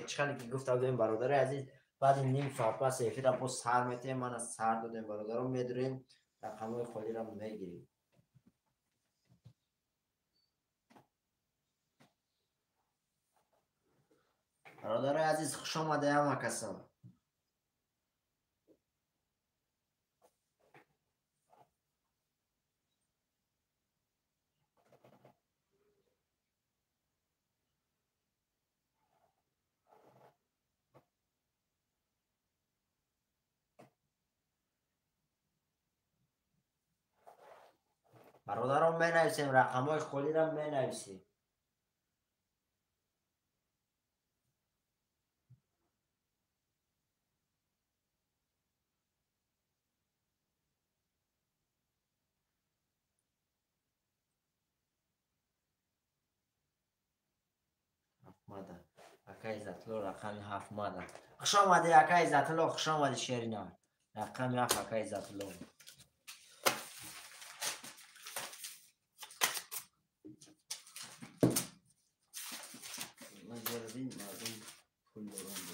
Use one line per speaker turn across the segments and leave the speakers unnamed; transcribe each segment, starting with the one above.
Чӣ хеле ки гуфта будем, бародари азиз, баъди ним соат пас эфира боз сар метиҳем. Мана сар додем, бародарон, медурем, рақамҳои холиро мегирем. Бародарои азиз, хуш омаде ҳама касо. Бародарон, менависем, рақамҳои холиро менависем. Ҳафтмада ака Иззатулло, рақами ҳафтмада. Хуш омадӣ, ака Иззатулло, хуш омадӣ, Шерина. Рақами ҳафт, ака Иззатулло.
Мардум пул доранд.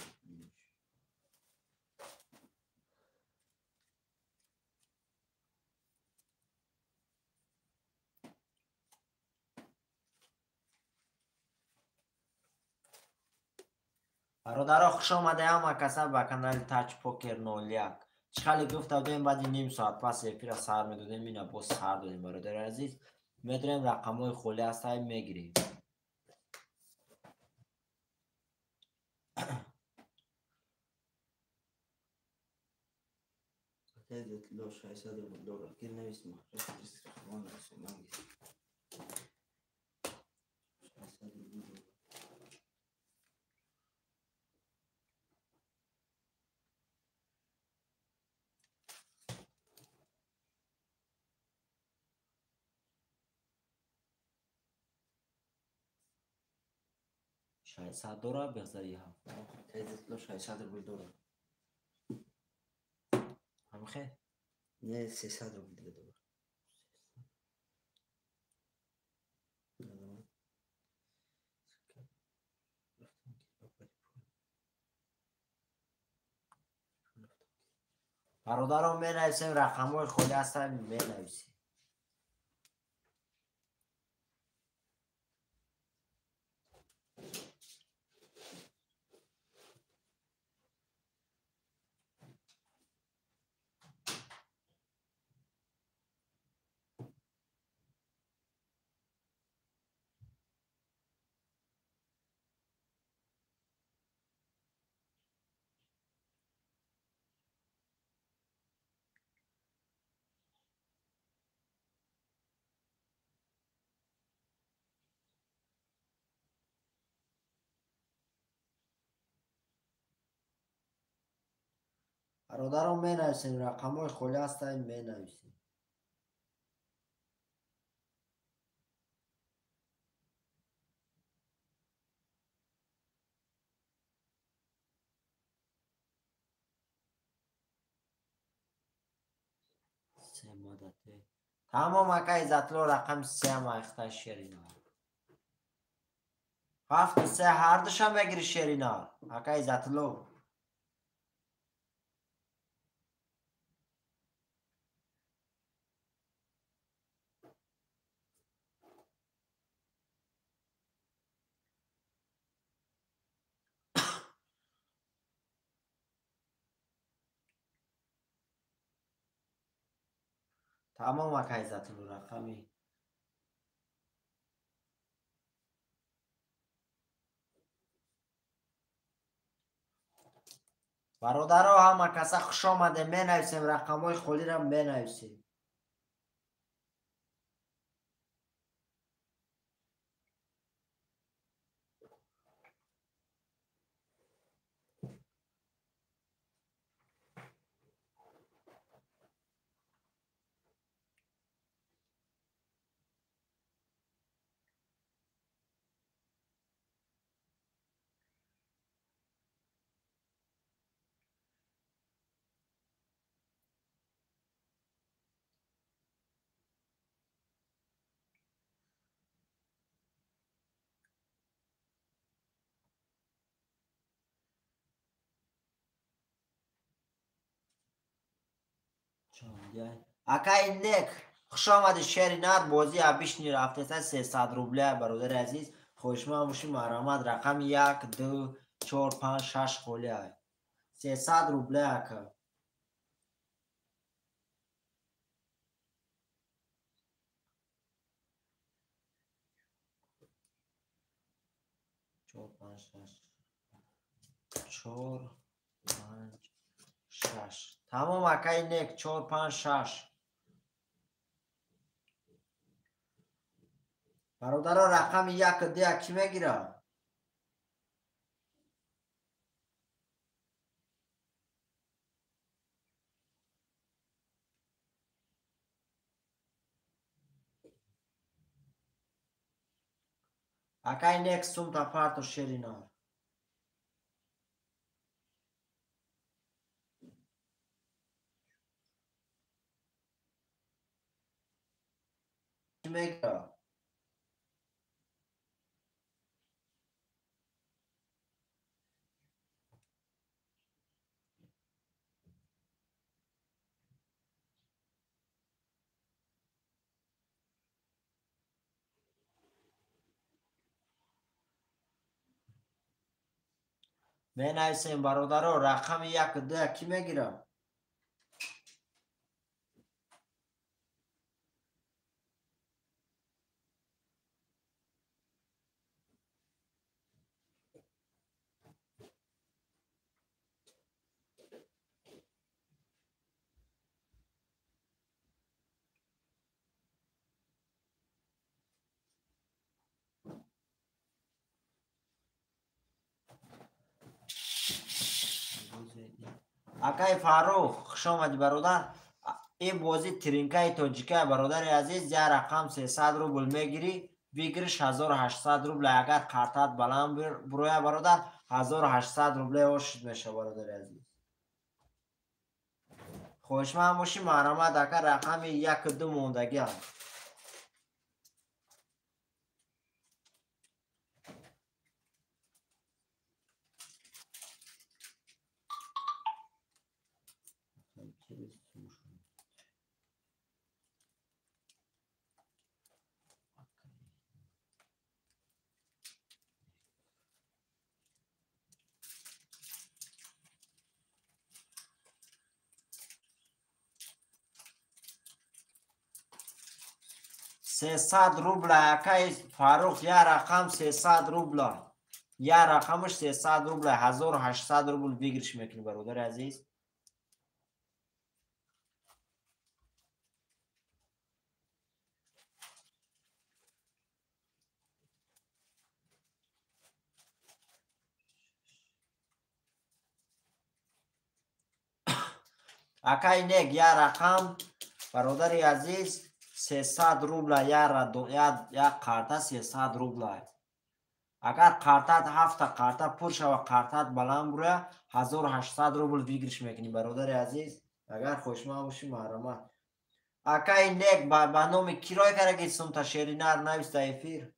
Бародаро, хуш омаде ҳама каса ба канали Тач Покер 01. Чӣ хеле гуфта будем, баъди ним соат пас эфира сар медодем, ина боз сар додем, бародари азиз. Медурем, рақамҳои холӣ ҳастаи, мегирем.
Иззатулло 600 рубл дорад. Гир навис, махраҷ рискхона нависонам гир. 600 рубл дорад.
600 дорад, беғзари ҳафт.
Иззатулло 600 рубл дорад.
Ҳамхе?
Не, 300 рубл дига дорад.
Бародарон, менависем, рақамҳои холӣ ҳастанд, менависем. Бародарон, менависем, рақамҳои холӣ ҳастанд, менависем. Тамом, ака Иззатулло, рақами сеам айхта, Шерина. Ҳафту се ҳардушам мегири, Шерина. Ака Иззатулло. Тамом, ака Иззатулло, рақами бародаро, ҳама каса хуш омаде. Менависем, рақамҳои холиро менависем. Акай Нек, хуш омадӣ шери нар, бозӣ обычный рафтеса 300 рубля, бародари азиз. Хоҳишманд бошӣ марҳамат, рақами 1, 2, 4, 5, 6 холия. 300 рубля ака. Чор, панҷ, шаш. 4, 5, 6. Тамом акай Нек, 4, 5, 6. Бародаро рақами 1 2 кӣ мегирад? Акай Нек сумта парто шеринар. Кӣ мегирад? Менависем бародаро, рақами 1 2 кӣ мегирад? Акай Фаррух, хуш омадӣ бародар. Ин бозӣ тринкаи тоҷика бародари азиз, як рақам 300 рубл мегирӣ, выигрыш 1800 рубл. Агар қартат баланд буроя бародар, 1800 рубле ошид мешава бародари азиз. Хоҳишманд бошӣ марҳамат ака, рақами 1 2 мондагиам. 300 рубля акай Фаррух, як рақам 300 рубля. Як рақамаш 300 рубля, 1800 рубл выигрыш мекунӣ бародари азиз. Акай Нек, як рақам бародари азиз 300 рубля, як карта 300 рубля. Агар картат 7 карта пур шава, картат баланд буроя, 1800 рубл выигрыш мекунӣ бародари азиз. Агар хушманд бошӣ марҳамат. Акай Нек, ба номи кирой кардаги сумта шеринар нависта эфир.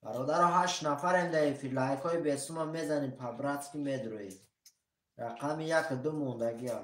Бародаро 8 нафарем дар эфир, лайкҳои бесума мезанем, по-братски медроем. Рақами 1 2 мондагиа.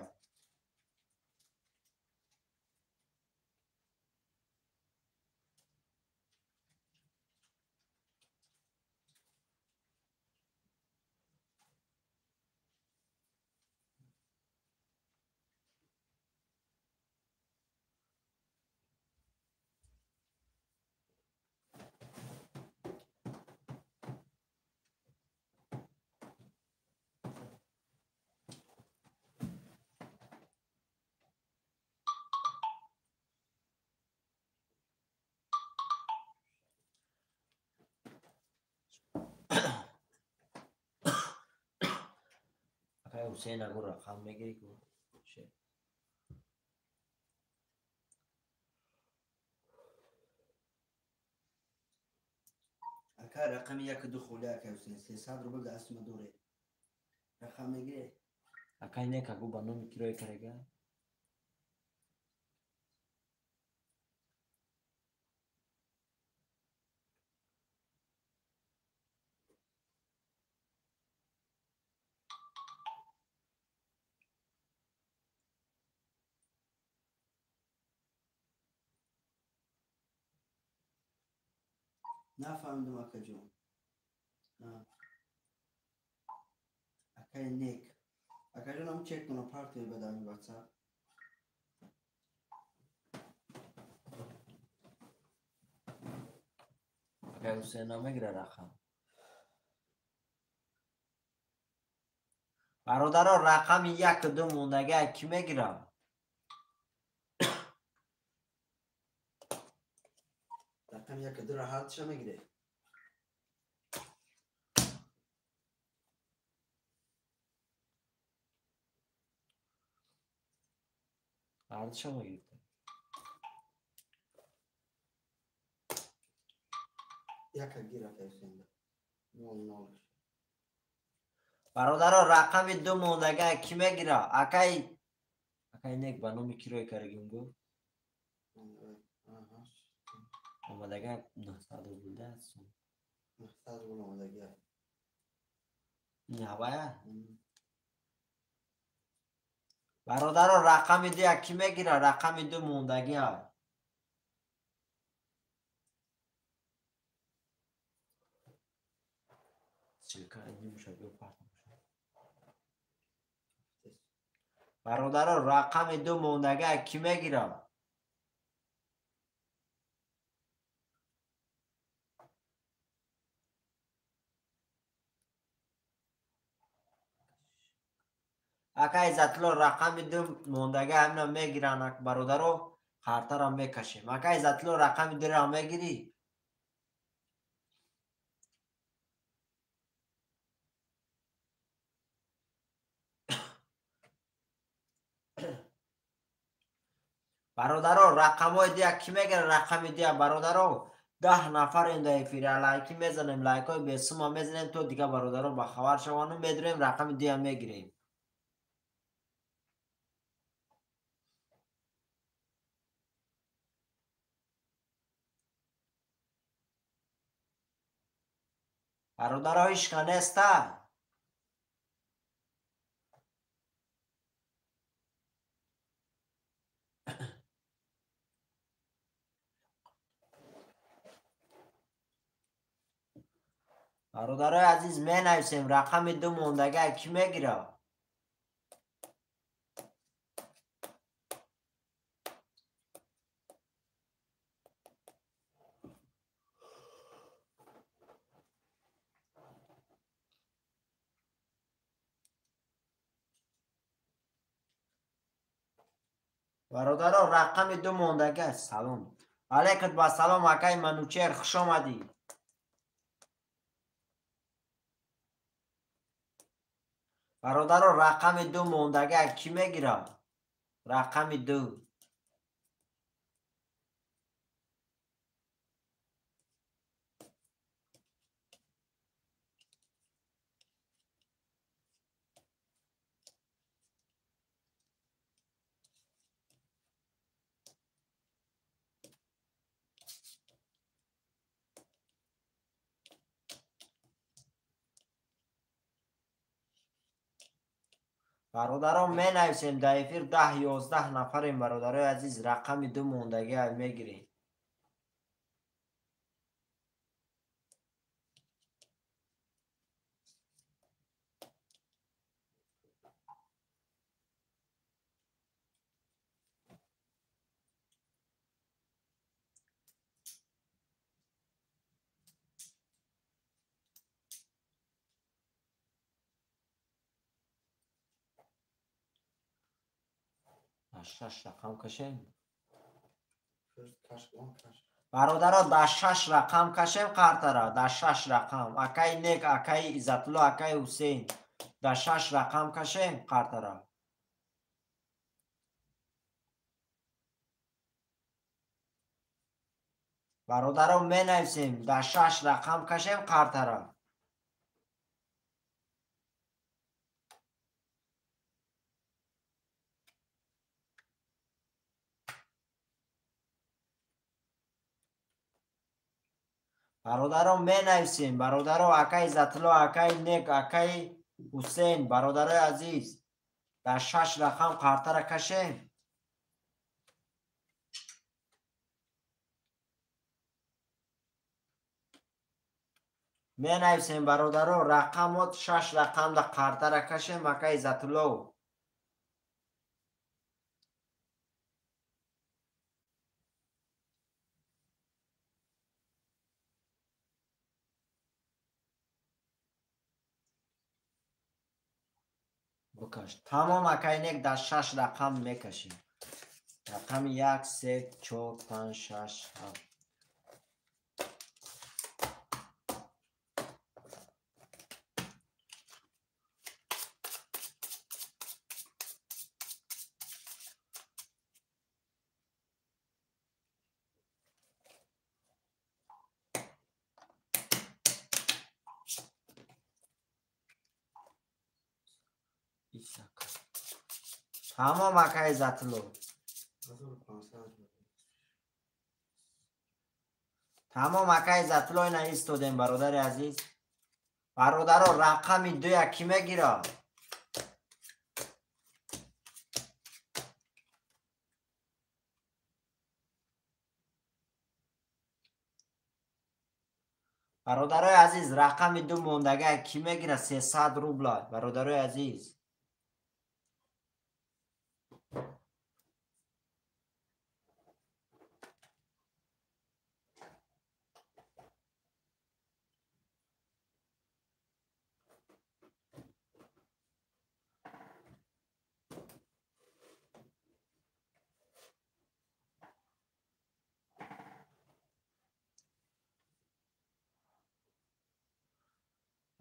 Ҳусейн агар рақам мегирӣ ку
Ака рақами 1-2 холӣ ака Ҳусейн, 300 рубл дасти ма доре. Рақам мегире?
Акай нек агу ба номи кироя карага?
Нафаҳмидам акаҷон. Акай нек. Акаҷон ам чек куна партия ба дами WhatsApp.
Акай Ҳусейн намегира рақам. Бародаро рақами 1-2 мондага кӣ мегира?
Рақами 1-2 ҳардуша мегире.
Ҳардуша мегирифта.
Яка гир ака Ҳусейн. 0-0.
Бародаро рақами 2 мондага кӣ мегира? Акай нек ба номи кироя карагим гуфт. Омадага 900 рубл даст.
900 рубл омадага.
Ҳавая? Бародаро рақами 2 кӣ мегира? Рақами 2 мондагиа. Чилка нимша биё партам. Бародаро рақами 2 мондага кӣ мегира? Ака Иззатулло рақами 2 мондага ҳамина мегиранд бародаро, хартаро мекашем. Ака Иззатулло рақами 2-ро мегирӣ? Бародаро рақамҳои 2 кӣ мегирад? Рақами 2 бародаро 10 нафарем дар эфир, лайки мезанем, лайкҳои бесума мезанем то дига бародаро бахабар шаванд. Медурем рақами 2 мегирем. Бародаро ҳичка неста? Бародарои азиз менависем рақами 2 мондага кӣ мегира? Бародаро рақами 2 мондага. Салом алайкум ба салом акай Манучер, хуш омадӣ. Бародаро рақами 2 мондага кӣ мегира? Рақами 2. Бародарон менависем дар эфир 10-11 нафарем бародарои азиз, рақами 2 мондагиа мегирем. Шаш рақам кашем. Бародаро дар 6 рақам кашем қартара, дар 6 рақам. Акай Нек, акай Иззатулло, акай Ҳусейн. Дар 6 рақам кашем қартара. Бародаро менависем, дар 6 рақам кашем қартара. Бародаро менависем, бародаро акаи Иззатулло, акаи Нек, акаи Ҳусейн, бародарои азиз, дар 6 рақам қартара кашем. Менависем бародаро, рақамот 6 рақамда қартара кашем, акаи Иззатулло. Бикаш. Тамом акаи Нек, дар 6 рақам мекашем. Рақами 1, 3, 4, 5, 6, 7. Тамом акаи Иззатулло. Тамом акаи Иззатулло, ина истодем бародари азиз. Бародаро рақами 2 кӣ мегирад? Бародарои азиз, рақами 2 мондага кӣ мегирад? 300 рубла. Бародарои азиз.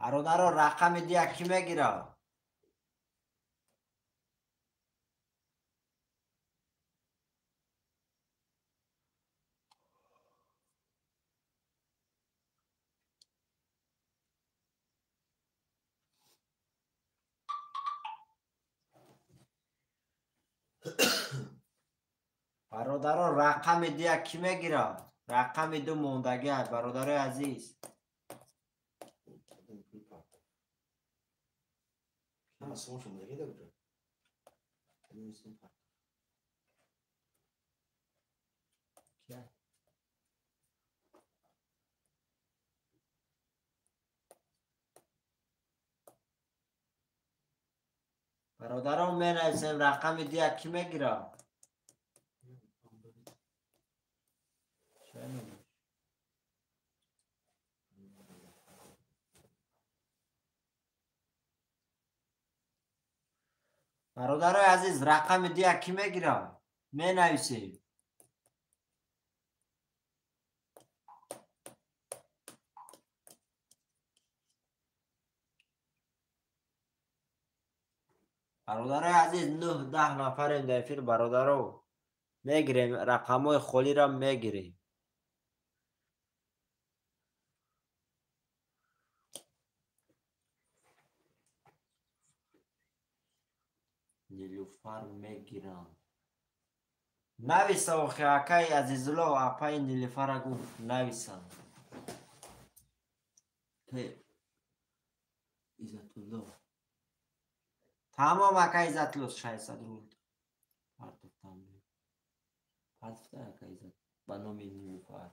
Бародаро рақами 2 кӣ мегирад? Бародаро рақами 2 кӣ мегирад? Рақами 2 мондагӣ, бародарои азиз. Бародарон менависем рақами 2 кӣ мегирад? Бародарои азиз, рақами 2 кӣ мегирад? Менависем. Бародарои азиз, 9-10 нафарем дар эфир. Бародаро мегирем, рақамҳои холиро мегирем. Нилуфар мегирам. Нависа охи акаи Азизулло, апаи Нилуфара гуфт нависам. Иззатулло. Тамом акаи Иззатулло, 600 рубл. Партофтам. Партофта акаи Иззат ба номи Нилуфар.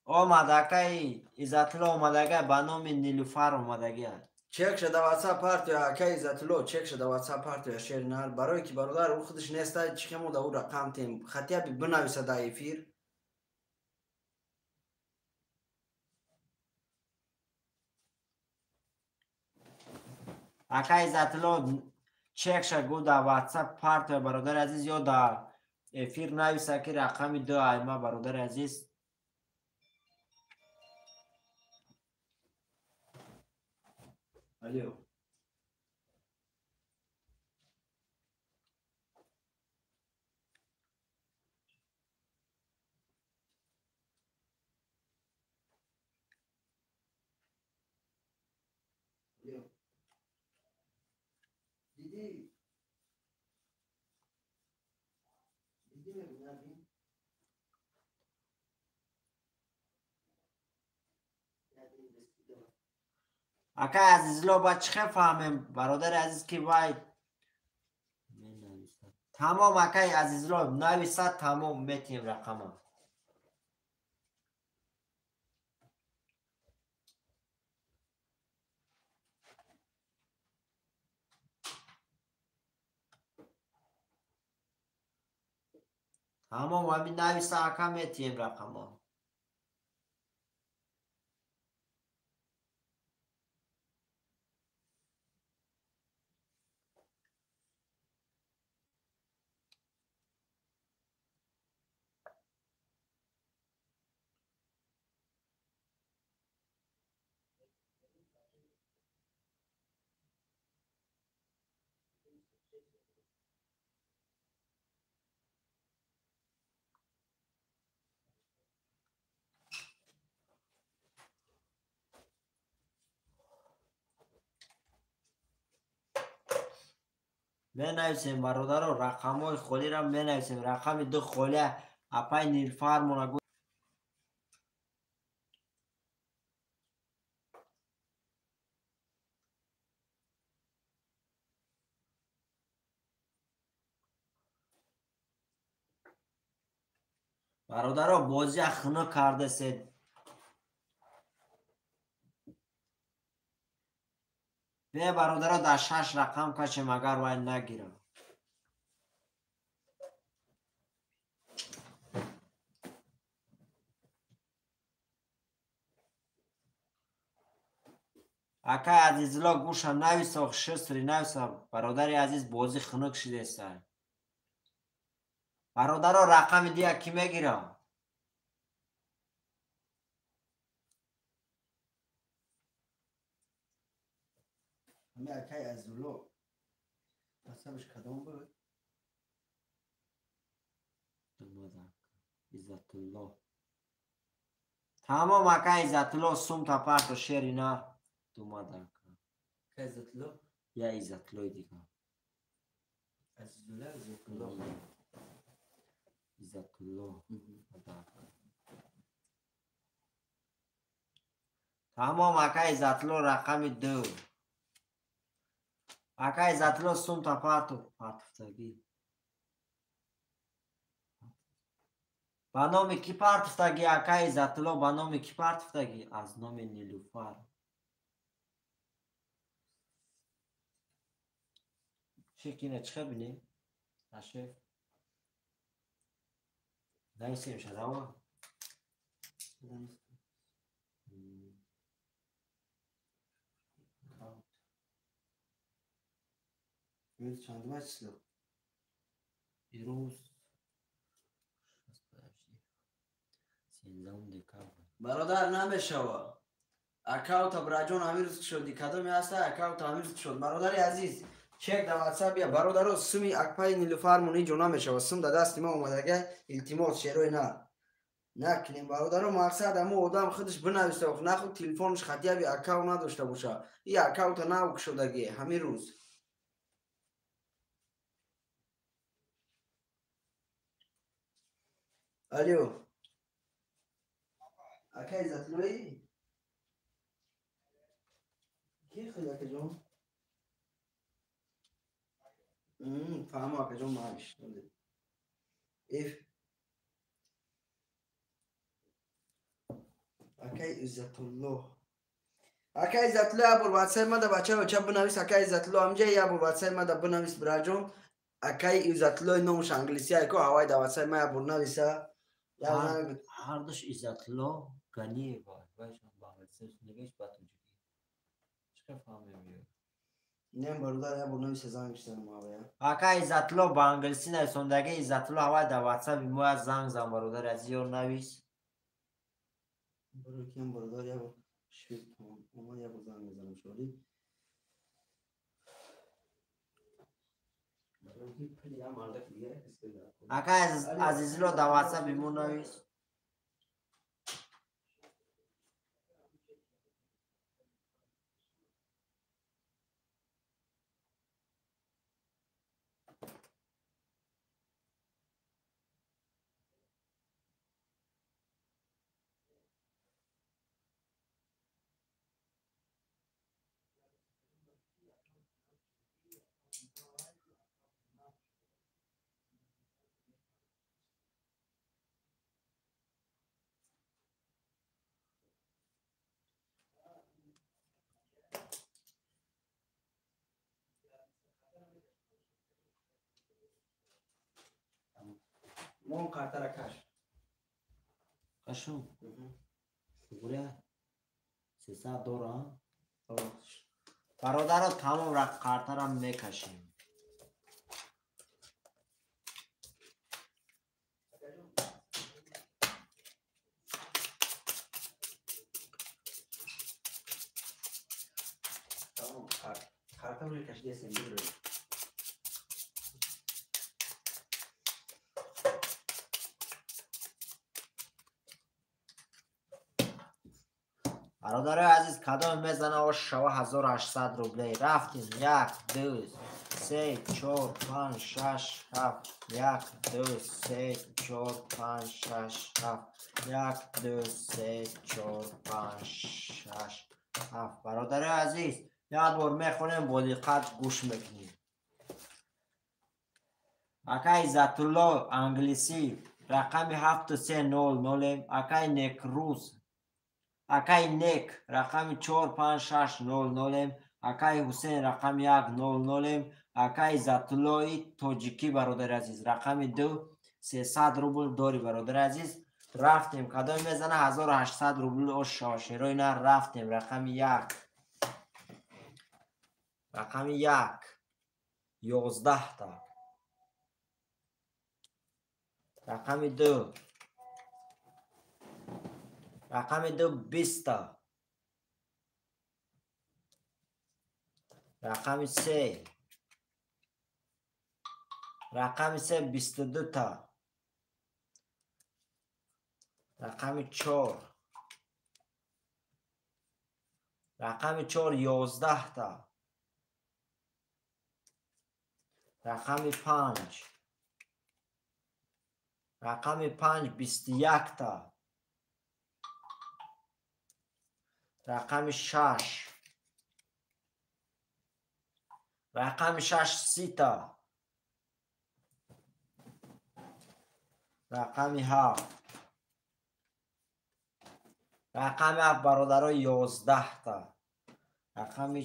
Омад акаи Иззатулло, омадага ба номи Нилуфар омадага.
Чек шуда WhatsApp партия акаи Иззатулло, чек шуда WhatsApp партия шернар. Барое ки бародар ӯ худаш неста, чӣ хемо да ӯ рақам тем. Хатия би бинависа дар эфир.
Акаи Иззатулло чек ша гу дар WhatsApp партия бародари азиз, ё дар эфир нависа ки рақами 2 айма бародари азиз.
Алло.
Акай Азизло, ба чӣ хел фаҳмем, бародари азиз, ки вай тамом. Акай Азизло, нависад, тамом, метиҳем рақама. Тамом, ҳамин нависа, ака, метиҳем рақама. Менависем, бародаро, рақамҳои холиро менависем. Рақами ду холия апай Нилфармона. Бародаро, бозия хунук кардасед. Бе, бародаро, дар шаш рақам кашем, агар вай нагирам. Акай Азизло, гӯша нависо, шистри нависа, бародари азиз, бозӣ хунук шидеса. Бародаро, рақами дия кӣ мегира?
Ҳами акай Азизулло насабаш кадом буд?
Иззатулло. Тамом, акай Иззатулло, сумта парто, шери нар. Думада, ака.
Акай Иззатулло?
Я Иззатуллои дигар.
Азизулло, Иззатулло.
Иззатулло. Тамом, акай Иззатулло, рақами ду. Акай Иззатулло, сумта парту, партуфтагӣ. Ба номи кӣ партуфтагӣ, акай Иззатулло, ба номи кӣ партуфтагӣ? Аз номи Нилуфар. Чӣ кина чӣ бинем? Ашеф. Нависем шадава?
Имрӯз чандума число?
Имрӯз 13 декабр.
Бародар, намешава. Аккаунта браҷон ҳамин рӯз шуд. Кадоме ҳаста аккаунта ҳамин рӯз шуд. Бародари азиз, чек дар WhatsApp бия. Бародаро, суми акпаи Нилуфармон инҷо намешава. Сум дар дасти ма омадага, илтимос, шерои нар. Накунем, бародаро, мақсад ҳамо одам худаш бинависа, нахуд телефонаш хатияби аккаунт надошта боша. И аккаунта нав кушодаги ҳамин рӯз. Алло. Акай Иззатуллои? Ки худ, акаҷон? Фаҳмо, акаҷон, маиш. Эф. Акай Иззатулло. Акай Иззатулло, ябор ватсап мада бача оча бинавис, акай Иззатулло ҳамҷа ябор ватсап мада бинавис, бираҷон. Акай Иззатуллои номаш англисия айко ҳавай да ватсап ма ябор нависа.
Ҳардуш Иззатулло Ганиева. Нигоҳ ба тоҷикӣ. Чӣ хел фаҳмем ё?
Не, бародар, ябор нависа, занг бизанам ҳавая.
Акай Иззатулло ба англисӣ нависондаги, Иззатулло ҳавай дар ватсапи мо занг зан, бародари азиз, ё навис.
Барои киам, бародар, ябор шир омад, ябор занг мезанам шори.
Акай Азизло, дар ватсапи мо навис.
Мон картара каш.
Кашу. Гуря. 300 дора. Бародаро тамом картара мекашем.
Карта уже кашидесем, бигрӯ.
Бародарои азиз, кадом мезана ош шава 1800 рублей. Рафтем. 1, 2, 3, 4, 5, 6, 7. 1, 2, 3, 4, 5, 6, 7. 1, 2, 3, 4, 5, 6, 7. Бародарои азиз, як бор мехонем, бо диққат гӯш мекунем. Акай Иззатулло англисӣ рақами 7300, акай Некрӯз, акай Нек рақами 45600, акай Ҳусейн рақами 100, акай Иззатуллои тоҷикӣ бародари азиз рақами 2 300 рубл дори бародари азиз. Рафтем, кадом мезана 1800 рубл ош шава шерои на. Рафтем, рақами 1, рақами 1 11та, рақами 2, рақами 2 20та, рақами 3, рақами 3 22та, рақами 4, рақами 4 11та, рақами 5, рақами 5 21та, рақами 6, рақами 6 30та, рақами 7, рақами 7 бародаро 11та, рақами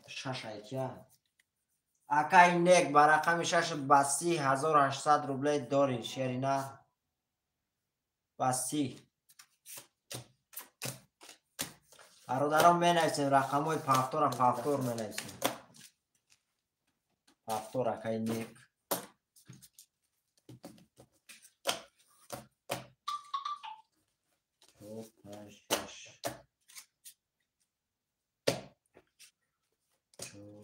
6 айкия. Акай Нек ба рақами 6 ба 30800 рублей дори шерина ба 30. Бародарон менависем рақамҳои пафтора, пафтор менависем. Пафтор акай Нек. 4, 5, 6, 4.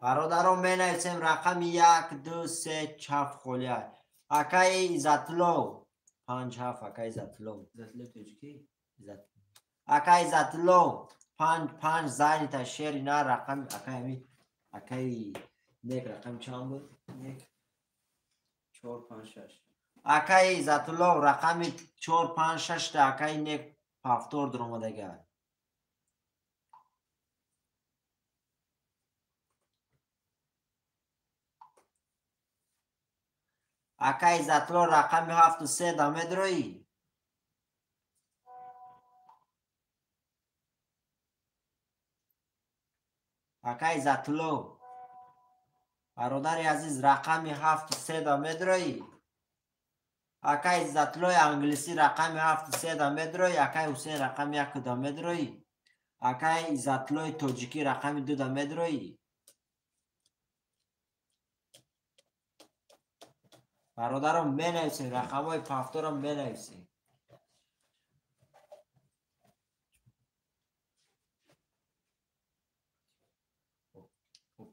Бародарон менависем рақами 1, 2, 3, 4 холия. Акаи Иззатулло 5 7, акаи Иззатулло. Акаи Иззатулло 5 5 занита шери на рақами акаи ами акаи Нек рақами чанд буд?
Нек 4 5 6.
Акаи Иззатулло рақами 4 5 6 та акаи Нек пафтор дуромадага. Акаи Иззатулло рақами 7 3 да медроӣ? Акаи Иззатулло бародари азиз рақами 7 3 да медроӣ? Акаи Иззатуллои англисӣ рақами 7 3 да медроӣ? Акаи Ҳусейн рақами 1 да медроӣ? Акаи Иззатуллои тоҷикӣ рақами 2 да медроӣ? Бародарон менависем, рақамҳои пафторам менависем.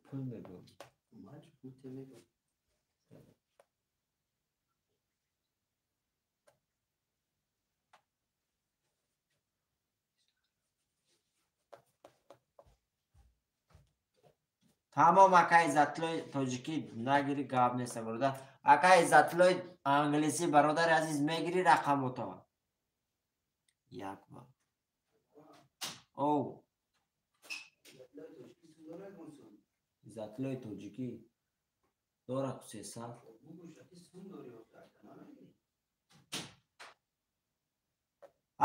Пул мегӯм. Тамом акаи Иззатуллои тоҷикӣ нагирӣ гап нест бародар. Акаи Иззатуллои англисӣ бародари азиз мегирӣ рақамота? Як бор. Оу. Иззатуллои тоҷикӣ дора ку 300.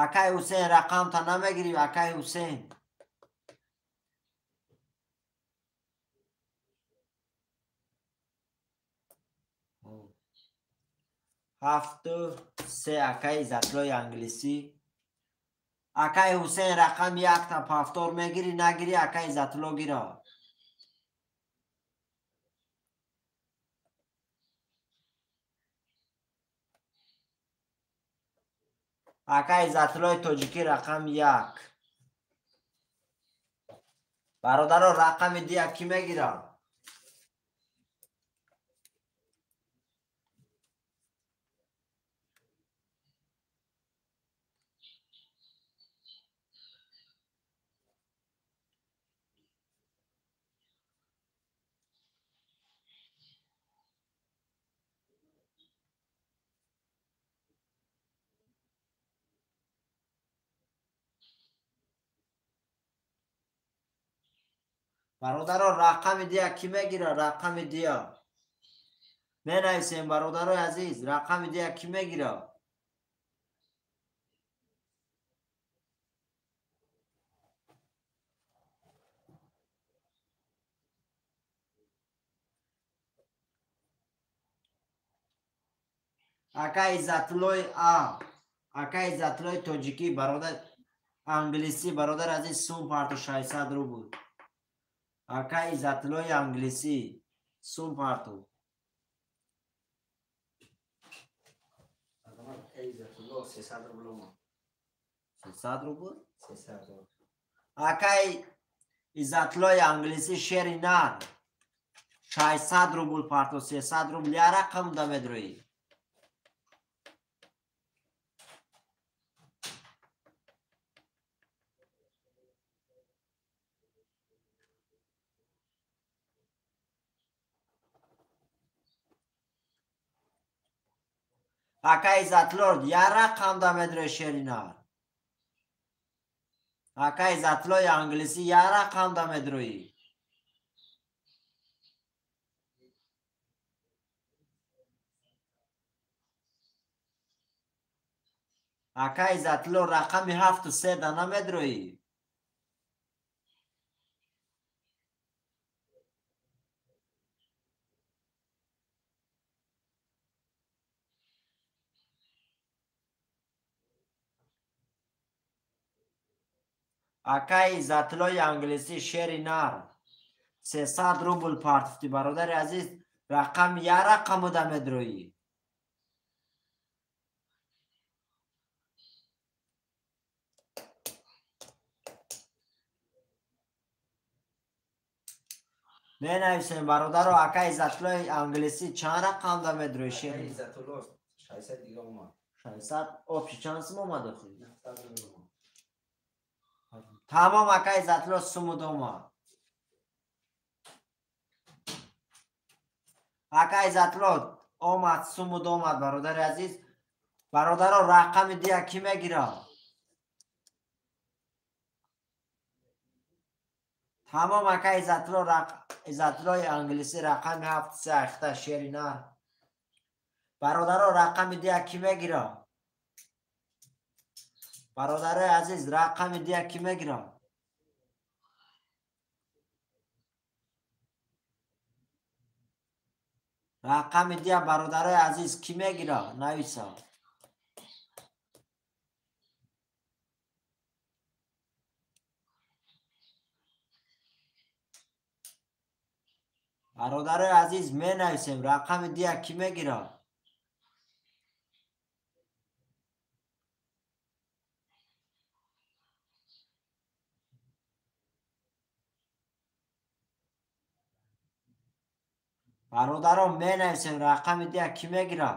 Акаи Ҳусейн рақамта намегирӣ, акаи Ҳусейн? 7 3 акаи Иззатуллои англисӣ. Акаи Ҳусейн, рақами якта повтор мегирӣ, нагирӣ, акаи Иззатулло гира. Акаи Иззатуллои тоҷикӣ, рақами 1. Бародаро, рақами дия кӣ мегирад? Бародаро, рақами дия кӣ мегира? Рақами дия менависем, бародарои азиз, рақами дия кӣ мегира? Ака Иззатуллои а, ака Иззатуллои тоҷикӣ, бародар англисӣ, бародар азиз, сум парту, 600 рубл. Ака Иззатуллои англисӣ, сум парту.
Иззатулло, 300 рубл омад.
300 рубл?
300.
Акаи Иззатуллои англисӣ, шери нар, 600 рубл парту, 300 рубл. Я рақам да медроӣ? Ака Иззатло, я рақам да медрои, шери нар? Ака Иззатлои англисӣ, я рақам да медроӣ? Ака Иззатло, рақами 7 3 да намедроӣ? Акаи Иззатлои англисӣ, шери нар, 300 рубл партуфтӣ, бародари азиз, рақам я рақаму да медроӣ? Менависем, бародаро. Ака Иззатлои англисӣ, чанд рақам да медроӣ, шери?
Иззатулло, 600 дига омад.
600, общий чанд сум омад охи?
900 рубл омад.
Тамом, ака Иззатло, сумуд омад. Ака Иззатло, омад, сумуд омад, бародари азиз. Бародаро, рақами дия кӣ мегира? Тамом, ака Иззатло, Иззатлои англисӣ, рақами 7 3, ахта шери нар. Бародаро, рақами дия кӣ мегира? Бародарои азиз, рақами дия кӣ мегира? Рақами дия, бародарои азиз, кӣ мегира? Нависа. Бародарои азиз, менависем, рақами дия кӣ мегира? Бародарон, менависем, рақами дия кӣ мегира?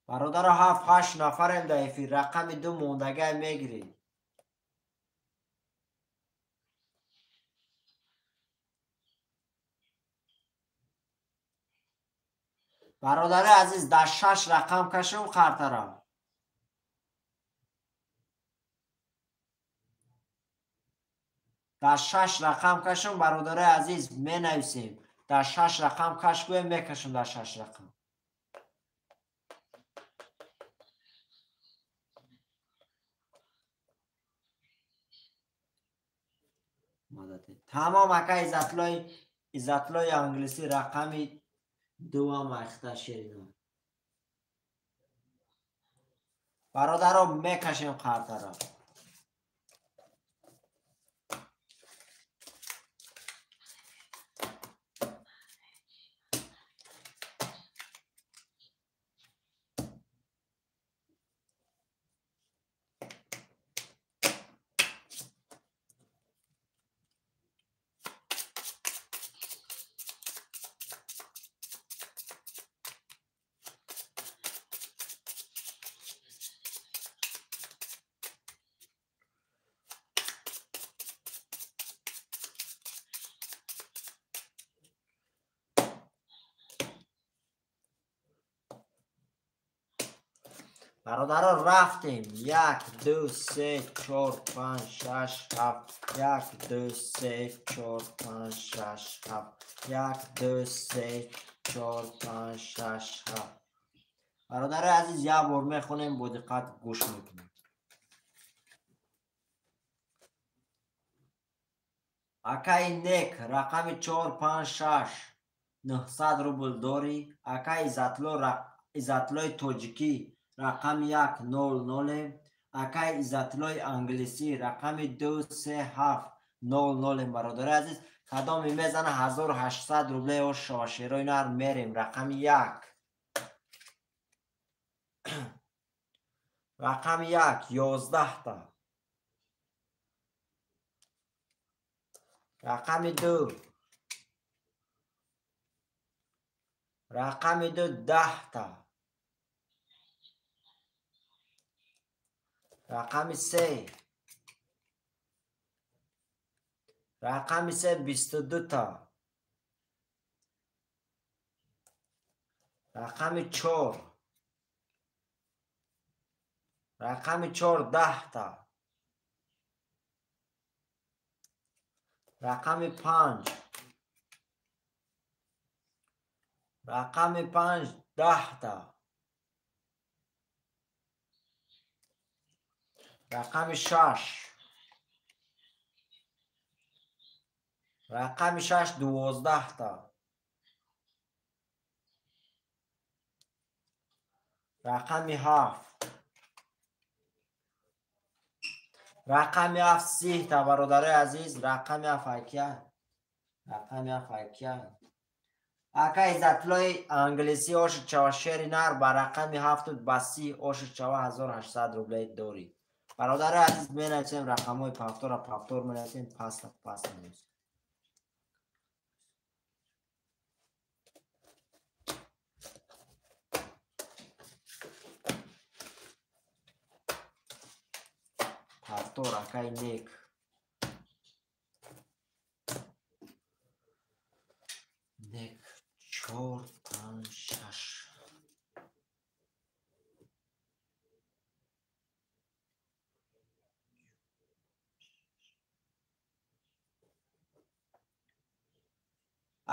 Бародаро, ҳафт ҳашт нафарем дар эфир, рақами ду мондагай мегирем. Бародарои азиз, дар шаш рақам кашем қартара. Дар шаш рақам кашем, бародарои азиз, менависем. Дар шаш рақам каш гӯем, мекашем дар шаш рақам. Тамом, ака Иззатлои Иззатлои англисӣ рақами дуам айхта шерина. Бародаро мекашем қартара. Бародаро рафтем. 1 2 3 4 5 6 7 1 2 3 4 5 6 7 1 2 3 4 5 6 7. Бародарои азиз, як бор мехонем, бо диққат гӯш мекунем. Акаи Нек рақами 4 5 6 900 рубл дорӣ. Акаи Иззатлои тоҷикӣ рақами 1 0 0. Акаи Иззатлои англисӣ рақами 2 3 7 0 0. Бародари азиз, кадоми мезана 1800 рубле ош шава шерои нар мерем. Рақами 1. Рақами 1 11 та. Рақами 2. Рақами 2 10 та. Рақами 3. Рақами 3 22 та. Рақами 4. Рақами 4 10 та. Рақами 5. Рақами 5 10 та. Рақами 6. Рақами 6 12 та. Рақами 7. Рақами 7 30 та. Бародарои азиз, рақами 7 акия. Рақами 7 акия. Ака Иззатлои англисӣ оши чава шери нар ба рақами 7 ба 30 оши чава 1800 рубле дорӣ. Бародарои азиз, менависем рақамҳои пафтора пафтор менависем, паста паст менависем. Пафтор акаи Нек. Нек 4 5 6.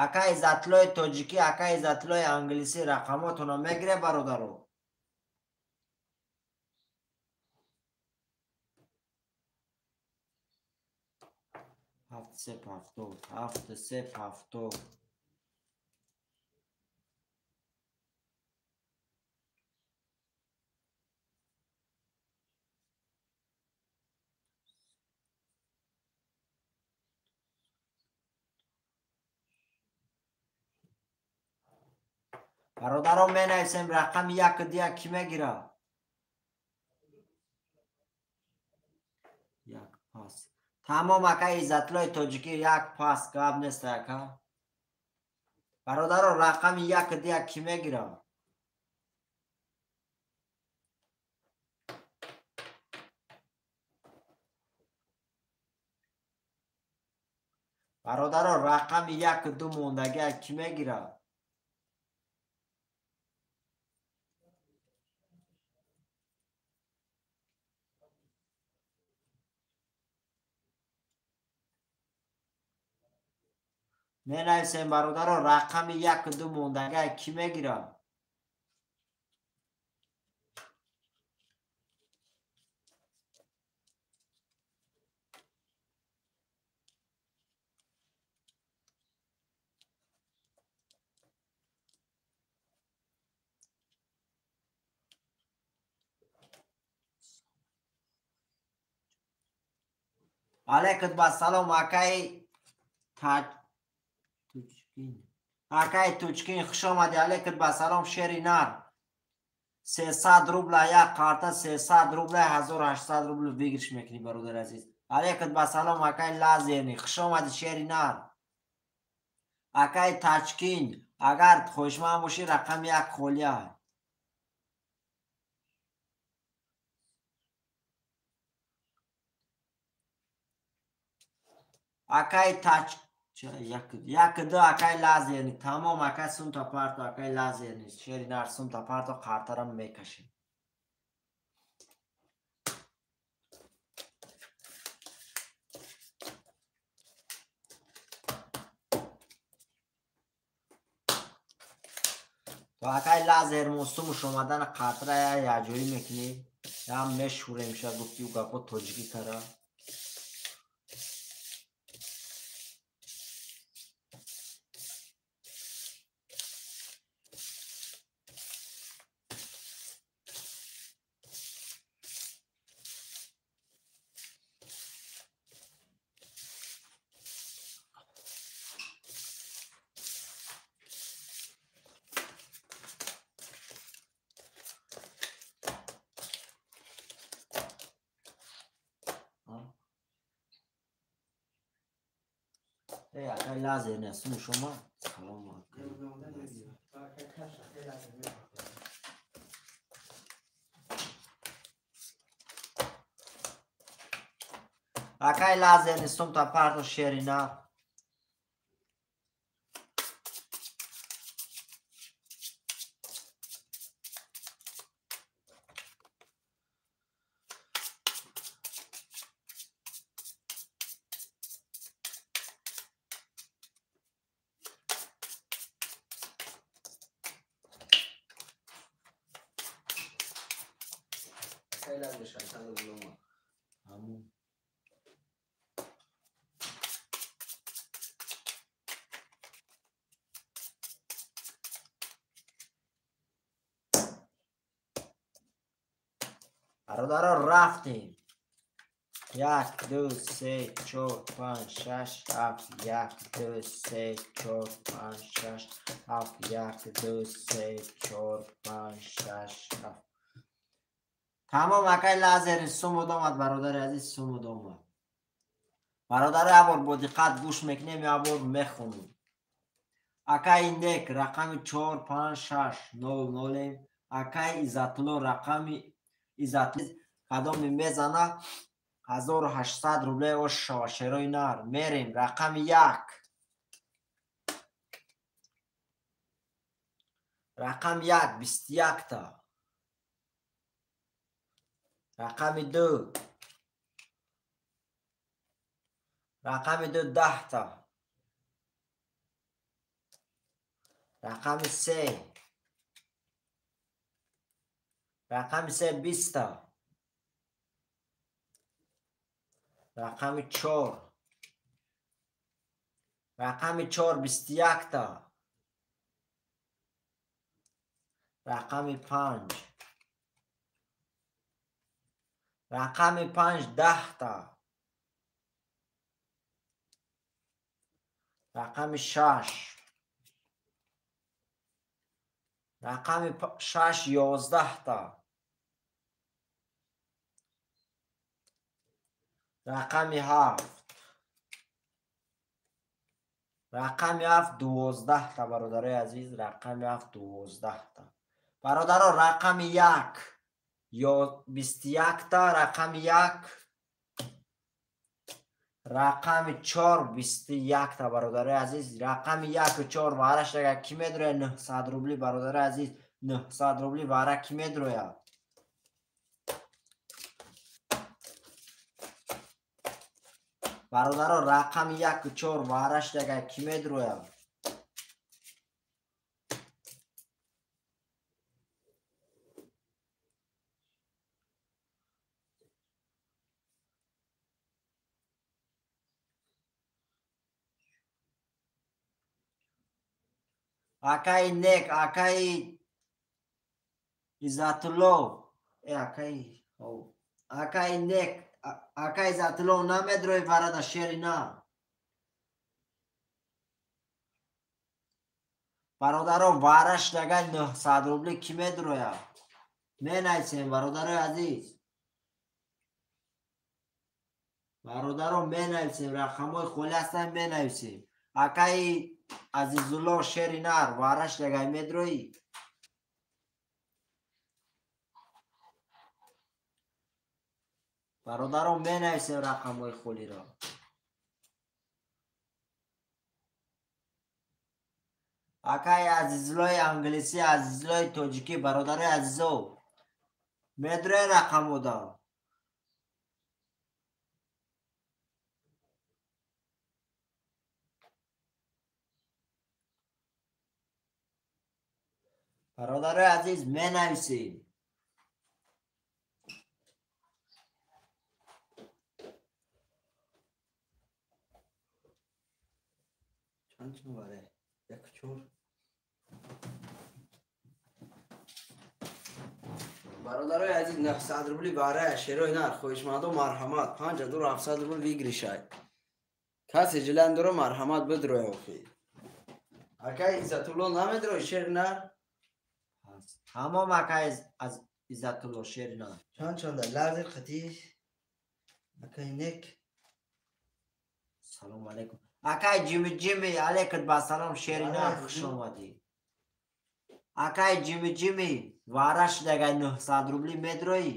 Ака Иззатлои тоҷикӣ, ака Иззатлои англисӣ рақамотонро мегире, бародаро. Ҳафт се пафтор, ҳафт се пафтор. Бародарон, менависем рақами 1 2 ки мегира? Як пас. Тамом, ака Иззатлои тоҷикӣ як пас, гап нест ака. Бародарон, рақами 1 2 ки мегира? Бародарон, рақами 1 2 мондагӣ ки мегира? Менависем, бародарон, рақами 1 2 мондагӣ ки мегира? Алейкум ба салом акаи Тучкин. Акаи Тучкин хуш омадӣ. Алейкум ба салом шери нар. 300 рубла як карта 300 рубла 1800 рубл выигрыш мекунӣ бародари азиз. Алейкум ба салом акаи Лазерни. Хуш омадӣ шери нар. Акаи Тачкин агар хоҳишманд бошӣ рақами 1 холия. Акаи Тач як ду акаи Лазерни. Тамом акаи сумта парто акаи Лазерни. Шери нар сумта парто картара мекашем. То акаи Лазер мусумуш омадан картара яҷоӣ мекунӣ. Ям мешӯрем ша гуфти ӯ гапо тоҷикӣ кара. Акаи Лазер не сумуш омад. Салом акаи. Акаи Лазерни сумта парто шери нар. Бародаро рафтем. 1 2 3 4 5 6 7 1 2 3 4 5 6 7 1 2 3 4 5 6 7. Тамом акаи Лазери сумуд омад бародари азиз, сумуд омад. Бародаро як бор бо диққат гӯш мекунем, як бор мехонем. Акаи Нек рақами 4 5 6 0 0. Акаи Иззатулло рақами Иззатулло кадоми мезана 1800 рубле ош шава шерои нар. Мерем рақами 1. Рақами 1 21 та. Рақами 2. Рақами 2 10 та. Рақами 3. Рақами 3 20 та. Рақами 4. Рақами 4 21 та. Рақами 5. Рақами 5 10 та. Рақами 6. Рақами 6 11 та. Рақами 7. Рақами 7 12 та бародарои азиз, рақами 7 12 та. Бародаро рақами 1 ё 21 та, рақами 1 рақами 4 21 та бародарои азиз, рақами 1 4 вараш агар ки медрояд 900 рубли бародарои азиз, 900 рубли вара ки медрояд. Бародаро рақами 1 4 вараш агар ки медрояд. Акаи Нек, акаи Иззатулло, акаи Нек, Ака Иззатулло намедрои варада шери на. Бародаро вараш дагай 900 рубли ки медроя? Менависем бародарои азиз. Бародаро менависем, рақамҳои холи ҳастанд менависем. Акаи Азизулло шери нар вараш дагай медроӣ? Бародаро менависем рақамҳои холиро. Акаи Азизуллои англисӣ, Азизуллои тоҷикӣ, бародарои азизо медрои рақамода. Бародарои азиз менависем.
Чанд чанд як чор. Бародарои азиз 900 рубли барая шерои нар хоҳишмандо марҳамат 5700 рубл выигрышай. Касе жилан доро марҳамат бидроя охи. Акай Иззатулло намедрои шер нар?
Ҳамом акай аз Иззатулло шери нар.
Чанд чанда лазер қати акай нек.
Салом алейкум. Акай Ҷими Ҷими алейкум ба салом шери нар хуш омадӣ. Акай Ҷими Ҷими вараш дагай 900 рубли медроӣ?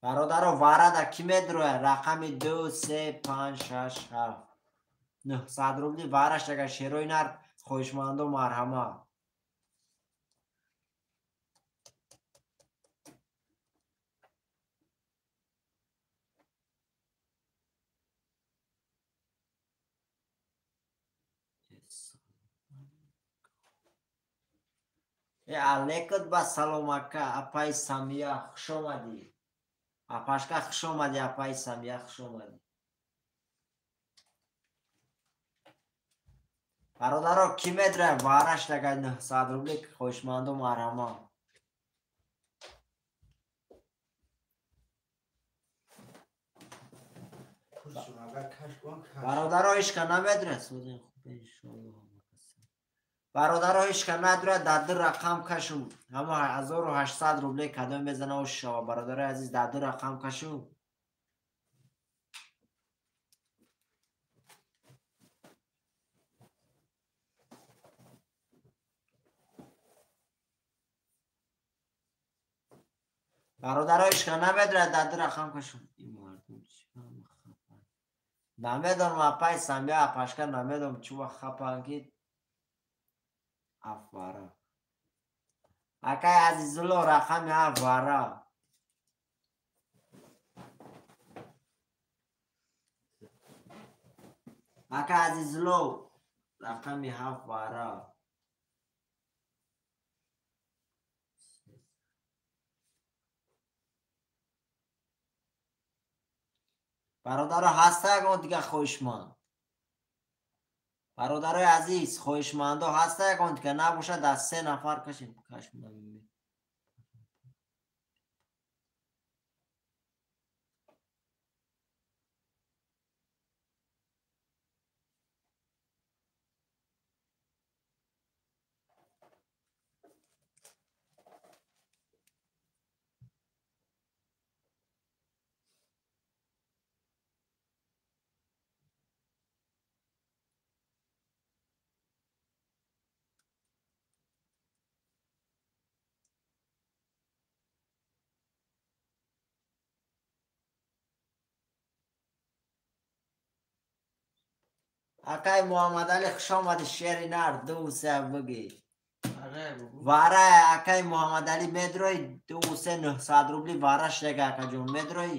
Бародаро варада ки медроя? Рақами 2 3 5 6 7 900 рубли вараш дагай шерои нар хоҳишмандо марҳамат. Алейкум ба салом ака, апаи Самия хуш омадӣ. Апашка хуш омадӣ, апаи Самия хуш омадӣ. Бародаро ки медроя вараш дагай 900 рубли хоҳишмандо марҳамат. Бародаро ҳечка намедроя? Бародаро ҳечка надроя, дар ду рақам кашум. Ҳамо 1800 рубле кадом мезана ош шава. Бародарои азиз дар ду рақам кашум. Бародаро ҳечка намедроя, дар ду рақам кашум. Ин мардум чӣ хапанд? Намедонам апаи Самия апашка намедонам чӣ вақт хапанд ки афвара. Акай Азизулло рақами афвара. Акай Азизулло рақами ҳафвара. Бародаро ҳаста ягон дига хоҳишманд? Бародарои азиз хоҳишмандо ҳаста ягон дига? Набошад дар се нафар кашем. Акай Муҳаммадалӣ хуш омадӣ шери нар 2 3 бигӣ. Вара акай Муҳаммадалӣ медрои 2 3 900 рубли вараш дега акаҷон медрои?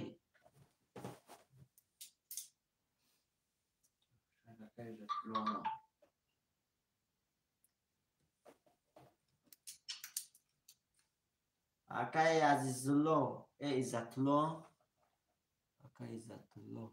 Акай Азизулло, Иззатулло, акай Иззатулло.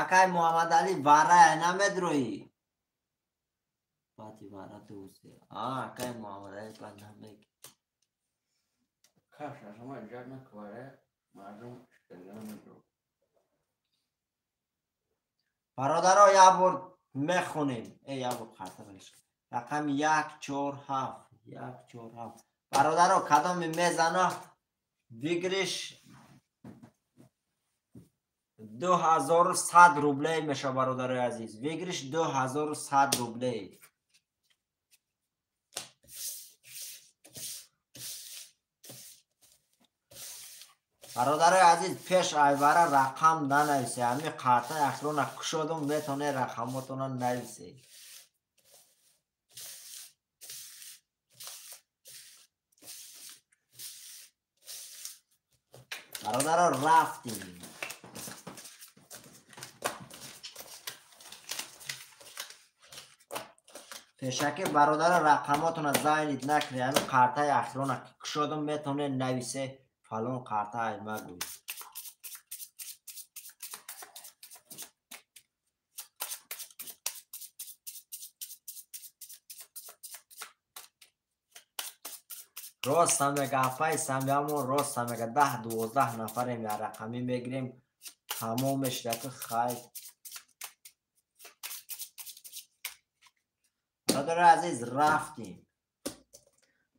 Акай Муҳаммадалӣ варая намедроӣ? Баъди вара дусе. Акай Муҳаммадалӣ баъд намеги.
Каш ашама ҷак наквара, мардум намедро.
Бародаро, як бор мехонем. Як бор қарта балиш. Рақами 1 4 7 1 4 7. Бародаро, кадоми мезана выигрыш 2100 рублей меша, бародарои азиз. Выигрыш 2100 рублей. Бародарои азиз, пеш айвара рақам нанависе. Ҳами қартаи ахирона кушодум, метавонед рақамотона нависе. Бародаро, рафтем. Пешаки бародаро рақамотона зайнид накунед. Ҳами қартаи ахирона кушодум, метавонед нависе. Фалон қарта ай магӯй. Рост мега, апаи самиамон рост мега, 10-12 нафарем я рақамӣ мегирем, тамом мешуда ки хайр. Бародари азиз, рафтем.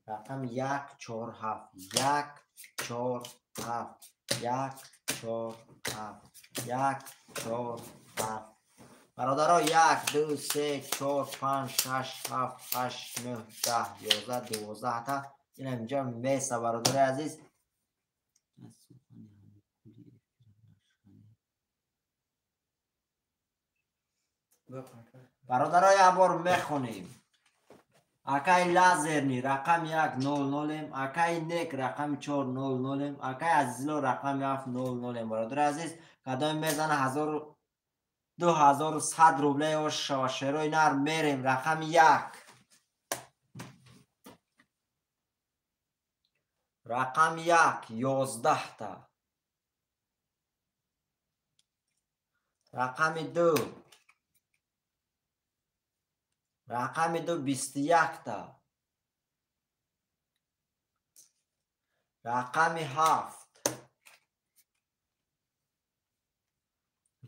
Рақам 1 4 7 1 4 7 1 4 7 1 4 7. Бародаро, 1 2 3 4 5 6 7 8 9 10 11 12 та ин инҷа меса, бародари азиз. Бародаро, як бор мехонем. Акай Лазерни рақами 1 0 0, акай Нек рақами 4 0 0, акай Азизло рақами 7 0 0. Бародари азиз, кадоме мезана 2100 рублей ош шава, шерои нар мерем. Рақами 1. Рақами 1 11 та. Рақами 2. Рақами 2 21 та. Рақами 7.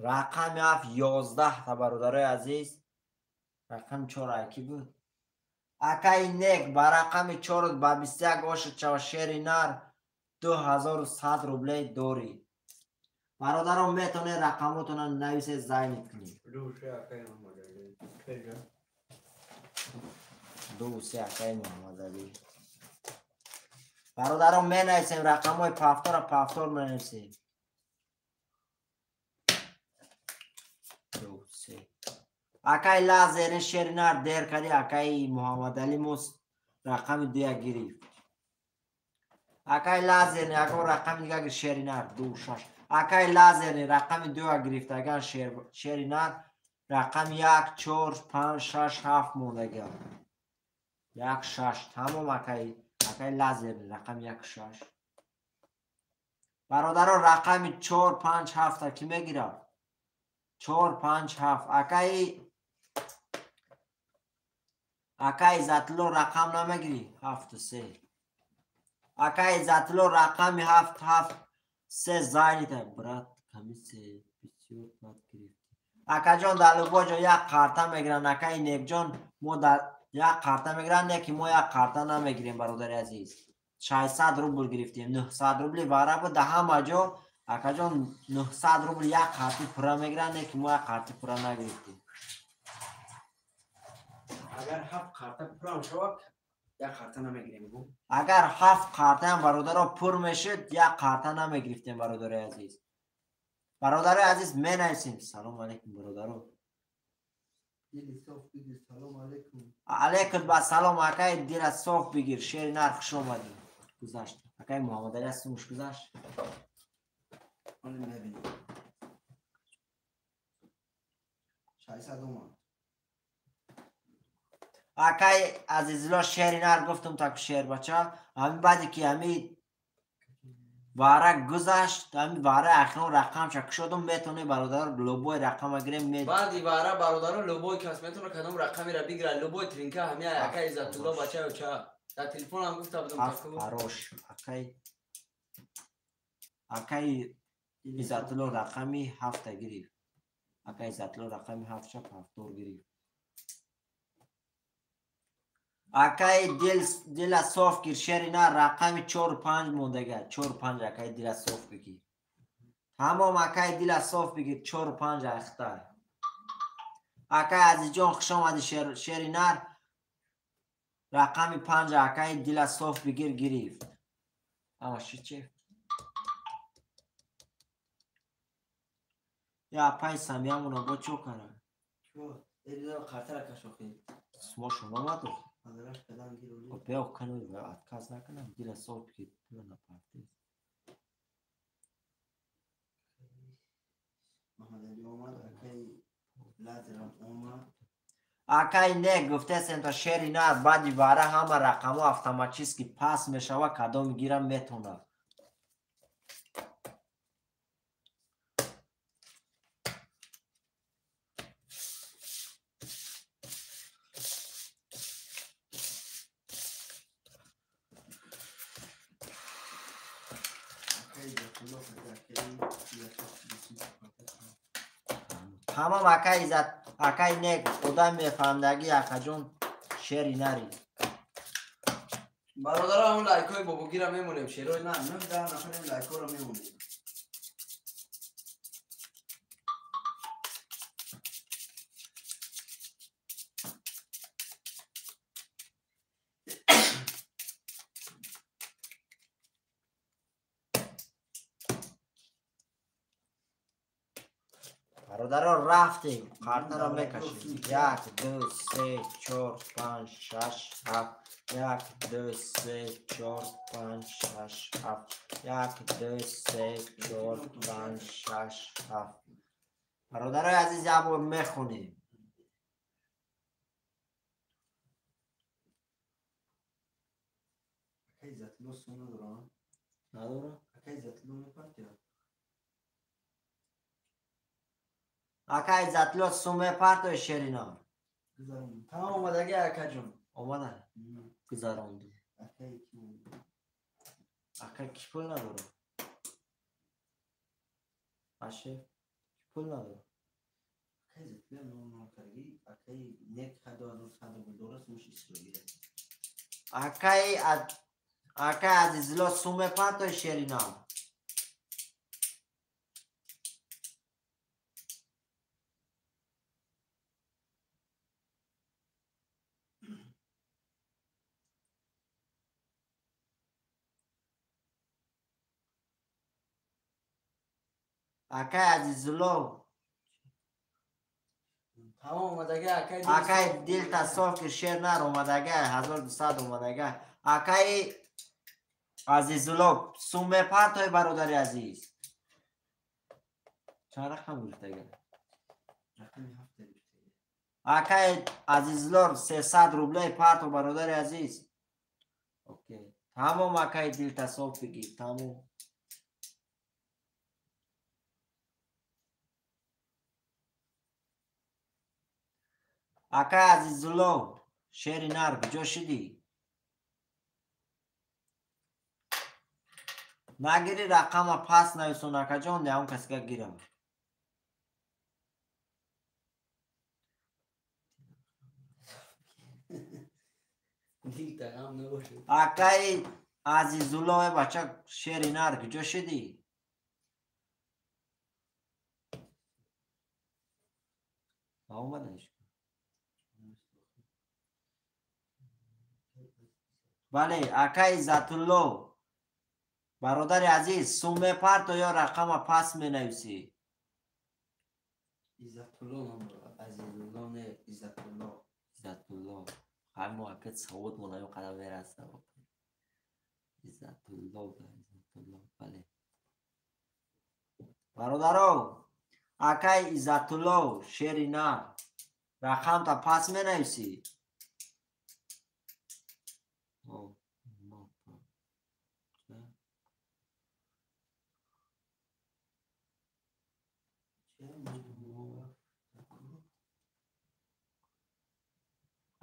Рақами 7 11 та, бародарои азиз. Рақами 4 айки буд. Акай Нек ба рақами 4 ба 21 ошид шава, шери нар 2100 рублей дорӣ. Бародарон, метавонед рақамотона нависе, зайнид кунед. 2 3 акаи Муҳаммадалӣ. Бародарон, менависем рақамҳои пафтора, пафтор менависем. 2 3. Акай Лазерин шери нар дер кардӣ, акаи Муҳаммадалӣ мо рақами 2 гирифт. Акай Лазерин ягон рақами дига гирифт, шери нар 2 6. Акай Лазерин рақами 2 гирифт, агар шери нар рақами 1 4 5 6 7 мондага. 1 6 тамом. Акай Лазерин рақами 1 6. Бародарон, рақами 4 5 7 ки мегирад? 4 5 7. Акай Иззатулло рақам намегирӣ? 7 3. Акай Иззатулло рақами 7 7 3 зайнита. Брат, комиссия бисёр бад гирифт. Акаҷон, дар любой ҷо як қарта мегиранд. Акаи Некҷон, мо дар як қарта мегиранд, не ки мо як қарта намегирем, бародари азиз. 600 рубл гирифтем, 900 рубли вара буд дар ҳама ҷо. Акаҷон, 900 рубл як қарти пурра мегиранд, не ки мо як қарти пурра нагирифтем.
Агар 7 қарта пурра шавад, як қарта намегирем.
Агар 7 қартаам, бародаро, пур мешуд, як қарта намегирифтем, бародари азиз. Бародари азиз, менависем. Салом алейкум, бародаро. Алейкум ба салом, акай дила соф бигир, шери нар, хуш омадӣ. Гузашт. Акай Муҳаммадалӣ аз сумуш гузашт. Акай Азизулло, шери нар гуфтум, так шер бача. Ҳамин баъде ки ҳами Вара гузашт, ҳамин вара ахирон рақамша кушодум, метавонӣ бародаро любой рақама гирем.
Баъди вара бародаро любой кас метавона кадом рақамеро бигирад, любой тринка ҳамин акай Иззатулло бачаё ча. Дар телефонам гуфта будам
таку. Фарош акай Иззатулло рақами 7 гирифт. Акай Иззатулло рақами 7 ша повтор гирифт. Акай дила соф гир шерина рақами 4-5 мондага. 4-5 акай дила соф бигир. Тамом акай дила соф бигир 4-5 ахта. Акай Азизҷон хуш омадӣ шеринар. Рақами 5 акай дила соф бигир гирифт. Ама ши че? Я апай самиямуна бо чо кара?
Қартара кашохи.
Сумошон омаду? Бео кану отказ накунам, дила соф бигир пула напартез. Акай не гуфтесем та шери нар баъди вара ҳама рақамҳо автоматически пас мешава, кадом гирам метонад. Тамом акай Иззат, акай нек, одам мефаҳмдагӣ акаҷон шери нари.
Бародаро ҳамон лайкҳои бобогира мемонем, шерои на, 9 нафарем лайкҳоро мемонем.
Бародаро рафтем, қартаро мекашем. 1, 2, 3, 4, 5, 6, 7. 1, 2, 3, 4, 5, 6, 7. 1, 2, 3, 4, 5, 6, 7. Бародарои азиз, як бор мехонем.
Акай Иззатулло сум надорам?
Надорам?
Акай Иззатулло мепартиям?
Акай Иззатулло сум мепартои шерина.
Тамом омадаги акаҷон.
Омада? Гузаронду. Акай ки пул надорад? Аше ки пул надорад?
Акай Иззатулло ном карги, акай нек 2100 рубл дорад, сумаш исроила.
Акай Азизулло сум мепартои шерина. Акай Азизулло
тамом омадаги акай.
Акай дилта соф ки шер нар омадаги 1200 омадаги. Акай Азизулло сум мепартои бародари азиз. Чанд рақам гирифтага?
Рақами 7 гирифтага.
Акай Азизулло 300 рублей парто бародари азиз. Окей. Тамом акай дилта соф бигир, тамом. Акай Азизулло шери нар куҷо шидӣ? Нагири рақама пас нависон акаҷон, ягон касига гирам. Акай Азизулло э бача шери нар куҷо шидӣ? Наомадаш. Бале, акай Иззатулло бародари азиз, сум мепарто ё рақама пас менависӣ?
Иззатулло ном дорад, Азизулло не, Иззатулло.
Иззатулло. Ҳай мо ака савод мо наё қадар мераса. Иззатулло, Иззатулло, бале. Бародаро, акай Иззатулло шери нар рақамта пас менависӣ?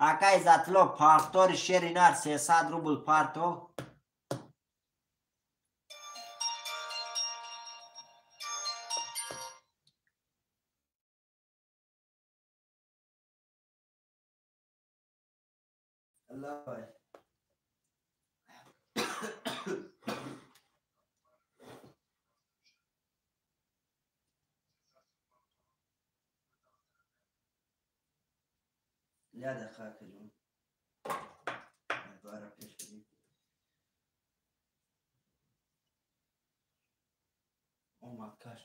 Акай Иззатулло повтори шери нар 300 рубл парто.
لا دقيقة جون омад каш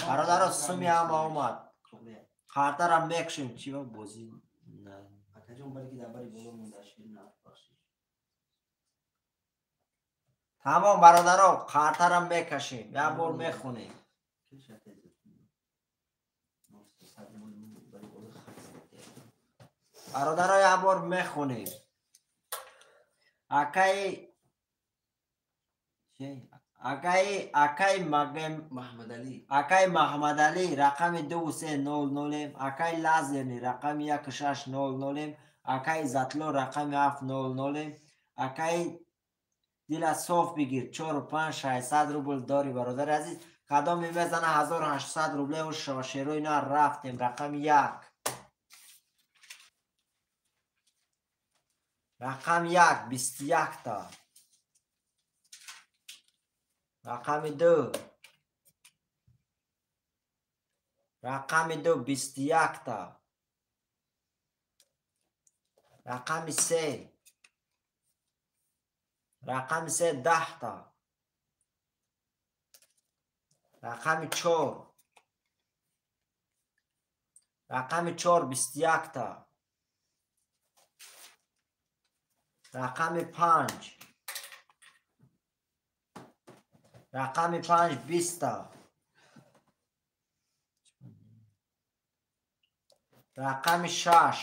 бародаро суми ҳама омад. Қартарам мекшем чи ба бозӣ тамом бародаро қартарам мекашем як бор мехонем. Бародаро як бор мехонем. Акаи акаи акаи Маҳмадалӣ рақами 2300, акаи Лазерни рақами 1600, акаи Иззатулло рақами 700, акаи Дила соф бигир 4-5 600 рубл дори бародари азиз. Кадоме мезана 1800 рубле шерои на рафтем. Рақами 1 рақами 1 21 та, рақами 2 рақами 2 21 та, рақами 3 рақами 3 10 та, рақами 4 рақами 4 21 та, рақами 5 рақами 5 20 та, рақами 6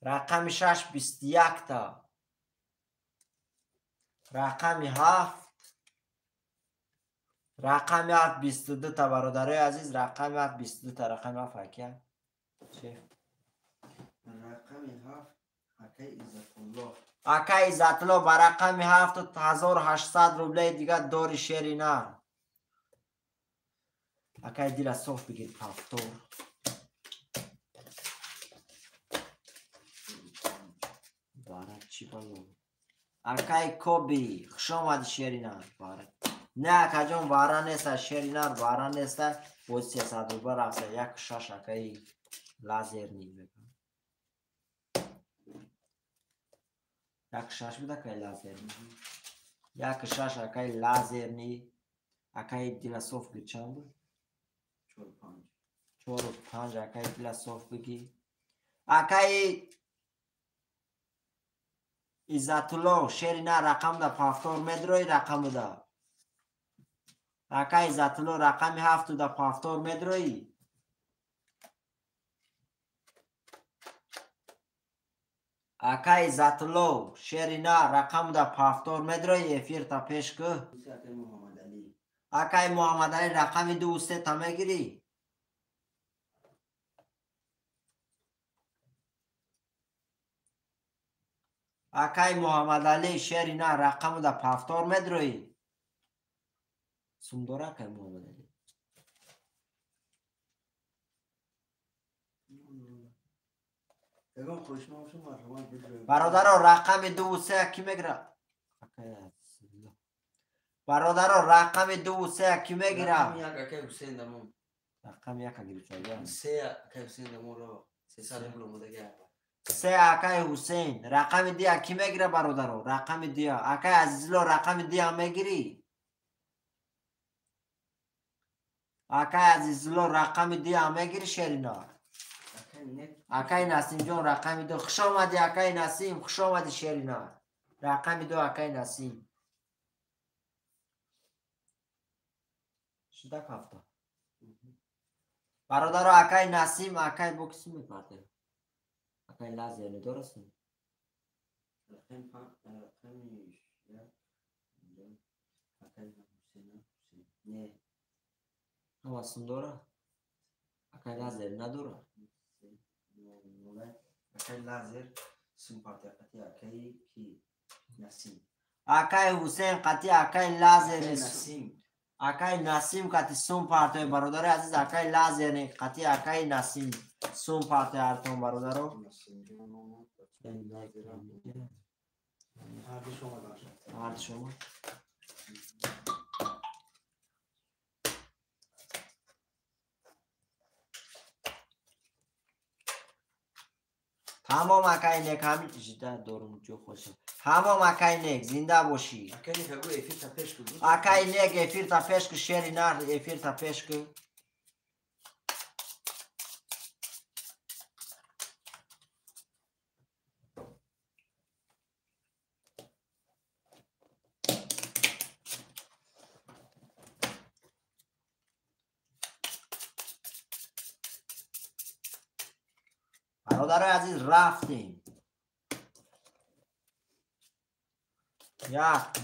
рақами 6 21 та, рақами 7 рақами 7 22 та. Бародарои азиз рақами 7 22 та. Рақами 7 акия шеф
рақами 7 акаи Иззатулло.
Акаи Иззатулло ба рақами 7 1800 рублеи дига дори шери нар. Акаи Дила соф бигир повтор. Бара чӣ бало. Акаи Коби хуш омади шери нар. Бара не акаҷон бара неста шери нар бара неста. Боз 300 рубла рафта 1-6 акаи Лазерни мекунад. 1-6 буд акаи Лазерни. 1-6 акаи Лазерни. Акаи Дила соф бигир чанд буд?
4-5.
4-5 акаи Дила соф бигир. Акаи Иззатулло шери на рақам да повтор медрои рақаму да. Акаи Иззатулло рақами 7 да повтор медрои. Акаи Иззатулло шери на рақаму да повтор медрои эфир та пеш ку. Акаи Муҳаммадалӣ рақами 2 3 та мегирӣ. Акаи Муҳаммадалӣ шери на рақаму да повтор медрои. Сум дора акаи Муҳаммадалӣ? Бародаро рақами 2 3 ки мегира? Бародаро рақами 2 3 ки мегира?
Рақами 1 акаи Ҳусейн дамон.
Рақами 1 гирифта.
3 акаи Ҳусейн дамон ро 300 рубл омадаги.
3 акаи Ҳусейн. Рақами 2 ки мегира бародаро? Рақами 2. Акаи Азизулло рақами 2 мегирӣ? Акаи Азизулло рақами 2 мегирӣ шерина? Акаи Насимҷон рақами 2. Хуш омадӣ акаи Насим, хуш омадӣ шерина. Рақами 2 акаи Насим. Шуда ҳафта. Бародаро акаи Насим, акаи бо кису мепарде? Акаи Лазерни дорастем?
Рақами 1 акаи Ҳусейн. Не.
Ҳама сум дора? Акаи Акай Лазер надора.
Акай Лазер сум партия қати акай ки Насим.
Акай Ҳусейн қати акай Лазер
Насим.
Акай Насим қати сум партия бародари азиз, акай Лазер қати акай Насим сум партия артон бародаро. Ҳар шумо. Тамом акай нек, ҳамин жида дорум ҷо хоша. Тамом акай нек, зинда бошӣ.
Акай нек агу эфир та пеш ку.
Акай нек эфир та пеш ку, шери нар эфир та пеш ку. Бародарои азиз, рафтем. 1,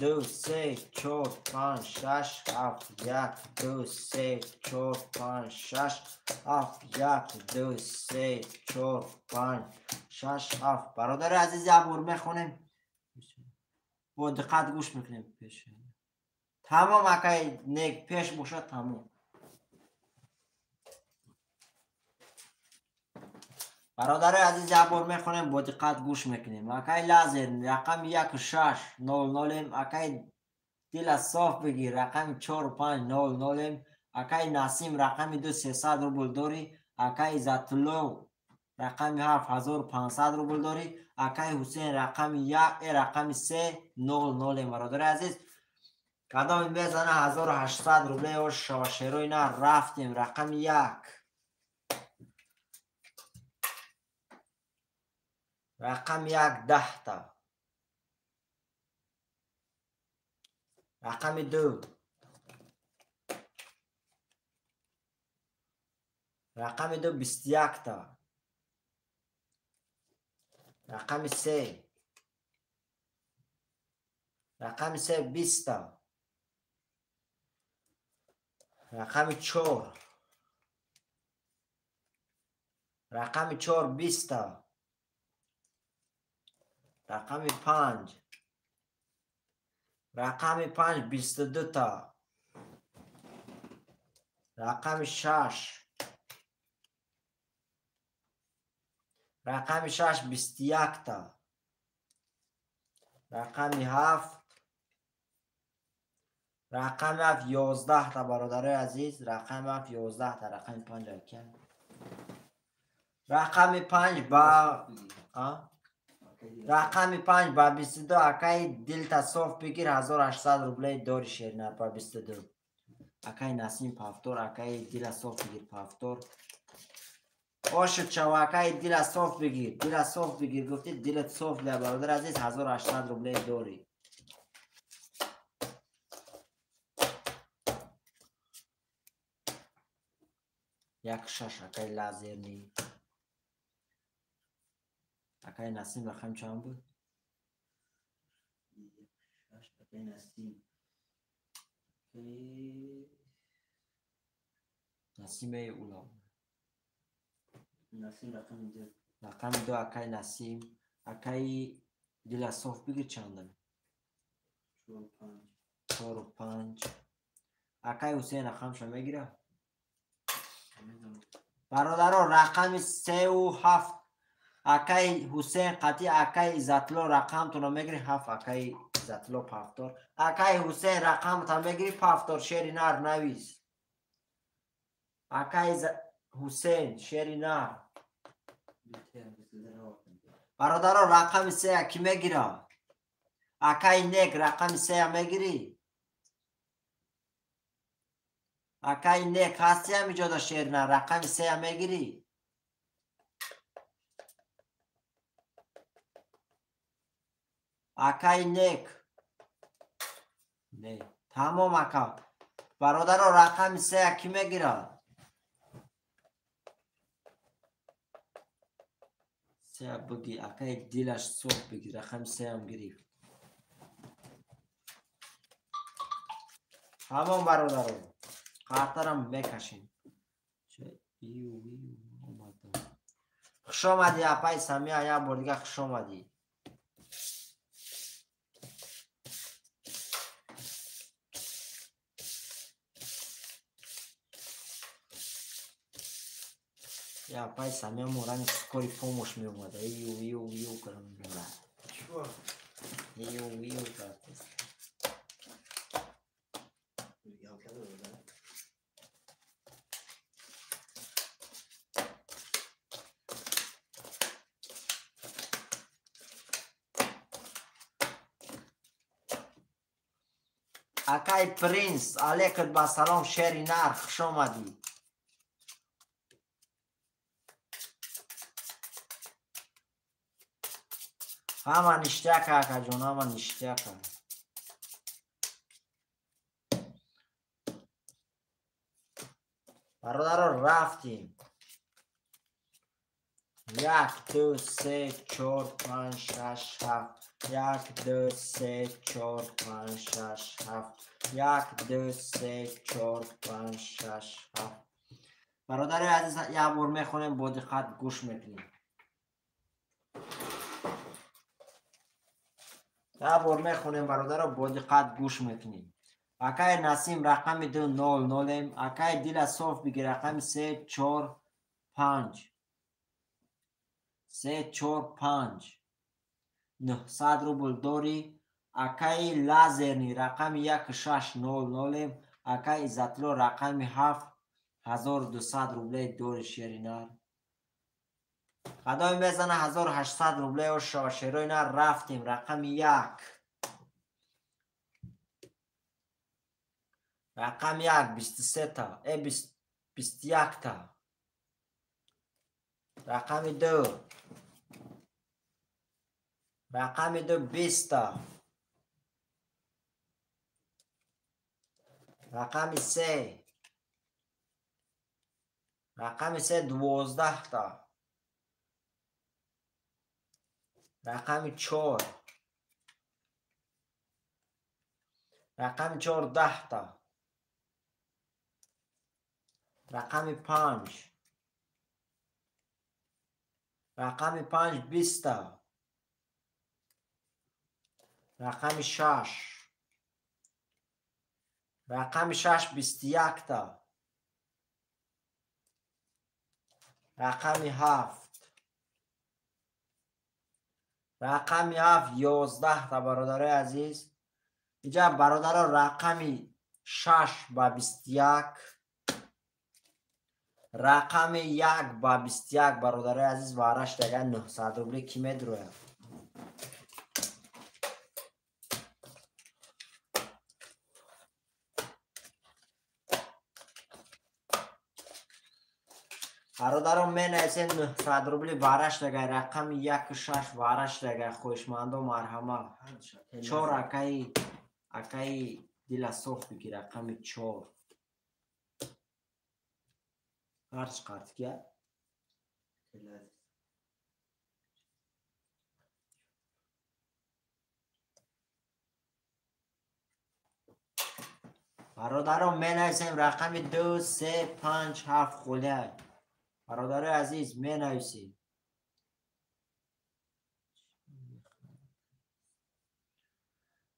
2, 3, 4, 5, 6, 7. 1, 2, 3, 4, 5, 6, 7. 1, 2, 3, 4, 5, 6, 7. Бародарои азиз, як бор мехонем, бо диққат гӯш мекунем. Пеш тамом акай нек пеш бошад, тамом. Бародарои азиз, як бор мехонем, бо диққат гӯш мекунем. Акай Лазер рақами 1600-ем, акай дила соф бигир рақами 4500-ем, акай Насим рақами 2300 рубл дорӣ, акай Иззатулло рақами 7500 рубл дорӣ, акай Ҳусейн рақами 1 рақами 300-ем. Бародарои азиз, кадоми мезана 1800 рубле ош шава шерои на. Рафтем. Рақами 1, рақами 1 10та, рақами 2, рақами 2 21та, рақами 3, рақами 3 20та, рақами 4, рақами 4 20та, рақами 5, рақами 5 22та, рақами 6, рақами 6 21та, рақами 7, рақами 7 11та. Бародарои азиз, рақами 7 11та, рақами 5 акя, рақами 5 ба рақами 5 ба 22. Акай дилта соф бигир, 1800 рублей дори шернар ба 22. Акай Насим пафтор, акай дила соф бигир пафтор. Ошуд шава, акай дила соф бигир, дила соф бигир гуфти, дилат соф ля. Бародар азиз, 1800 рублей дори. Як шаш акай Лазерни. Акай Насим рақам чанд буд?
Акай Насим.
Насиме уло.
Насим рақами 2.
Рақами 2 акай Насим. Акай дила соф бигир чандам?
4 5.
4 5. Акай Ҳусейн рақамша мегира? Бародаро, рақами 3 7. Акай Ҳусейн қати акай Иззатулло рақамтонро мегири 7. Акай Иззатулло пафтор. Акай Ҳусейн рақамтон мегири пафтор, шери нар навис. Акай Ҳусейн шери нар. Бародаро, рақами 3 ки мегира? Акай нек рақами 3 мегирӣ? Акай нек ҳасти ҳамиҷода шери нар рақами 3 мегирӣ? Акай нек. Не. Тамом ака. Бародаро, рақами 3 ки мегирад? 3 бигир, акай дилаш соф бигир, рақами 3 ам гирифт. Тамом бародаро. Қартарам мекашем. Омадам. Хуш омадӣ, апаи Самия, як бор дига хуш омадӣ. Апаи Самия морани скори помош меомада. Ию, ию, ию кардам. Ию, ию кард. Акай Принс, алейкум ба салом, шери нар, хуш омадӣ. Ҳама ништяка, акаҷон, ҳама ништяка. Бародаро, рафтем. 1, 2, 3, 4, 5, 6, 7. 1, 2, 3, 4, 5, 6, 7. 1, 2, 3, 4, 5, 6, 7. Бародари азиз, як бор мехонем, бо диққат гӯш мекунем. Як бор мехонем, бародаро, бо диққат гӯш мекунем. Акаи Насим рақами 2 0 0, акаи Дила Соф бигир рақами 3 4 5. 3 4 5. 900 рубл дорӣ. Акаи Лазерни рақами 1 6 0 0, акаи Иззатулло рақами 7 1200 рубле дорӣ, шери нар. Қадоми мезана 1800 рубле ошава, шерои нар. Рафтем. Рақами 1. Рақами 1 23 та, 21 та. Рақами 2. Рақами 2 20 та. Рақами 3. Рақами 3 12 та. Рақами 4. Рақами 4 10 та. Рақами 5. Рақами 5 20 та. Рақами 6. Рақами 6 21 та. Рақами 7. Рақами 7 11 та, бародарои азиз. Инҷа бародаро рақами 6 ба 21, рақами 1 ба 21, бародарои азиз, вараш дага 900 рубли ки медрояд. Бародарон, менависем 900 рубли вараш дагай, рақами 1 6 вараш дагай, хоҳишмандо марҳама. 4 акаи Дила Соф бигир, рақами 4. Ҳарч қартикия? Бародарон, менависем рақами 2 3 5 7 холия. Бародарои азиз, менависем.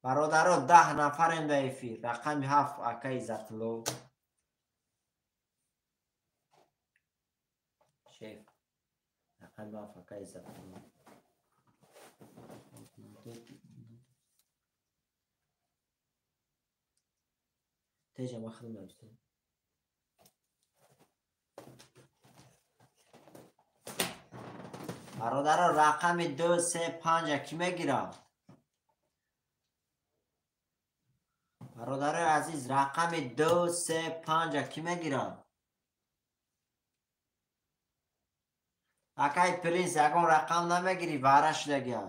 Бародаро, 10 нафарем дар эфир. Рақами 7 акаи Иззатулло. Шеф. Рақами 7 акаи Иззатулло. Теҷа ма худам навистем. Бародаро, рақами 2 3 5 ки мегирад? Бародарои азиз, рақами 2 3 5 ки мегирад? Акаи Принс, ягон рақам намегирӣ, вара шудагиа.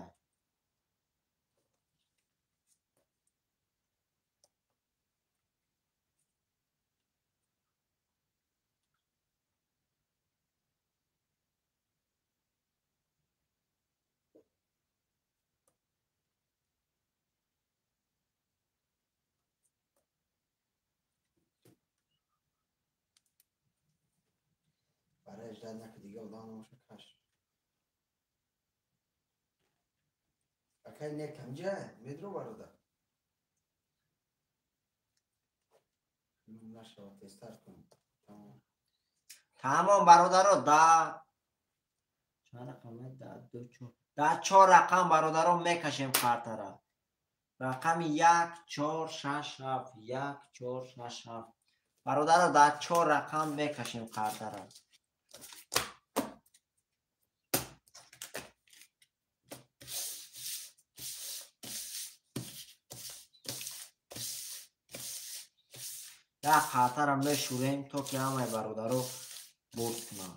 Ждать нака дига одам намоша каш. Акай не камҷа медро бародар. Нашава тезтар кун. Тамом.
Тамом бародаро да чанд рақам да 2 4 да 4 рақам бародаро мекашем картара. Рақами 1 4 6 7 1 4 6 7 бародаро да 4 рақам мекашем картара. Як картара мешӯрем то ки ҳамаи бародаро бурд кунанд.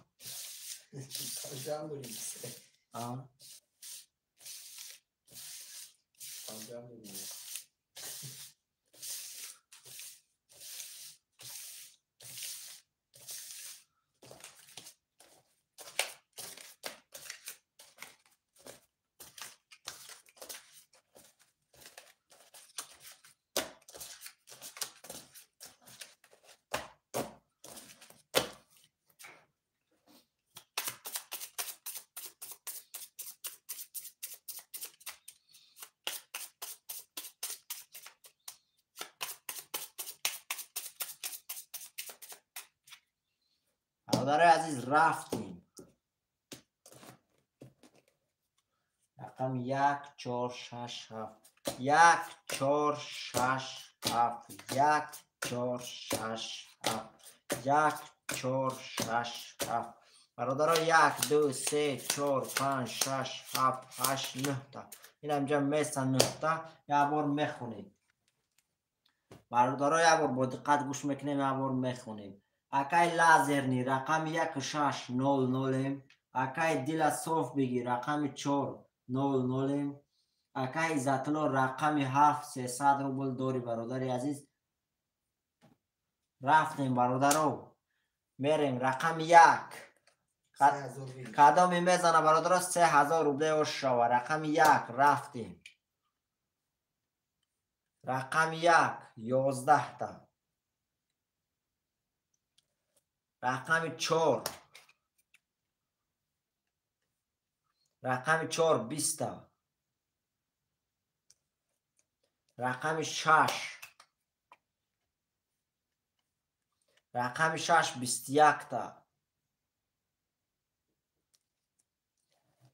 Бародарои азиз рафтем. Рақами 1 4 6 7 1 4 6 7 1 4 6 7 1 4 6 7 бародаро 1 2 3 4 5 6 7 8 9 та. Ин ҳамҷа меса 9 та як бор мехонем. Бародаро як бор бо диққат гӯш мекунем, як бор мехонем. Акай лазерни рақами 1 6 0 0, акай дила соф бигир рақами 4 0 0, акай Иззатулло рақами 7 300 рубл дори бародари азиз. Рафтем бародаро, мерем рақами 1. Кадоми мезана бародаро 3000 рубле ошава. Рақами 1 рафтем. Рақами 1 11 та. Рақами 4. Рақами 4 20 та. Рақами 6. Рақами 6 21 та.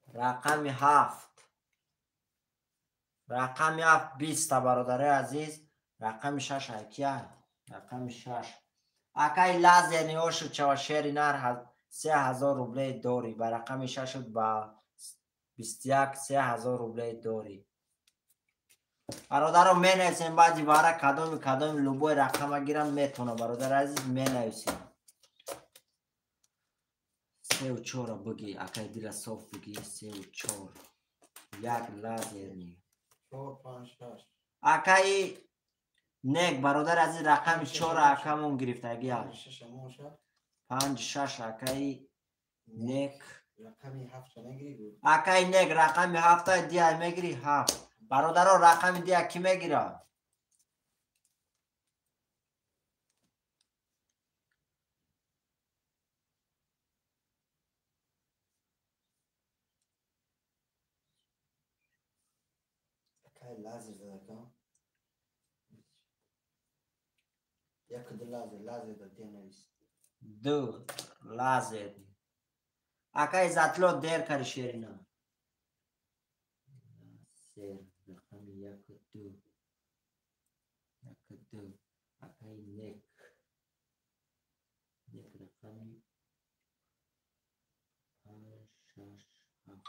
Рақами 7. Рақами 7 20 та бародарои азиз. Рақами 6 акия. Рақами 6. Акай лазерни ошуд шава шери нар 3000 рубле дорӣ. Ба рақами 6 шуд ба 21 3000 рубле дорӣ. Бародаро менависем баъди вара кадоми кадоми любой рақама гирам метавона бародари азиз менависем. 3 4 бигӣ акай дила соф бигӣ 3 4 як лазерни
4 5 6
акай нек бародари азиз рақами 4 акамон гирифтагӣ 5 6 акай нек акай нек рақами 7 дия мегирӣ 7 бародаро рақами дия кӣ мегирад?
Акай лазер задака як ду лазер лазер да денавис
ду лазер акай Иззатулло дер кари шерина сер рақами 1 2 1 2 акай нек нек рақами 5 6 7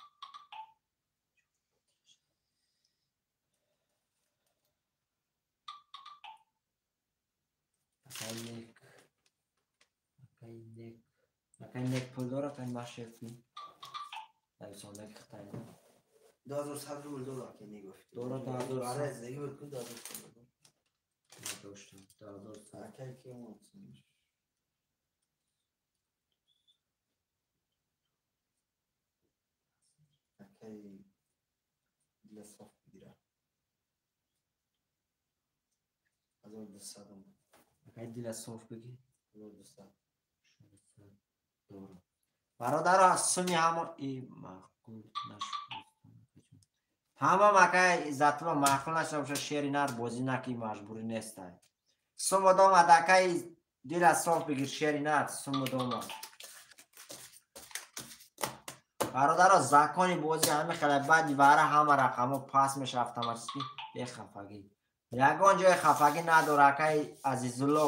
акай нек акай нек акай нек пул дорад акай машефи нависондаги хитай
2100 рубл дорад ки негуфт.
Дорад 2100.
Аре зиндагӣ буд ку 2100 рубл.
Надоштам 2100.
Акай ки омад. Акай дила соф бигира. 1200 омад.
Акай дила соф бигир.
1200.
600 дорад. Бародаро, суми ҳамо и маъқул нашуд. Ҳама акай Иззатулло маъқул нашуда боша, шери нар бозӣ наки, маҷбурӣ нестай. Сум омад, акай дила соф бигир, шери нар сум омад. Бародаро, закони бозӣ ҳами хеле, баъди вара ҳама рақамҳо пас меша автоматически, бехафагӣ. Ягон ҷои хафагӣ надора, акай Азизулло,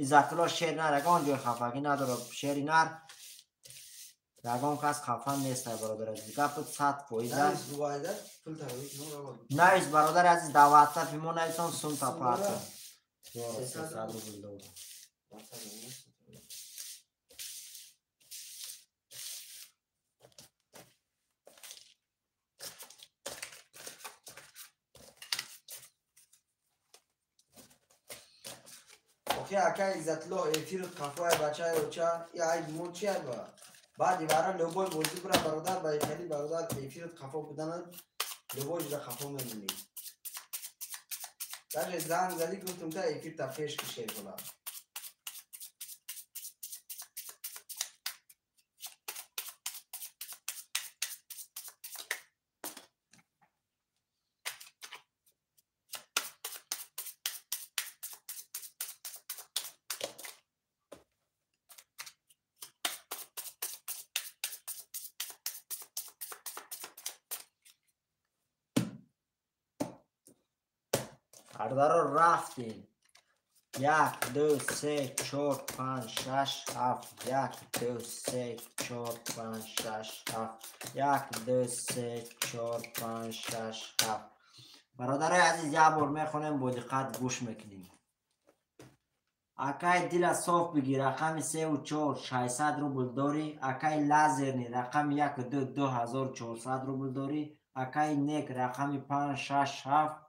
Иззатулло, шери нар ягон ҷои хафагӣ надора, шери нар ягон кас хафа нестай, бародари азиз. Гапи 100%. Навис, бародари азиз, дар ватсапи мо нависон, сумта парта. 300 рубл дорам.
Охи акай Иззатулло, эфир қафои бачаи оча, и айб мо чи айба? Баъди вара любой бозӣ бура, бародар, ба хели бародар эфират қафо буданат, любой ҷуда қафо мемонӣ. Даже занг задӣ, гуфтум та эфир та пеш кише кула.
Бародаро, рафтем. 1, 2, 3, 4, 5, 6, 7. 1, 2, 3, 4, 5, 6, 7. 1, 2, 3, 4, 5, 6, 7. Бародарои азиз, як бор мехонем, бо диққат гӯш мекунем. Акай дила соф бигир, рақами 3 4, 600 рубл дорӣ. Акай Лазерни, рақами 1 2, 2400 рубл дорӣ. Акай Нек, рақами 5, 6, 7,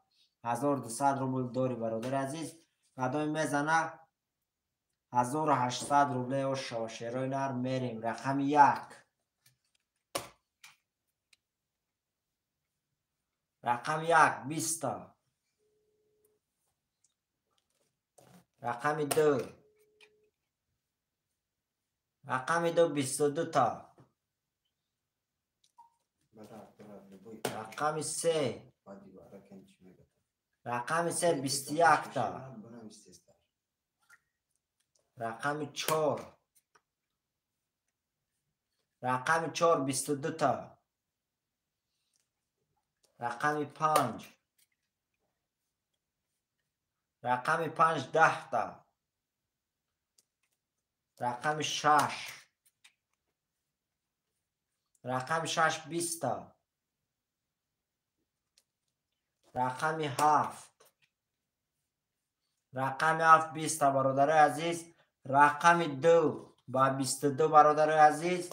1200 рубл дорӣ, бародари азиз. Кадоми мезана 1800 рубле ошава, шерои нар мерем. Рақами 1. Рақами 1, 20. Рақами 2. Рақами 2, 22 та. Рақами 3. Рақами 3, 21 та. Рақами 4. Рақами 4, 22 та. Рақами 5. Рақами 5, 10 та. Рақами 6. Рақами 6, 20 та. Рақами 7. Рақами 7, 20 та, бародарои азиз. Рақами 2 ба 22, бародарои азиз.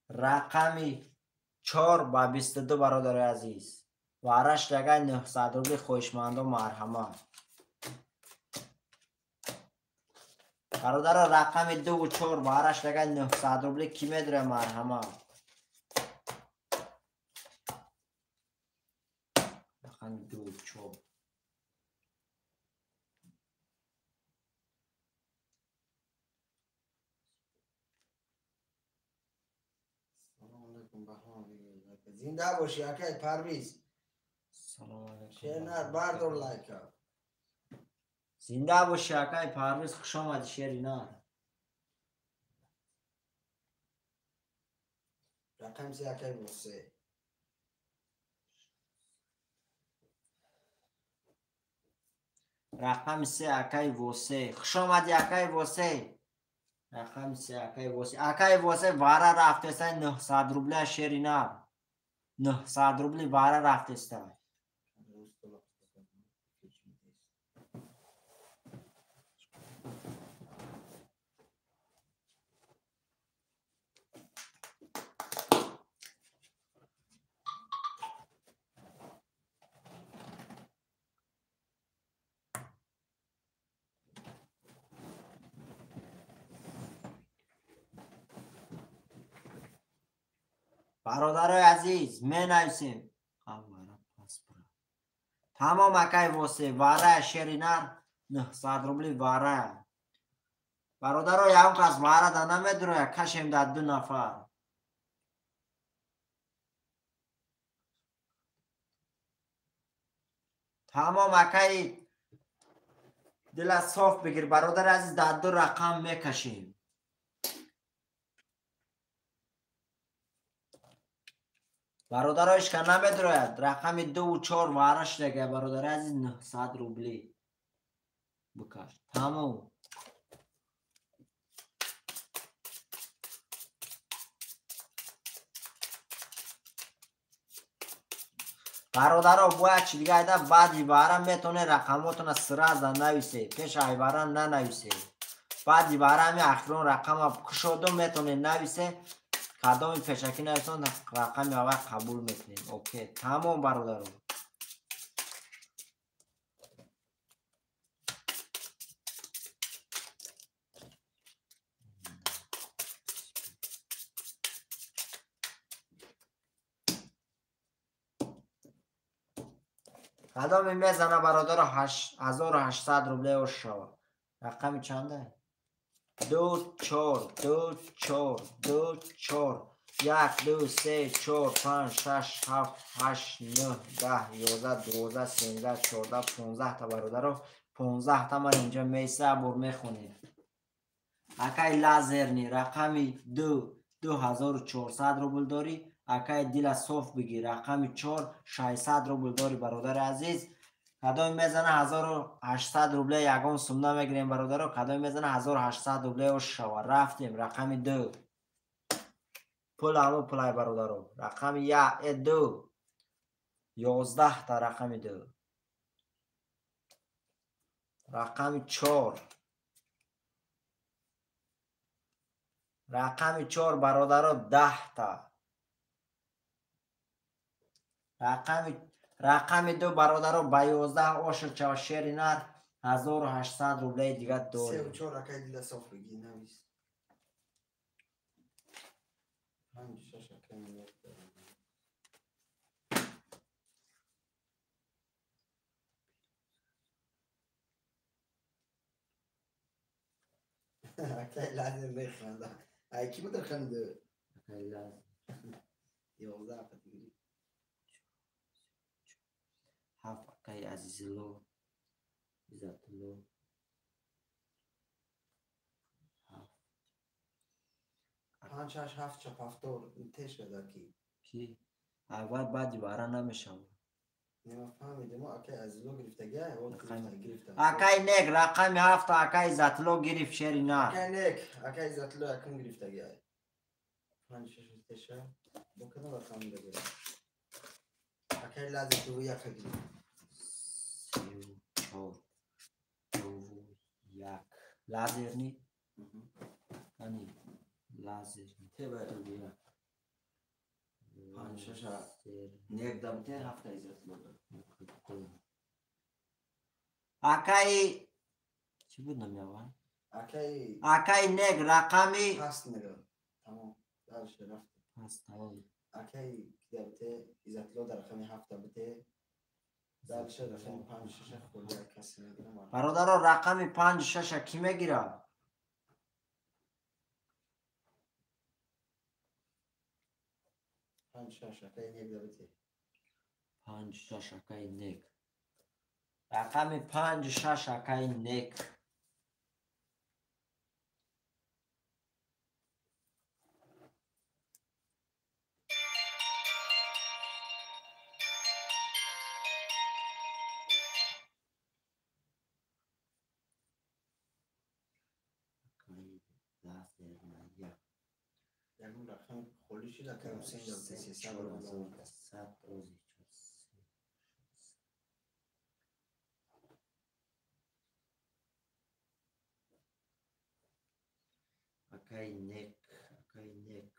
Рақами 4 ба 22, бародарои азиз. Вараш рагай 900 рубли, хоҳишмандо марҳамат. Бародаро, рақами 2 ва 4 вараш рагай 900 рубли, ки медуре, марҳамат. Рақами 2 ва 4.
Зинда бошӣ, акай Парвиз.
Салом алейкум.
Шернар, бардор лайка.
Зинда бошӣ, акай Парвиз, хуш омадӣ, шеринар.
Рақами 3, акай Восе.
Рақами 3, акай Восе. Хуш омадӣ, акай Восе. Рақами 3, акай Восе. Акай Восе вара рафтеста 900 рубля, шеринар. 900 рубли вара рафтеста. Бародарои азиз, менависем. Тамом, акай Восе, вара шеринар 900 рубли вара. Бародаро, ягон кас варада намедуроя, кашем дар 2 нафар. Тамом акаи дила соф бигир бародари азиз, дар 2 рақам мекашем. Бародаро ишка намедурояд, рақами 2 4 вара шудага бародари азиз, 900 рубли бикаш. Тамом. Бародаро, бояд чи дига айда баъди баъра метавонед рақамотона сраза нависе, пеш ай баъра нанависе. Баъди баъра ҳами ахирон рақама кушоду метавонед нависе, кадоми пешакӣ нависон рақами аввал қабул мекунем. Окей, тамом бародаро. Кадоми мезана бародаро 1800 рубле ош шава. Рақами чанда? 2 4 2 4 2 4 1 2 3 4 5 6 7 8 9 10 11 12 13 14 15 та бародаро, 15 та ман инҷа мейса бор мехонем. Акай лазерни рақами 2 2400 рубл дорӣ. Акай дила соф бигир, рақами 4 600 рубл дорӣ бародари азиз. Кадоми мезана 1800 рубле ягон сум намегирем бародаро, кадоми мезана 1800 рубле ош шава. Рафтем рақами 2. Пул ҳамо пулай бародаро. Рақами 2 11 та рақами 2. Рақами 4. Рақами 4 бародаро 10 та. Рақами 2 бародаро ба 11 ошр чава шери нар 1800 рублеи дига дорем.
3 4 акай дила соф бигир навис. 5 6 акай нек дорем. Акай лазер механда. Ай ки буд рақами 2?
Акай лазер.
11 категория.
7 акай Азизулло, Иззатулло. 7
5 6 7 4 7 теш ки.
Ки? Аввал баъди баъра намешавад.
Намефаҳмидем, акай Азизулло гирифтага, гирифта.
Акай нек рақами 7 акай Иззатулло гирифт шери нар.
Акай нек, акай Иззатулло якум гирифтага. 5 6 теша. Бо кадом рақам гирифта? Акай лазер 2 1 гирифт.
3 4 2 1. Лазерни? Ани лазерни.
Тебе
2 1.
5 6 нек дамте 7 Иззатулло.
Акай чӣ буд номи аввал?
Акай
нек рақами
паст мега. Тамом. Дальше рафт.
Паст тамом.
Акай кидабте Иззатулло дар рақами 7 бите. Дальше рақами 5 6 хурда касе мегирам.
Бародаро рақами 5 6 кӣ мегирад?
5 6 акай нек дабите.
5 6 акай нек. Рақами 5 6 акай нек.
Ягон рақам холӣ шуд, акай Ҳусейн дабите 300 рубл.
Акай нек, акай нек.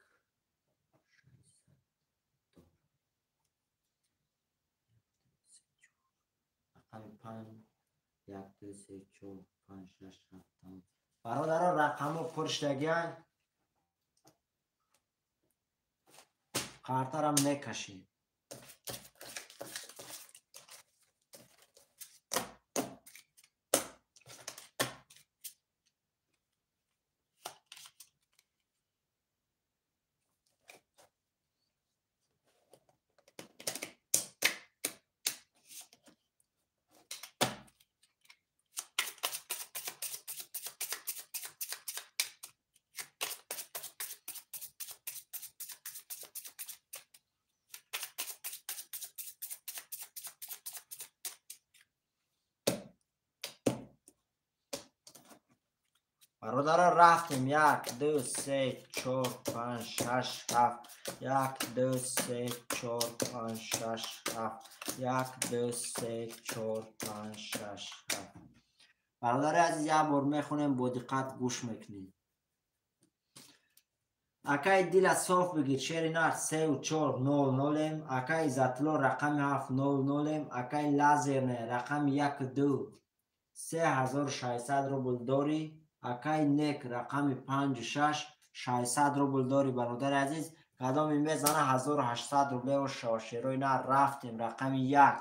6 рақами 5 1 2 3 4 5 6 7 8. Бародаро рақамҳо пур шудагианд. Қартарам мекашем. Бародаро рафтем. 1 2 3 4 5 6 7. 1 2 3 4 5 6 7. 1 2 3 4 5 6 7. Бародари азиз, як бор мехонем, бо диққат гӯш мекунем. Акаи дила соф бигир, шери нар 3 4 0 0. Акаи Иззатулло рақами 7 0 0. Акаи Лазерне рақами 1 2 3600 рубл дорӣ. Акаи Нек рақами 5 6 600 рубл дорӣ. Бародари азиз, кадоми мезана 1800 рублео шерои нар. Рафтем. Рақами 1.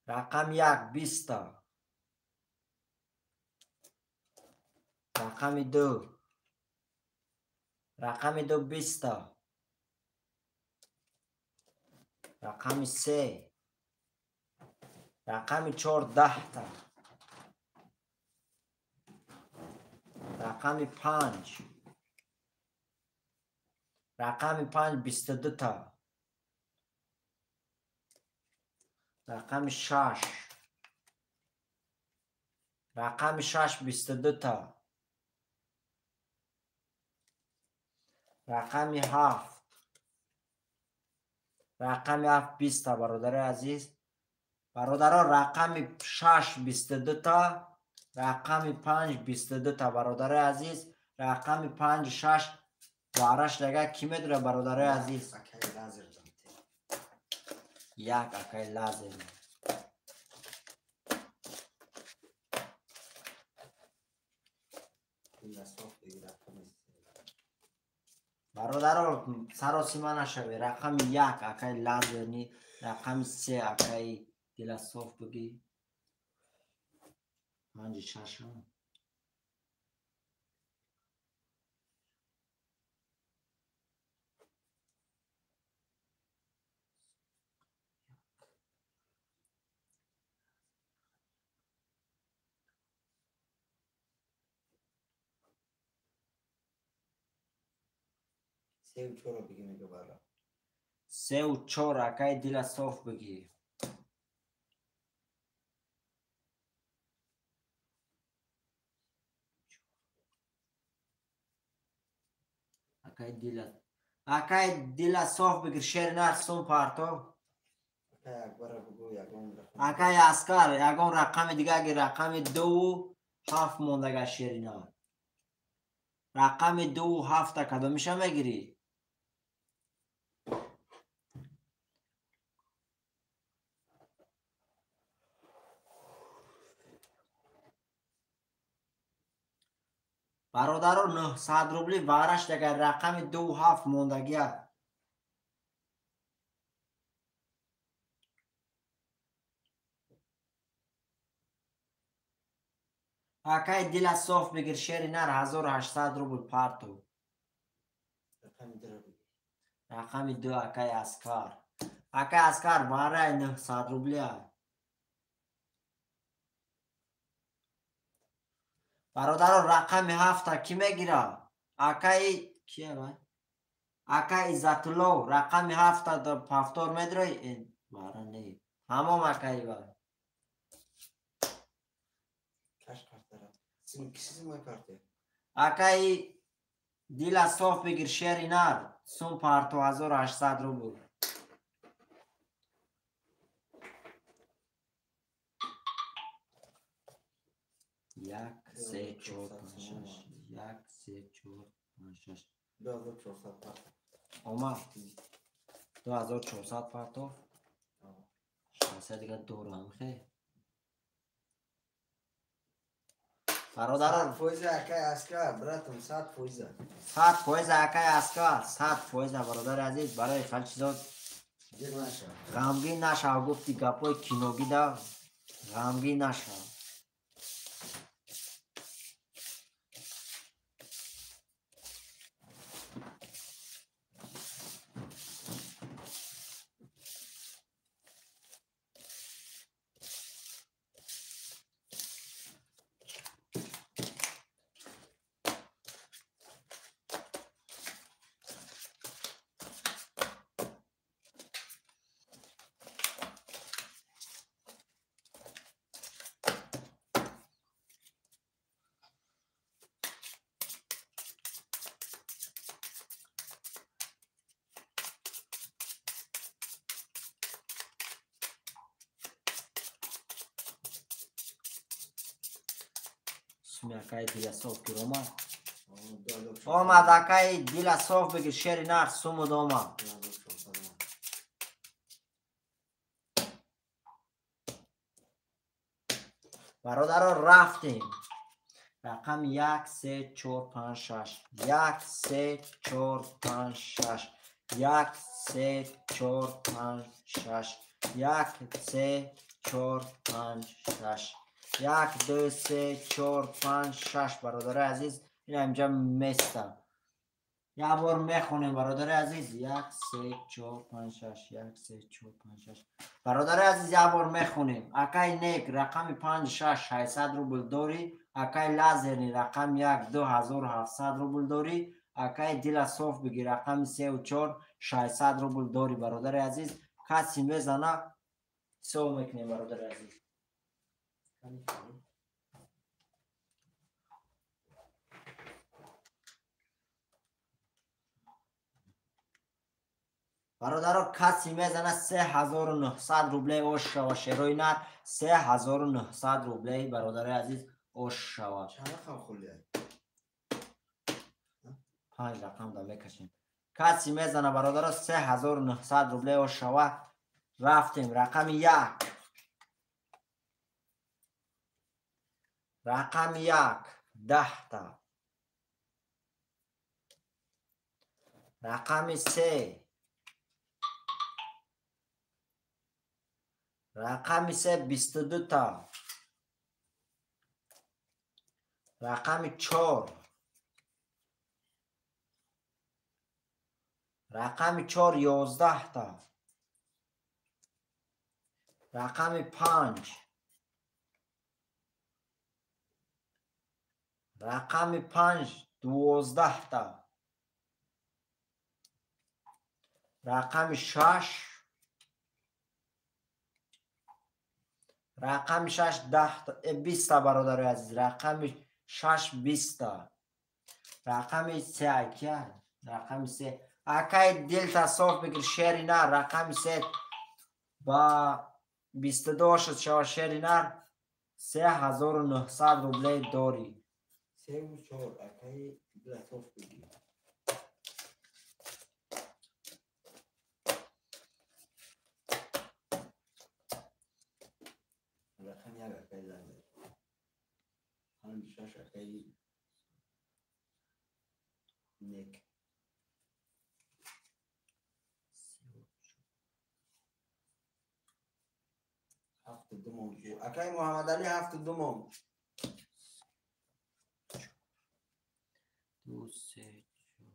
Рақами 1 20. Рақами 2. Рақами 2 20. Рақами 3. Рақами 4 10. Рақами 5. Рақами 5 22. Рақами 6. Рақами 6 22. Рақами 7. Рақами 7 20. Бародари азиз, бародаро, рақами 6 22, рақами 5 22. Бародари азиз, рақами 5 6 бараш дага ки медура, бародари азиз? Як акаи Лазер. Бародаро, саросима нашаве. Рақами 1 акаи Лазерни, рақами 3 акаи Диласоф бигӣ, 5 6. Се 4 акаи Диласоф бигӣ. Акаи Диласоф бигир, шери нар сум парто. Акаи Аскар, ягон рақами дига гир, рақами 2 7 мондага шери нар. Рақами 2 7 кадомиша мегирӣ? Бародаро, 900 рубли вараш дага рақами 2 7 мондагия. Акаи Диласоф бигир, шери нар 1800 рубл парту. Рақами 2 акаи Аскар. Акаи Аскар варай 900 рублия. Бародаро, рақами 7 ки мегира? Акаи кия вай? Акаи Иззатулло рақами 7 пафтор медрои? Вара не. Ҳамом акаи вай. Акаи Диласоф бигир, шери нар сум парту 1800 рубл. 1 3 4 5 6 1 3 4 5 6
2400 партов.
Омад 2400 партов. 600 дига дорам хе. Бародарон,
фоиза акаи Аскар, братам, 100 фоиза.
100 фоиза акаи Аскар, 100 фоиза. Бародари азиз, барои хел чизо ғамгин нашав, гуфти гапои киногида ғамгин нашав. Суми акай дила соф гир омад. Омад акай дила соф бигир шери нар сумуд омад. Бародаро рафтем. Рақам 1 3 4 5 6. 1 3 4 5 6. 1 3 4 5 6. 1 3 4 5 6. 1 2 3 4 5 6. Бародари азиз, ин инҷа места. Як бор мехонем бародари азиз. 1 3 4 5 6. 1 3 4 5 6. Бародари азиз, як бор мехонем. Акай нек рақами 5 6 600 рубл дорӣ. Акай лазерни рақами 1 2700 рубл дорӣ. Акай дила соф бигир рақами 3 4 600 рубл дорӣ. Бародари азиз, каси мезана ҳисоб мекунем бародари азиз. Бародаро, каси мезана 3900 рублей ош шава. Шерои нар 3900 рублей бародари азиз ош шава.
Чанд рақам холия?
5 рақам да мекашем. Каси мезана бародаро 3900 рублей ош шава. Рафтем рақами 1. Рақами 1 10 та. Рақами 3. Рақами 3 22 та. Рақами 4. Рақами 4 11 та. Рақами 5. Рақами 5 12 та. Рақами 6. Рақами 6 10 та, 20 та бародари азиз. Рақами 6 20 та. Рақами 3 акя. Рақами 3. Акай дилта соф бигир шери нар. Рақами 3 ба 22 шуд шава шери нар. 3900 рублей дорӣ.
3 4 акай дила соф бигир. Рақами 1 акай лазер. 5 6 акай нек. 7 2 мон. Акай Муҳаммадалӣ 7 2 мон.
2 3 4.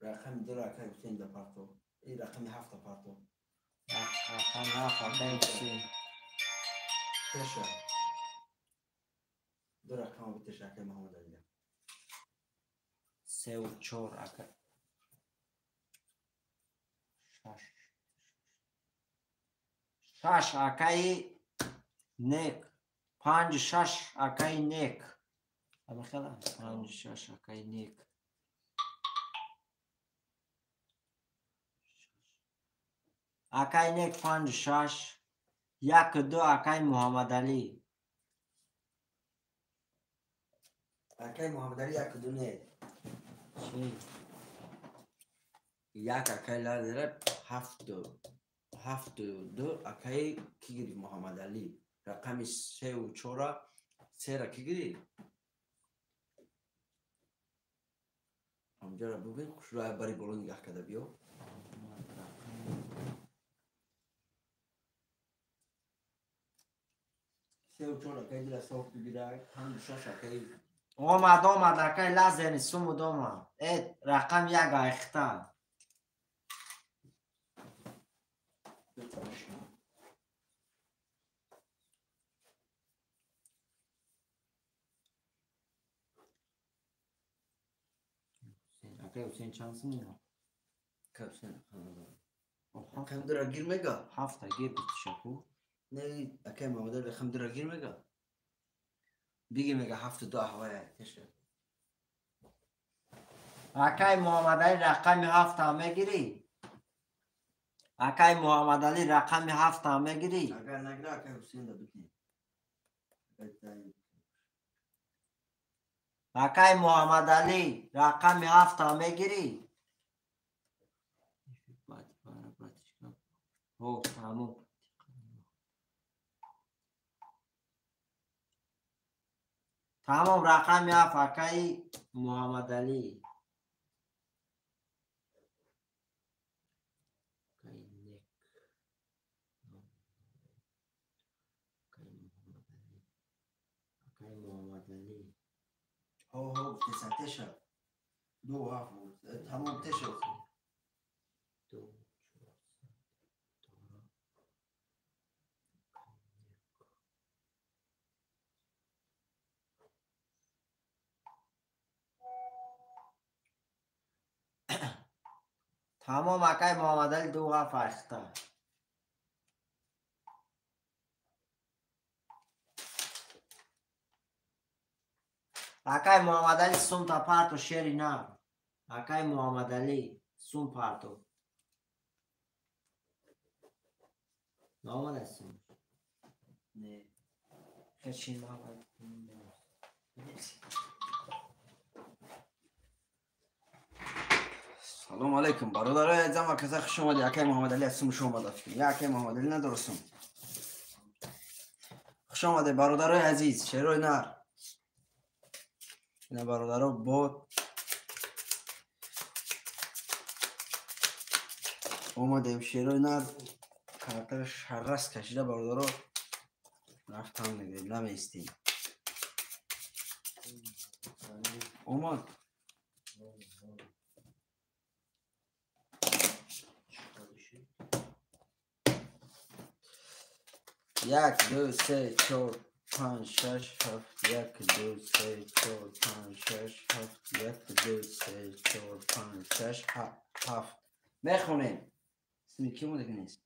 Рақами 2 акай Ҳусейн да парто. Ин рақами 7 парто.
Рақами 7 акай Ҳусейн.
Теша. 2 рақама битеша акай Муҳаммадалӣ.
3 4 акай. 6. 6 акай нек. 5 6 акай нек. Абихела 5 6 акай нек. Акай нек 5 6 1 2 акай Муҳаммадалӣ.
Акай Муҳаммадалӣ 1 2 не.
Чӣ?
1 акай лазера 7 7 2 акай ки гирифт Муҳаммадалӣ. Рақами 3 4 3-ра ки гирифт? Ҳамҷара бубин, хушро бари боло нигаҳ карда биё. 3 4 акай дила соф бигирак, 5 6 акай.
Омад, омад акай лазерни сумуд омад. Рақам 1 айхта. Акай Ҳусейн чанд сум меёбад?
Акай Ҳусейн рақам 2-ра гир мега?
7 гир гуфтишаку.
Не, акай Муҳаммадалӣ рақам 2-ра гир мега? Биги мега 7 2 аҳвая теша.
Акай Муҳаммадалӣ рақами 7 мегирӣ? Акай Муҳаммадалӣ рақами 7 мегирӣ?
Агар нагира акай Ҳусейн да битин.
Акай Муҳаммадалӣ рақами 7 мегирӣ? Ҳо, тамом. Тамом, рақами 7 акаи Муҳаммадалӣ.
Ҳо, гуфтесан, теша. 2 7 тамом теша.
2 4 тамом, акай Муҳаммадалӣ 2 7 8. Акай Муҳаммадалӣ сум та парто шери нар. Акай Муҳаммадалӣ сум парто. Наомада сум?
Не.
Хечи наомад.
Салом алейкум, бародарои азизам ва каса хуш омадед. Акай Муҳаммадалӣ аз сум шумо омада фикр. Я акай Муҳаммадалӣ надорустум. Хуш омадед бародарои азиз, шерои нар. Ина бародаро бо омадем шерои нар картаро шаррас кашида бародаро рафтам мегирем, намеистем. Омад. 1 2 3 4 5 6 7 1 2 3 4 5 6 7 1 2 3 4 5 6 7. Мехонем. Сми ки омада нест?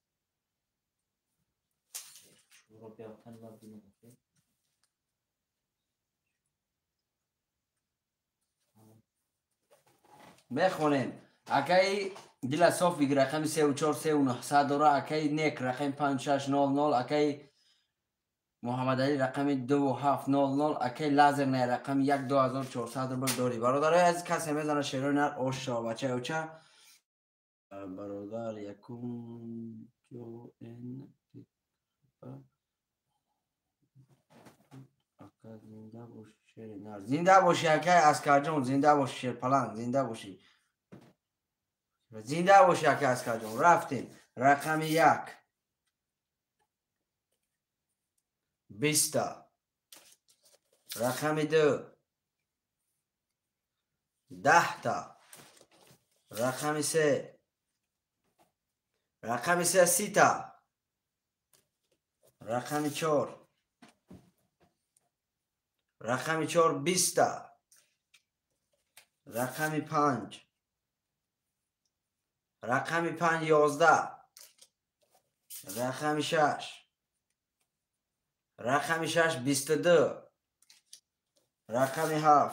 Мехонем. Акаи дила соф бигир рақами 3 4 3 900 дора. Акаи нек рақами 5 6 0 0. Акаи Муҳаммадалӣ рақами 2 7 0 0. Акаи лазер не рақами 1 2400 рубл дорӣ. Бародарои азиз, касе мезана шерои нар ош шава бачаи оча. Бародар якум ҷо н ака зинда боши шери нар. Зинда боши акаи Аскарҷон, зинда боши шерпаланг, зинда боши. Зинда боши акаи Аскарҷон. Рафтем. Рақами 1 20, рақами 2 10, рақами 3 рақами 3 30, рақами 4 рақами 4 20, рақами 5 рақами 5 11, рақами 6 рақами 6 22, рақами 7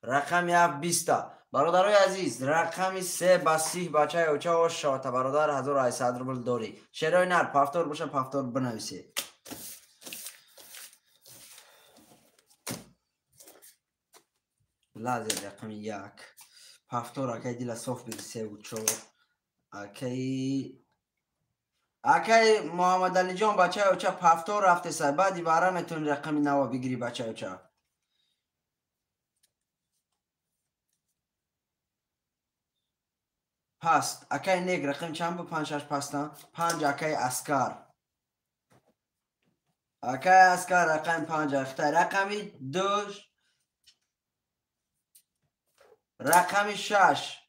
рақами 7 20. Бародарои азиз, рақами 3 ба 30 бачаи оча ош шавата бародар 1800 рубл дорӣ. Шерои нар пафтор боша, пафтор бинависед. Лазер рақами 1 пафтор акаи дила соф бигир 3 4. Акаи Муҳаммадалиҷон бачаи оча пафтор рафтеса, баъди вара метавонӣ рақами нава бигирӣ бачаи оча. Паст акаи нек рақами чанд буд? 5 6 паста 5 акаи Аскар. Акаи Аскар рақами 5 ахтай. Рақами 2 рақами 6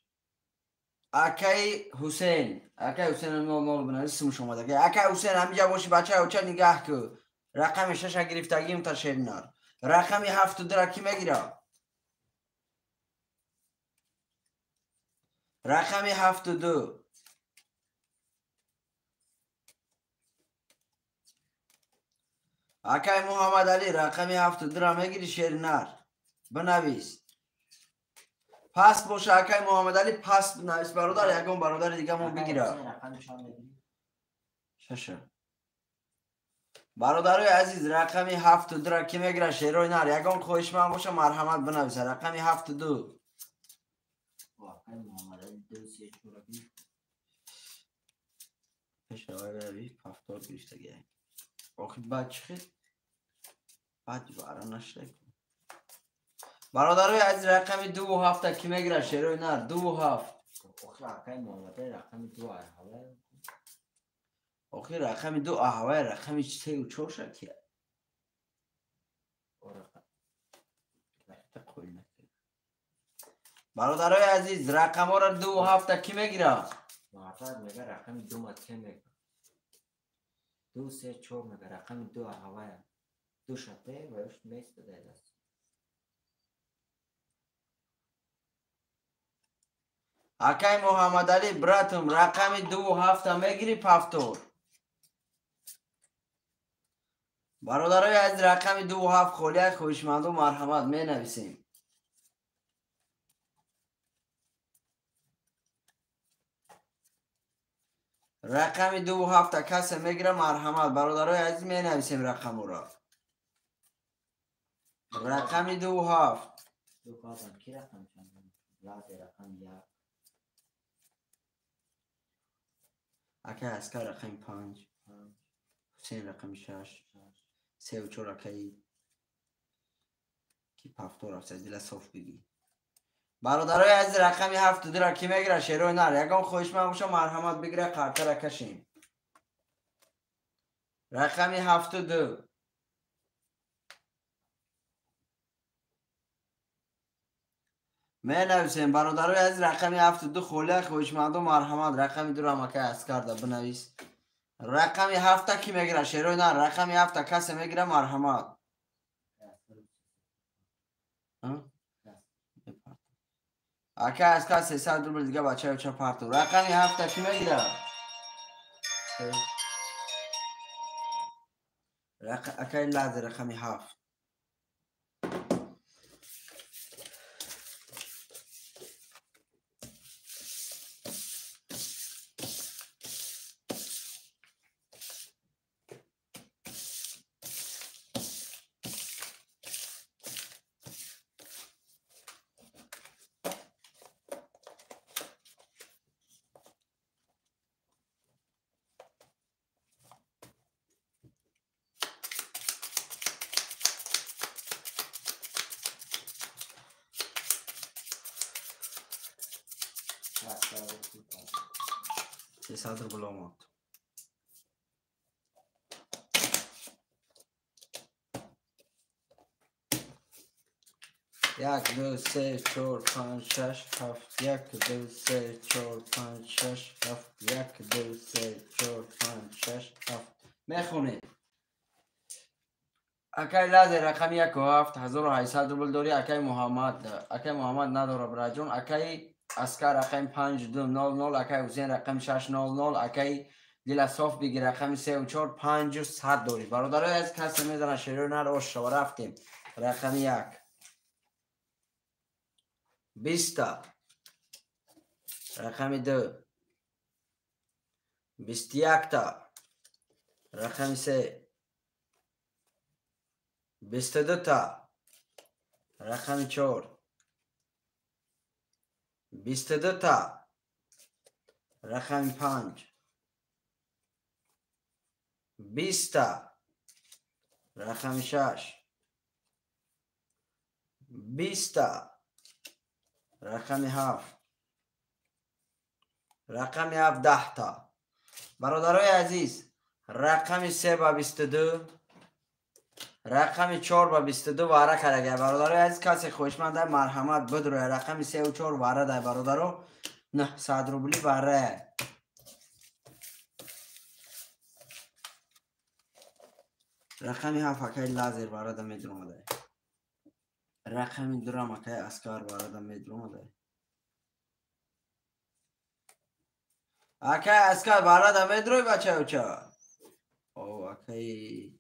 акаи Ҳусейн. Акаи Ҳусейн 0 0 бинавис сумш омада. Акаи Ҳусейн ҳамиҷа боши бачаи оча нигаҳ ку. Рақами 6 гирифтагим та шеринар. Рақами 7 2 ки мегира? Рақами 7 2 акаи Муҳаммадалӣ рақами 7 2 мегири шеринар. Бинавис. Паст боша акай Муҳаммадалӣ, паст навис бародар, ягон бародари дига мо бигира. Шаша. Бародарои азиз, рақами 7-ро ки мегира шерои нар, ягон хоҳишманд боша марҳамат бинависа. Рақами 7-2. Пешаваи гирифтагӣ. Охи баъд чӣ хел? Баъд вара нашуда. Бародарои азиз, рақами 2-7 ки мегира шерои нар, 2-7.
Охи акай Муҳаммадалӣ рақами 2 аҳавай.
Охи рақами 2 аҳавай, рақами 3-4 ша ки. Бародарои азиз, рақамҳоро 2-7 ки мегира?
Муҳаммад мега рақами 2 ма те мега. 2 3 4 мега рақами 2 аҳавай. 2 шате ва ёш места дай даст.
Акай Муҳаммадалӣ, братум, рақами 2-7 мегири пафтор. Бародарои азиз, рақами 2-7 холия, хоҳишманду марҳамат менависем. Рақами 2-7 касе мегира марҳамат. Бародарои азиз, менависем рақамуро. Рақами 2-7.
Ки рақам чанд? Рақами 1.
Акай Аскар рақами 5, Ҳусейн рақами 6, 3-4 акаи ки пафтор рафта, дила соф бигӣ. Бародарои азиз, рақами 7-ро ки мегира шерои нар, ягон хоҳишманд боша марҳамат бигира, қартара кашем. Рақами 7-2. Менависем бародарои азиз, рақами 7-2 холия, хоҳишманду марҳамат. Рақами 2 акай Аскарда бинавис. Рақами 7 ки мегира шерои нар, рақами 7 касе мегира марҳамат. Акай Аскар 300 рубл дига бачаё ча парту. Рақами 7 ки мегира? Акай Лази рақами 7. Рубл омад. Як, ду, се, чор, панҷ, шаш, ҳафт. Як, ду, се, чор, панҷ, шаш, ҳафт. Як, ду, се, чор, панҷ, шаш, ҳафт. Мехонем. Акай Лазе рақами 1-7, 1800 рубл дорӣ. Акай Муҳаммад, акай Муҳаммад надора браҷон. Акай Аскар рақами 5-2-0-0, акай Ҳусейн рақами 6-0-0, акай Дила соф биги рақами 3-4, 5-100 дорӣ. Бародарои азиз, касе мезана шерои нар ош шава. Рафтем. Рақами 1. 20. Рақами 2. 21. Рақами 3. 22. Рақами 4. 22. Рақами 5. 20. Рақами 6. 20. Рақами 7. Рақами 7 10. Бародарои азиз, рақами 3 ба 22, рақами 4 ба 22 вара карда. Бародарои азиз, касе хоҳишманд марҳамат бидроя. Рақами 3 ва 4 вара дай бародаро, 900 рубли вара. Рақами 7 акай Лазер варада медромада. Рақами 2 акай Аскар варада медромада. Акай Аскар варада медрой бачаюча. О, акай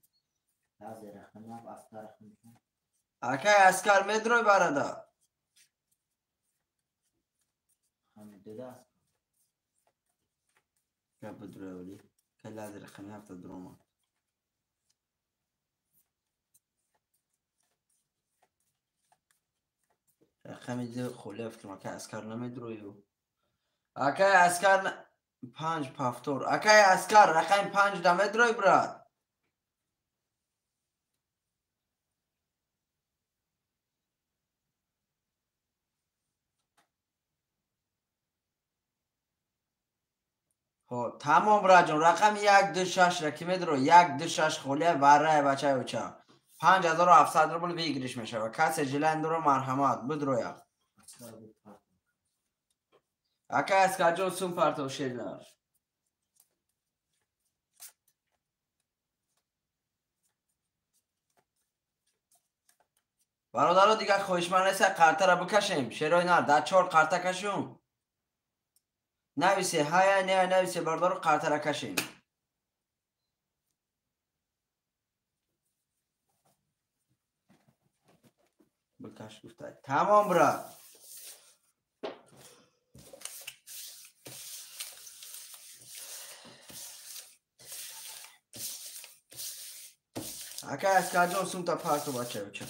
Акай Аскар медрой барада.
Рақами 2 аст.
Гап бидуравли. Кай лази рақами 7 дуромад. Рақами 2 холия фикрам акай Аскар намедурою. Акай Аскар 5 повтор. Акай Аскар рақами 5 да медурой брат. Тамом браҷон, рақами 1 2 6 ра ки медуро? 1 2 6 холия варрая бачаи оча. 5700 рубл выигрыш мешава. Касе желание дора марҳамат бидроя. Акай Аскарҷон сум партов шернар. Бародаро дигар хоҳишманд нест қартара бикашем. Шерои нар дар 4 қарта кашум. Нависе ҳая не нависе бародаро қартара кашем. Бикаш гуфта. Тамом брат. Акай Аскарҷон сумта парту бача оча.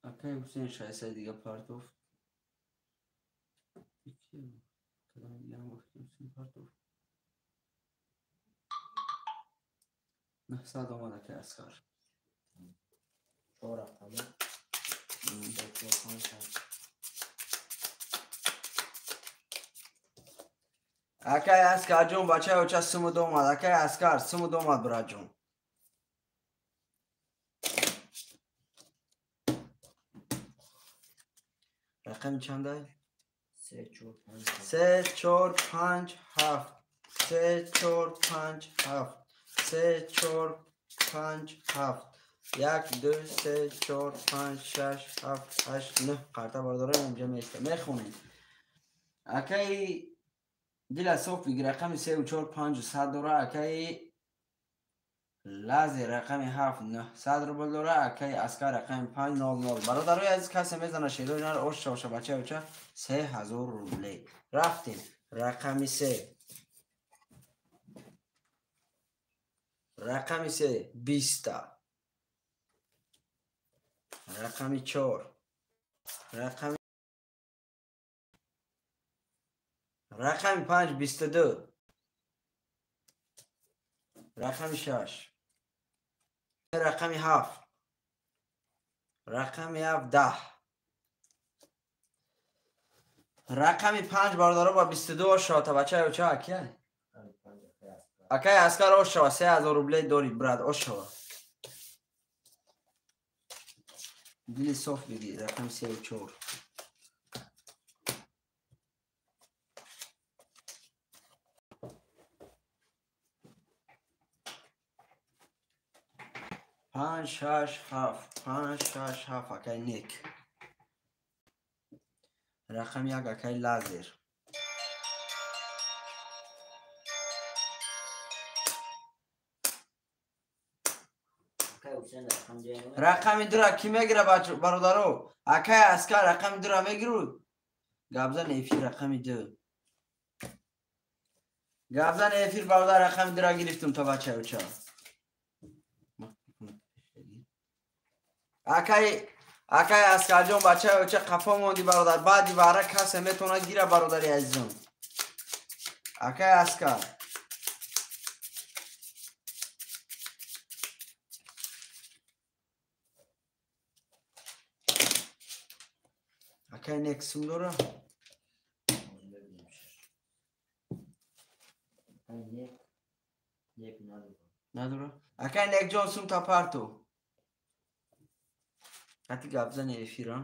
Акай Ҳусейн 600 дига партофт. Партофт. 900 омад акай Аскар.
4 рақами. 2 4 5 6.
Акай Аскарҷон бачаи оча сумуд омад. Акай Аскар сумуд омад братҷон. Рақами чандай?
3 4 5
3 4 5 7 3 4 5 7 3 4 5 7 1 2 3 4 5 6 7 8 9 қарта бардорам инҷа меиста мехонем. Акай дила соф бигир рақами 3 4 5 100 дора. Акай лази рақами 7 900 рубл дора. Акай Аскар рақами 5 0 0. Бародарои азиз касе мезана шерои нар ош шавша бачаи оча 3000 рубле. Рафтем. Рақами 3. Рақами 3 20. Рақами 4. Рақами 5 22. Рақами 6. Рақами 7. Рақами 7 10. Рақами 5 бародаро ба 22 ошава бачаи оча акия. Акай Аскар ошава 3000 рубле дори брат ошава. Дили соф биги рақами 3 ва 4. 5 6 7 5 6 7 акай нек. Рақами 1 акай лазер. Рақами 2 ки мегира бародаро? Акай Аскар рақами 2 мегиру? Гапзан эфир рақами 2. Гапзан эфир бародар рақами 2 гирифтум то бачаи оча. Акай Аскарҷон бачаи оча қафо монди бародар. Баъди вара касе метавонад гира бародари азизон. Акай Аскар. Акай нек сум дора? Надора? Акай некҷон сум та парту. Ати гапзани эфир, а?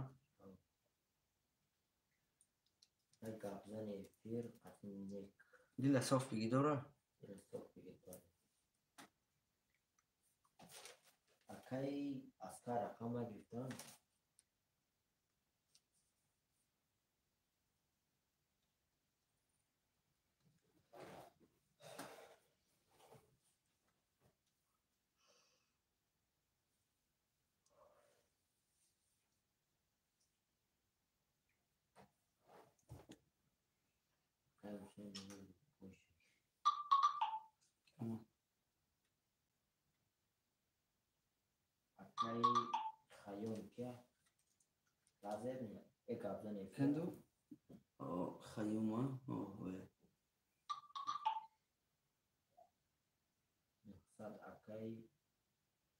Гапзани эфир, ати нек.
Дила соф биги дора?
Акаи Аскар рақам нагирифтан? Акаи Хайём кия? Лазер э гапзан эфир.
Кенду? О, Хайёма? О, ой.
900 акаи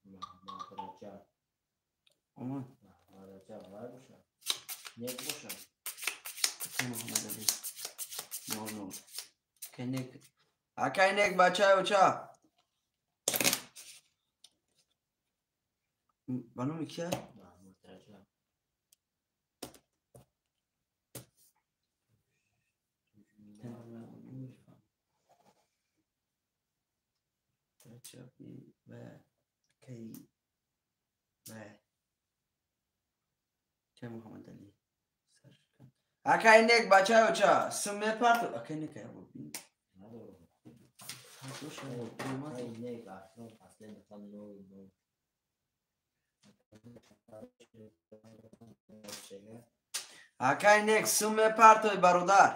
Маҳмадраҷаб.
Омад.
Маҳмадраҷаб вай боша? Нек боша?
Акаи Муҳаммадалӣ. 00. Акаи Нек. Акаи Нек бачаи оча. Ба номи кия?
Маҳмадраҷаб.
Раҷаби ва акаи ва акаи Муҳаммадалӣ. Акаи Нек бачаи оча. Сум мепарту. Акаи Нек ая бин.
Надорам.
Ҳардуша
Акаи Нек ахирон последний рақам 00.
Акаи Нек сум мепартой бародар.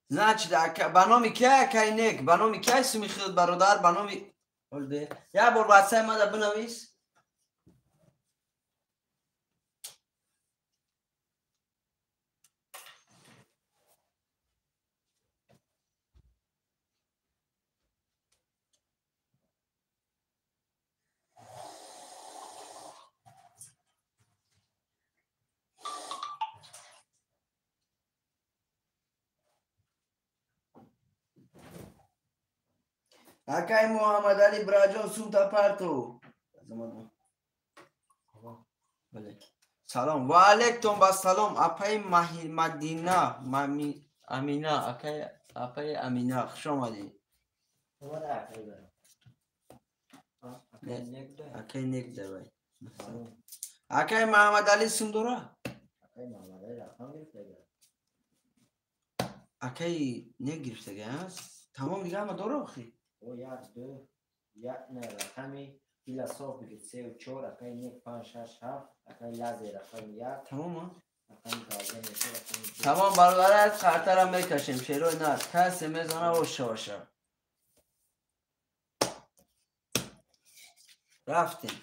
Значит, ба номи кия акаи Нек? Ба номи кия суми худ бародар? Ба номи Олде. Як бор ватсап мада бинавис. Акаи Муҳаммадалӣ бираҷон сумта парту. Салом. Ва алайкум вассалом. Апаи Мадина, Амина, акаи апаи Амина, хуш омадӣ.
Омада акаи барам. Акаи Нек да?
Акаи Нек давай. Акаи Муҳаммадалӣ сум дора?
Акаи Муҳаммадалӣ рақам гирифтага.
Акаи Нек гирифтага, тамом дига ҳама дора охи?
О, як, ду, як, не, рақами дила соф бигир, сеу, чор, акаи Нек, панҷ, шаш, ҳафт, акаи Лазер, рақами як,
Тамом,
рақами Галзан, рақами ду.
Тамом, бародари аз қартара мекашем, шерои нар, касе мезана оша оша. Рафтем.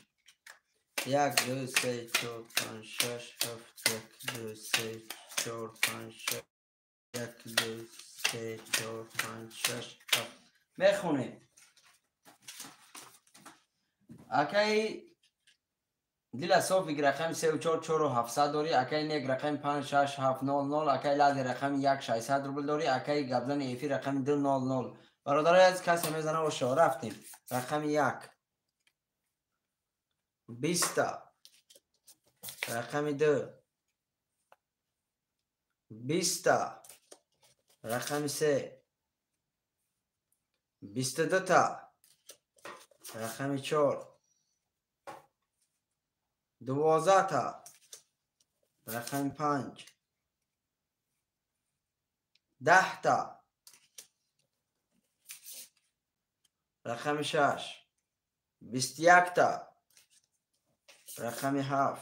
1, 2, 3, 4, 5, 6, 7, 1, 2, 3, 4, 5, 6, 1, 2, 3, 4, 5, 6, 7. Мехонем. Акаи Дила Софик рақами 3 4 4 700 дорӣ, акаи Нек рақами 5 6 7 0 0, акаи Лази рақами 1 600 рубл дорӣ, акаи Габзани эфир рақами 2 0 0. Бародарои аз касе мезана ошо, рафтем. Рақами 1 20, рақами 2 20, рақами 3 22 та, рақами 4 12 та, рақами 5 10 та, рақами 6 21 та, рақами 7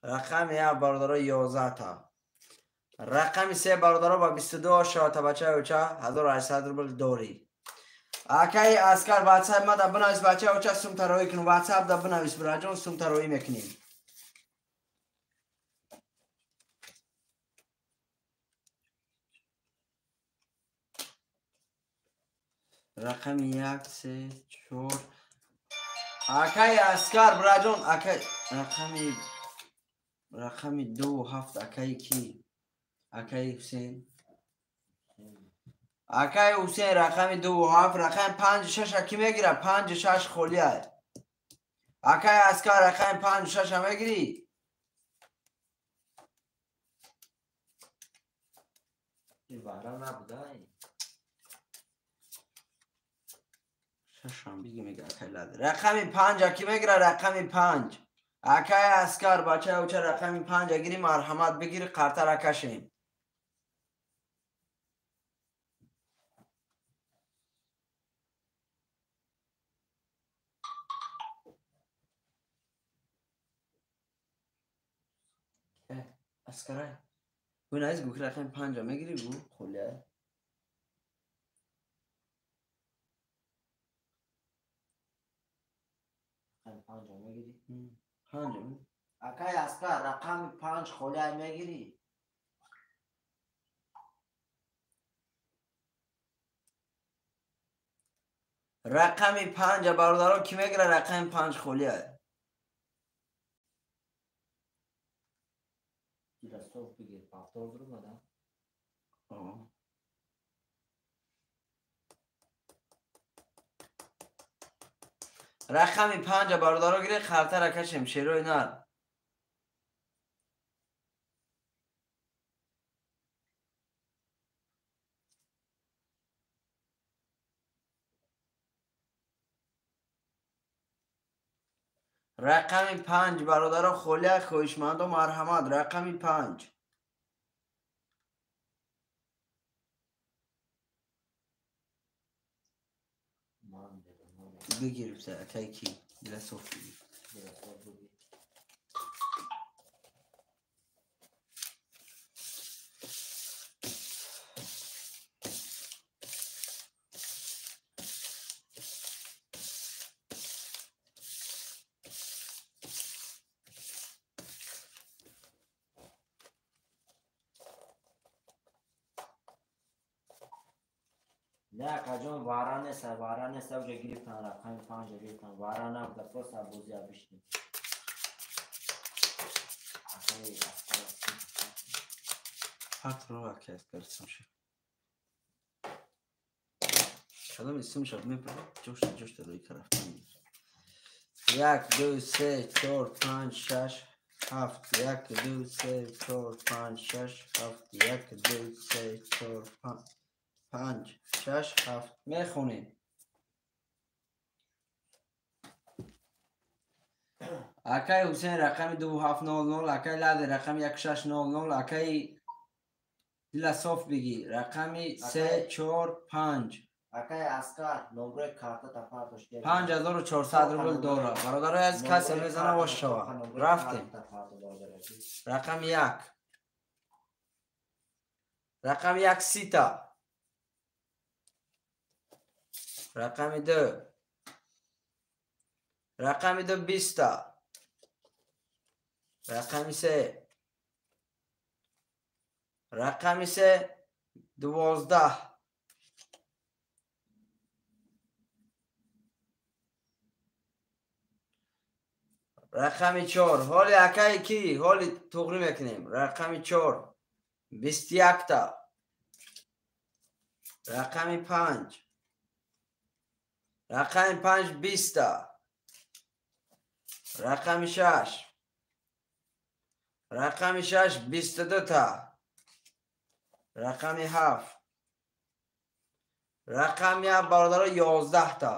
рақами 7 бародаро 11 та, рақами 3 бародаро ба 22 шавата бачаи оча 1800 рубл дорӣ. Акаи Аскар ватсап мада бинавис бачаи оча сумтароӣ кун, ватсап да бинавис бираҷон сумтароӣ мекунем. Рақами 1 3 4 акаи Аскар бираҷон, акаи рақами 2 7 акаи ки? Акаи Ҳусейн. Акай Ҳусейн рақами 2 7, рақами 5 6 ки мегира? 5 6 холия. Акай Аскар, рақами 5 6 мегирӣ?
Вара набудай.
Шашам биги, мега акай Ладе. Рақами 5 ки мегира? Рақами 5. Акай Аскар, бачаи уча, рақами 5 гири, марҳамат, бигири, қартара кашем. Аскарай. Гӯ, гӯ, рақами 5 мегирӣ, гӯ, холия.
Рақами 5 мегирӣ?
5.
Акай Аскар, рақами 5 холия, мегирӣ?
Рақами 5, бародаро, кӣ мегира? Рақами 5 холия.
Дила соф бигир, повтор дурумада.
О. Рақами 5, бародаро, гире, халтара кашем, шерои нар. Рақами 5, бародаро, холия, хоҳишмандо, марҳамат, рақами 5.
Ман медонам.
Бигир, акай ки дила соф бигир.
Дила соф бигир. Не, акаҷон, вара нест, вара нест, уҷа гирифтан, рақами 5 гирифтан, вара набуда, просто бозия бишнем. Акай Аскар.
Патро, акай Аскар, сумша. Кадоми сумша мепара, ҷошта ҷошта рӯи рафтан. 1, 2, 3, 4, 5, 6, 7, 1, 2, 3, 4, 5, 6, 7, 1, 2, 3, 4, 5, 6, 7. Мехонем. Акай Ҳусейн, рақами 2700, акай Ладе, рақами 1600, акай Дила соф бигӣ, рақами 3 4 5.
Акай Аскар, номрои картата партош.
5400 рубл дора. Бародарои аз, касе мезана, вош шава. Рафтем. Рақами 1. Рақами 1 30-та. Рақами 2. Рақами 2 20-та. Рақами 3. Рақами 3 12. Рақами 4. Ҳоли акай ки? Ҳоли туғрӣ мекунем. Рақами 4 21-та. Рақами 5. Рақами 5 20-та. Рақами 6. Рақами 6 22-та. Рақами 7. Рақами 7, бародаро, 11-та.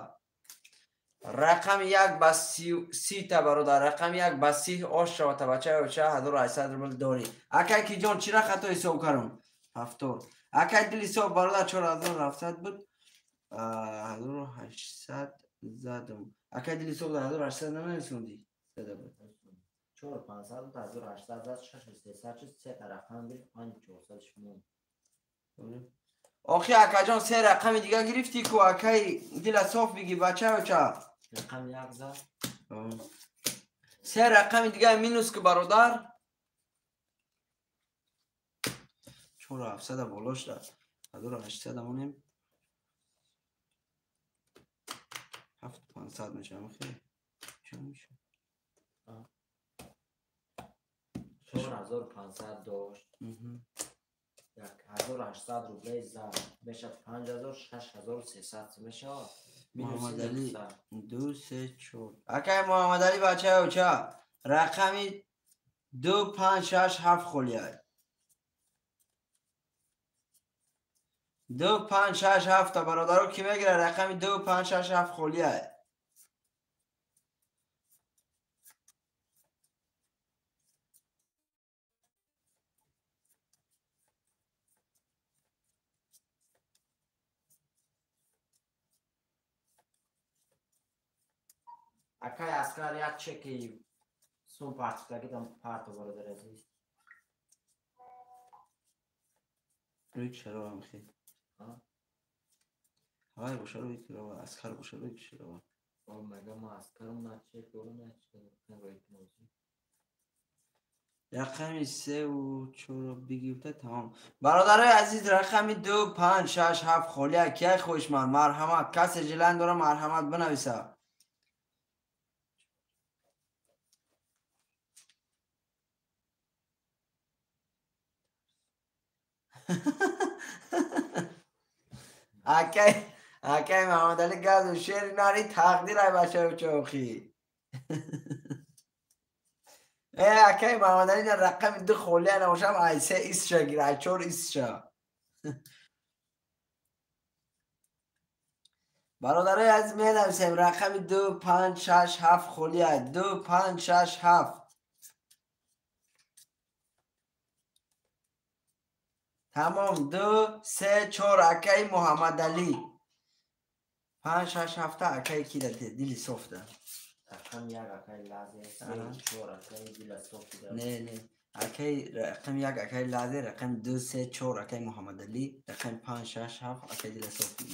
Рақами 1 ба 30-та, бародар. Рақами 1 ба 30 ош шавата, бачаи оча, 1800 рубл дорӣ. Акай ки ҷон, чира хато ҳисоб кардам? Ҳафтор. Акай дили ҳисоб, бародар, 4700 буд. 1800 задам. Акай дили ҳисоб, 1800 нанависондӣ? Зада буд.
4500, 1800 зад, 6300 чиз, сета рақам гирифт, 5400 шумон.
Охи, акаҷон, се рақами дига гирифтӣ ку, акай дила соф бигӣ, бачаи оча.
Рақами 1 зад.
Се рақами дига минус ку, бародар. 4700 боло шуда. 1800 монем. 7500 мешавам, хеле. Чӣ мешавад?
4500 дошт. 1800 рублей зарб мешавад 5000 6300 мешавад.
Муҳаммадалӣ 2 3 4. Акай Муҳаммадалӣ бачаё ча рақами 2 5 6 7 холияй. 2 5 6 7 та бародаро ки мегира рақами 2 5 6 7 холияй.
Акай Аскар як чеки сум партидагидам парто бародар азиз.
Рӯи чаровам хе. Ҳавай боша рӯи чарова, Аскар боша рӯи чарова.
О мага ма Аскарум на чек дорум на чек рӯи кунозӣ.
Рақами 3 ва 4 бигирта тамом. Бародарои азиз рақами 2 5 6 7 холия кияй хоҳишманд марҳамат касе жилан дора марҳамат бинависа. Акай акай Муҳаммадалӣ газу шери нари тақдир ай бачаё чохи. Э акай Муҳаммадалӣ на рақами 2 холия набошам ай 3 исша гир ай 4 исша. Бародарои азиз менависем рақами 2 5 6 7 холия 2 5 6 7. Тамом 2 3 4 акай Муҳаммадалӣ 5 6 7 акай ки да дили софта.
Рақам 1 акай лазе 3 4 акай дила софта.
Не не акай рақам 1 акай лазе рақам 2 3 4 акай Муҳаммадалӣ рақам 5 6 7 акай дила софта.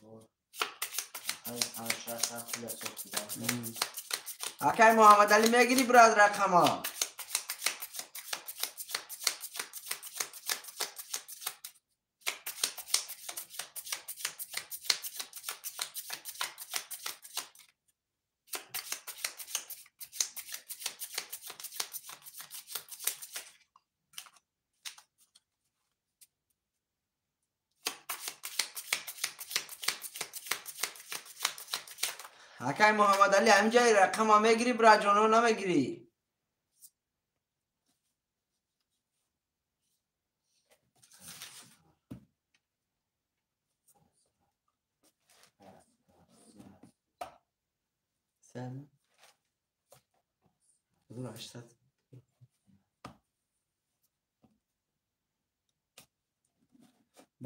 4 5 6 7 дила софта.
Акай Муҳаммадалӣ мегири брат рақама. Акай Муҳаммадалӣ ҳаминҷаи рақама мегирӣ брат ҷоно намегирӣ? Sen 1800.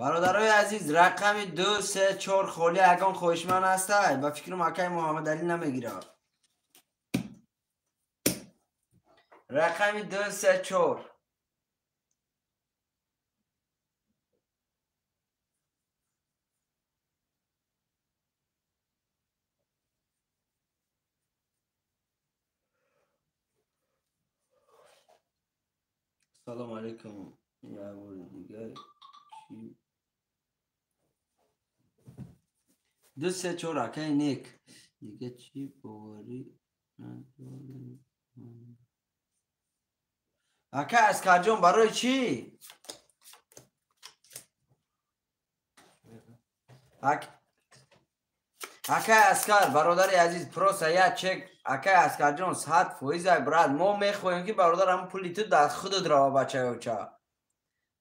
Бародарои азиз рақами 2 3 4 холия ягон хоҳишманд ҳастай? Ба фикрам акай Муҳаммадалӣ намегирад. Рақами 2 3 4. Салом алейкум. Як бори дигар чӣ 2 3 4 акай нек. Дига чӣ боварӣ надорем. Акай Аскарҷон барои чӣ? Акай Аскар бародари азиз просто як чек акай Аскарҷон 100% ай брат мо мехоҳем ки бародар ҳамн пули ту дар худат рава бачаёча.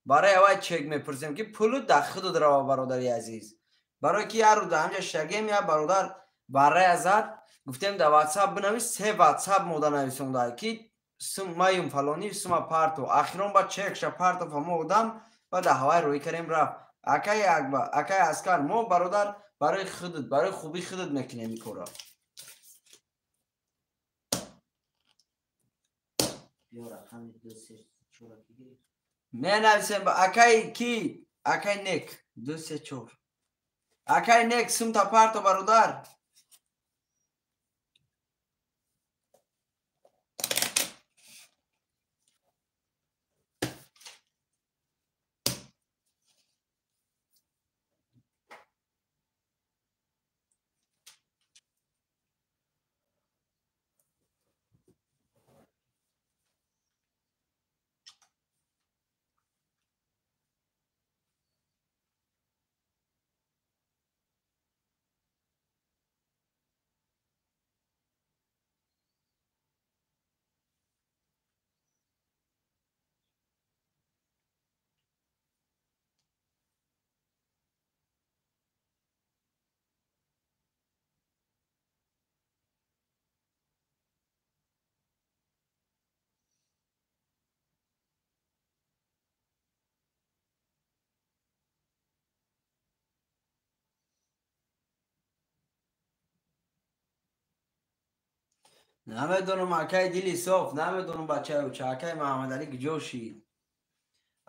Барои аввал чек мепурсем ки пулу дар худат рава бародари азиз. Барои ки як рӯз ҳамҷа шагем як бародар барая зад гуфтем дар WhatsApp бинавис 3 WhatsApp мода нависонда ки маюм фалонӣ сума парту ахирон ба чекша парту фамо одам ба дар ҳавай рӯй кардем рафт. Акай Акбар акай Аскар мо бародар барои худат барои хубии худат мекунем ин корро.
Биё рақами 2 3 4 бигир.
Менависем акай ки акай нек 2 3 4. Акай нек сумта парто бародар. Намедонам акай дили соф, намедонам бачаё ча акай Муҳаммадалӣ куҷо шид.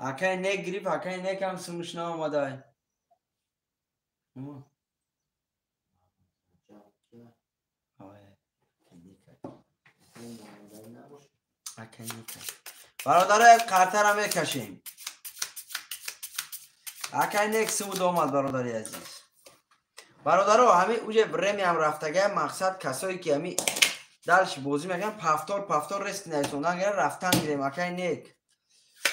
Акай нек гирифт, акай некам сумуш наомадай. Бародаро, як қартара мекашем. Акай нек сумуд омад, бародари азиз. Бародаро, ҳами уже времяам рафтагая, мақсад касое ки ҳами дальше бозӣ мекунам, пафтор пафтор рест нависондан гира рафтан гирем. Акай нек.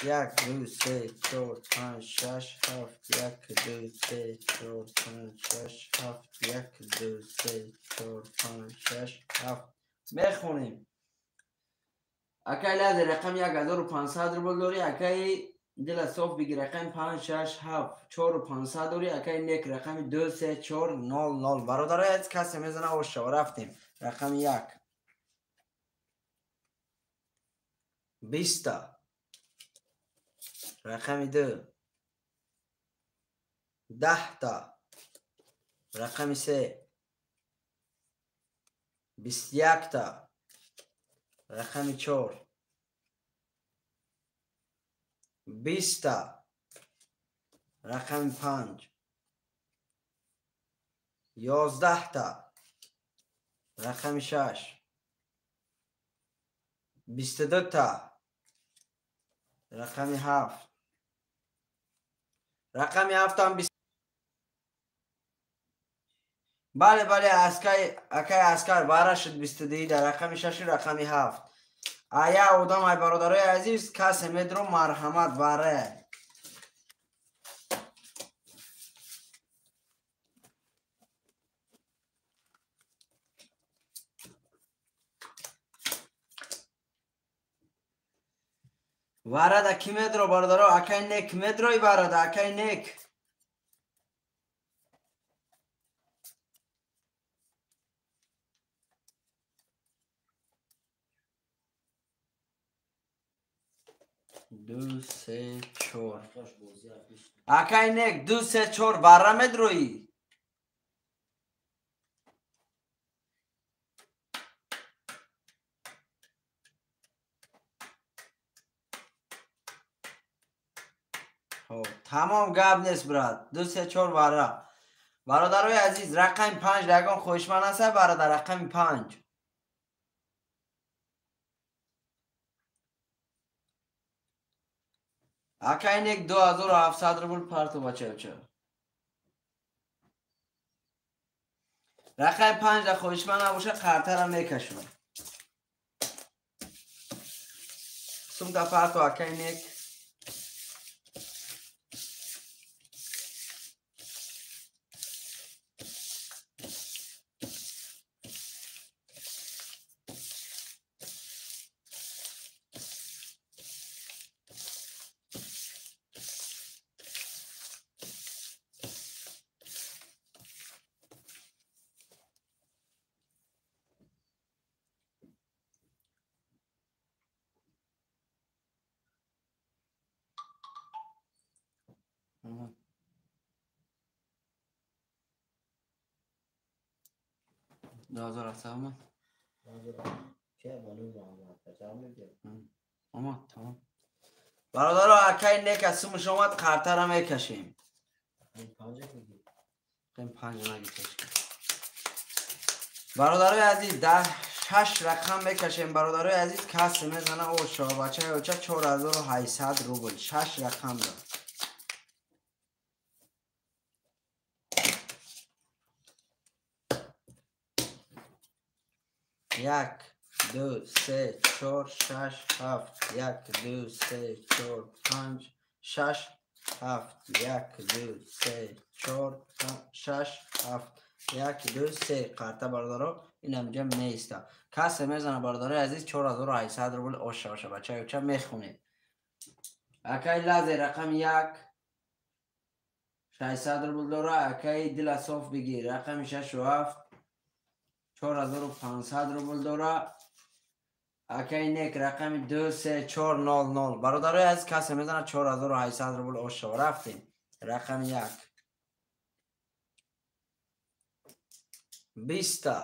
1 2 3 4 5 6 7 1 2 3 4 5 6 7 1 2 3 4 5 6 7 мехонем. Акай лазе рақами 1500 рубл дорӣ, акай дила соф бигир рақами 5 6 7 4500 дорӣ, акай нек рақами 2 3 4 0 0. Бародарои азиз, касе мезана ошава. Рафтем. Рақами 1 20, рақами 2 10, рақами 3 21, рақами 4 20, рақами 5 11, рақами 6 22, рақами 7, рақами 7. Бале, бале, акай аскар бара шуд 22 дар рақами 6 рақами 7. Ая одам, ай бародарои азиз, касе медро марҳамат бара. Варада ки медро, бародаро? Акай нек медрои варада, акай нек. Ду, се, чор. Акай нек, 2 3 4 вара медрои. Тамом гап нест, брат. 2 3 4 вара. Бародарои азиз, рақами 5 ягон хоҳишманд аст, бародар, рақами 5. Акай нек 2700 рубл парту бачаюча. Рақами 5 да хоҳишманд набоша, қартара мекашам. Сумта парту акай нек. омад. Омад, тамом. Бародаро, акай нек аз сумуш омад, қартара мекашем. Панҷ нагитеш. Бародарои азиз, дар 6 рақам мекашем. Бародарои азиз, касе мезана оша бачаи оча 4800 рубл. 6 рақам дор. 1 2 3 4 6 7 1 2 3 4 5 6 7 1 2 3 4 6 7 1 2 3. Қарта бародаро инам ҷа меиста. Касе мезана бародарои азиз 4800 рубл оша оша бачаи оча мехонед. Акай лазе рақами 1 600 рубл дора. Акай дила соф бигир рақами 6 7 4500 рубл дора. Акай нек рақами 2 3 4 0 0. Бародарои азиз, касе мезана 4800 рубл оша. Рафтем. Рақами 1 20,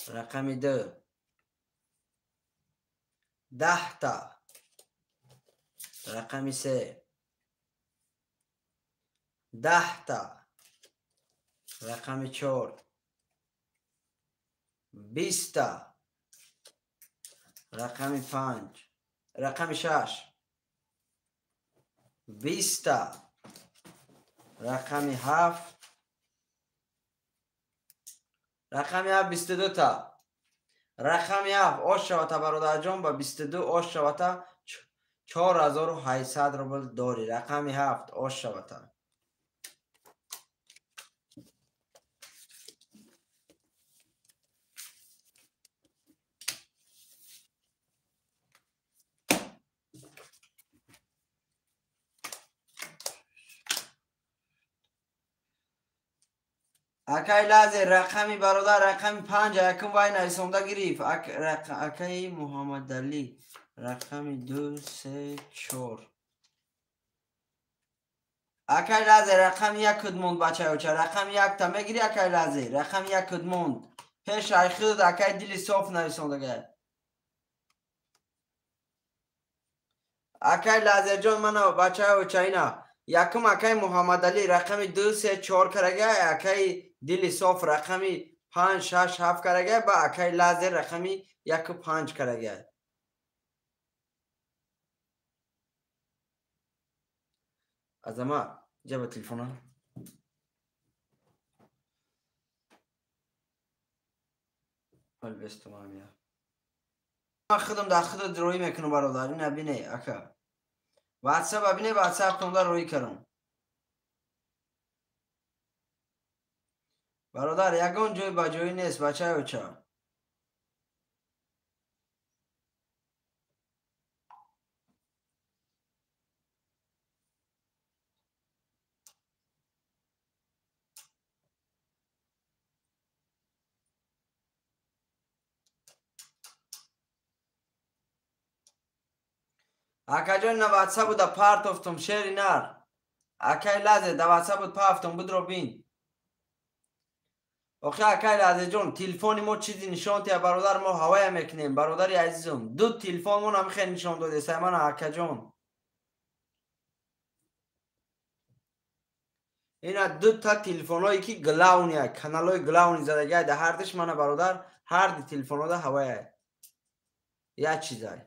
Рақами ду 10та. Рақами се 10та. Рақами чор 20та. Рақами панҷ, рақами шаш 20та. Рақами ҳафт, рақами ҳафт 22та. Рақами ҳафт ош шавата бародарҷон, ба 22 ош шавата 4800 рубл дорӣ. Рақами ҳафт ош шавата. Акай Лазер рақами бародар рақами панҷ якум вай нависонда гирифт. Акаи Муҳаммадалӣ рақами 2 3 4. Акай Лазер рақами як куд монд бачаёча. Рақами якта мегири акай Лазер. Рақами як куд монд. Пеш ай худ акай дили соф нависондага. Акай Лазерҷон мана бачаёча ина. Якум акай Муҳаммадалӣ рақами 2 3 4 карага, акай дили соф рақами 5 6 7 карага ба акай Лазер рақами 1 5 карага. Азамат, ҷаба телефона. Ҳол бестумамия. Ман худам дар худат рӯй мекунам бародар, ина бине ака. WhatsApp бибине, WhatsApp тонда рӯй кардам. Бародар, ягон ҷой ба ҷоӣ нест, бачаёча. Акаҷон, на WhatsApp буда партофтум, шери нар. Акай Лазер да WhatsApp буд пафтум, будро бин. Охи акай Лазерҷон, телефони мо чизи нишон тия бародар, мо ҳавая мекунем, бародари азизум. Ду телефон мо намихе нишон додесай мана акаҷон. Ина ду та телефонҳое ки главния, каналҳои главни задагиай да ҳардиш мана бародар, ҳарди телефонҳода ҳавая. Як чизай.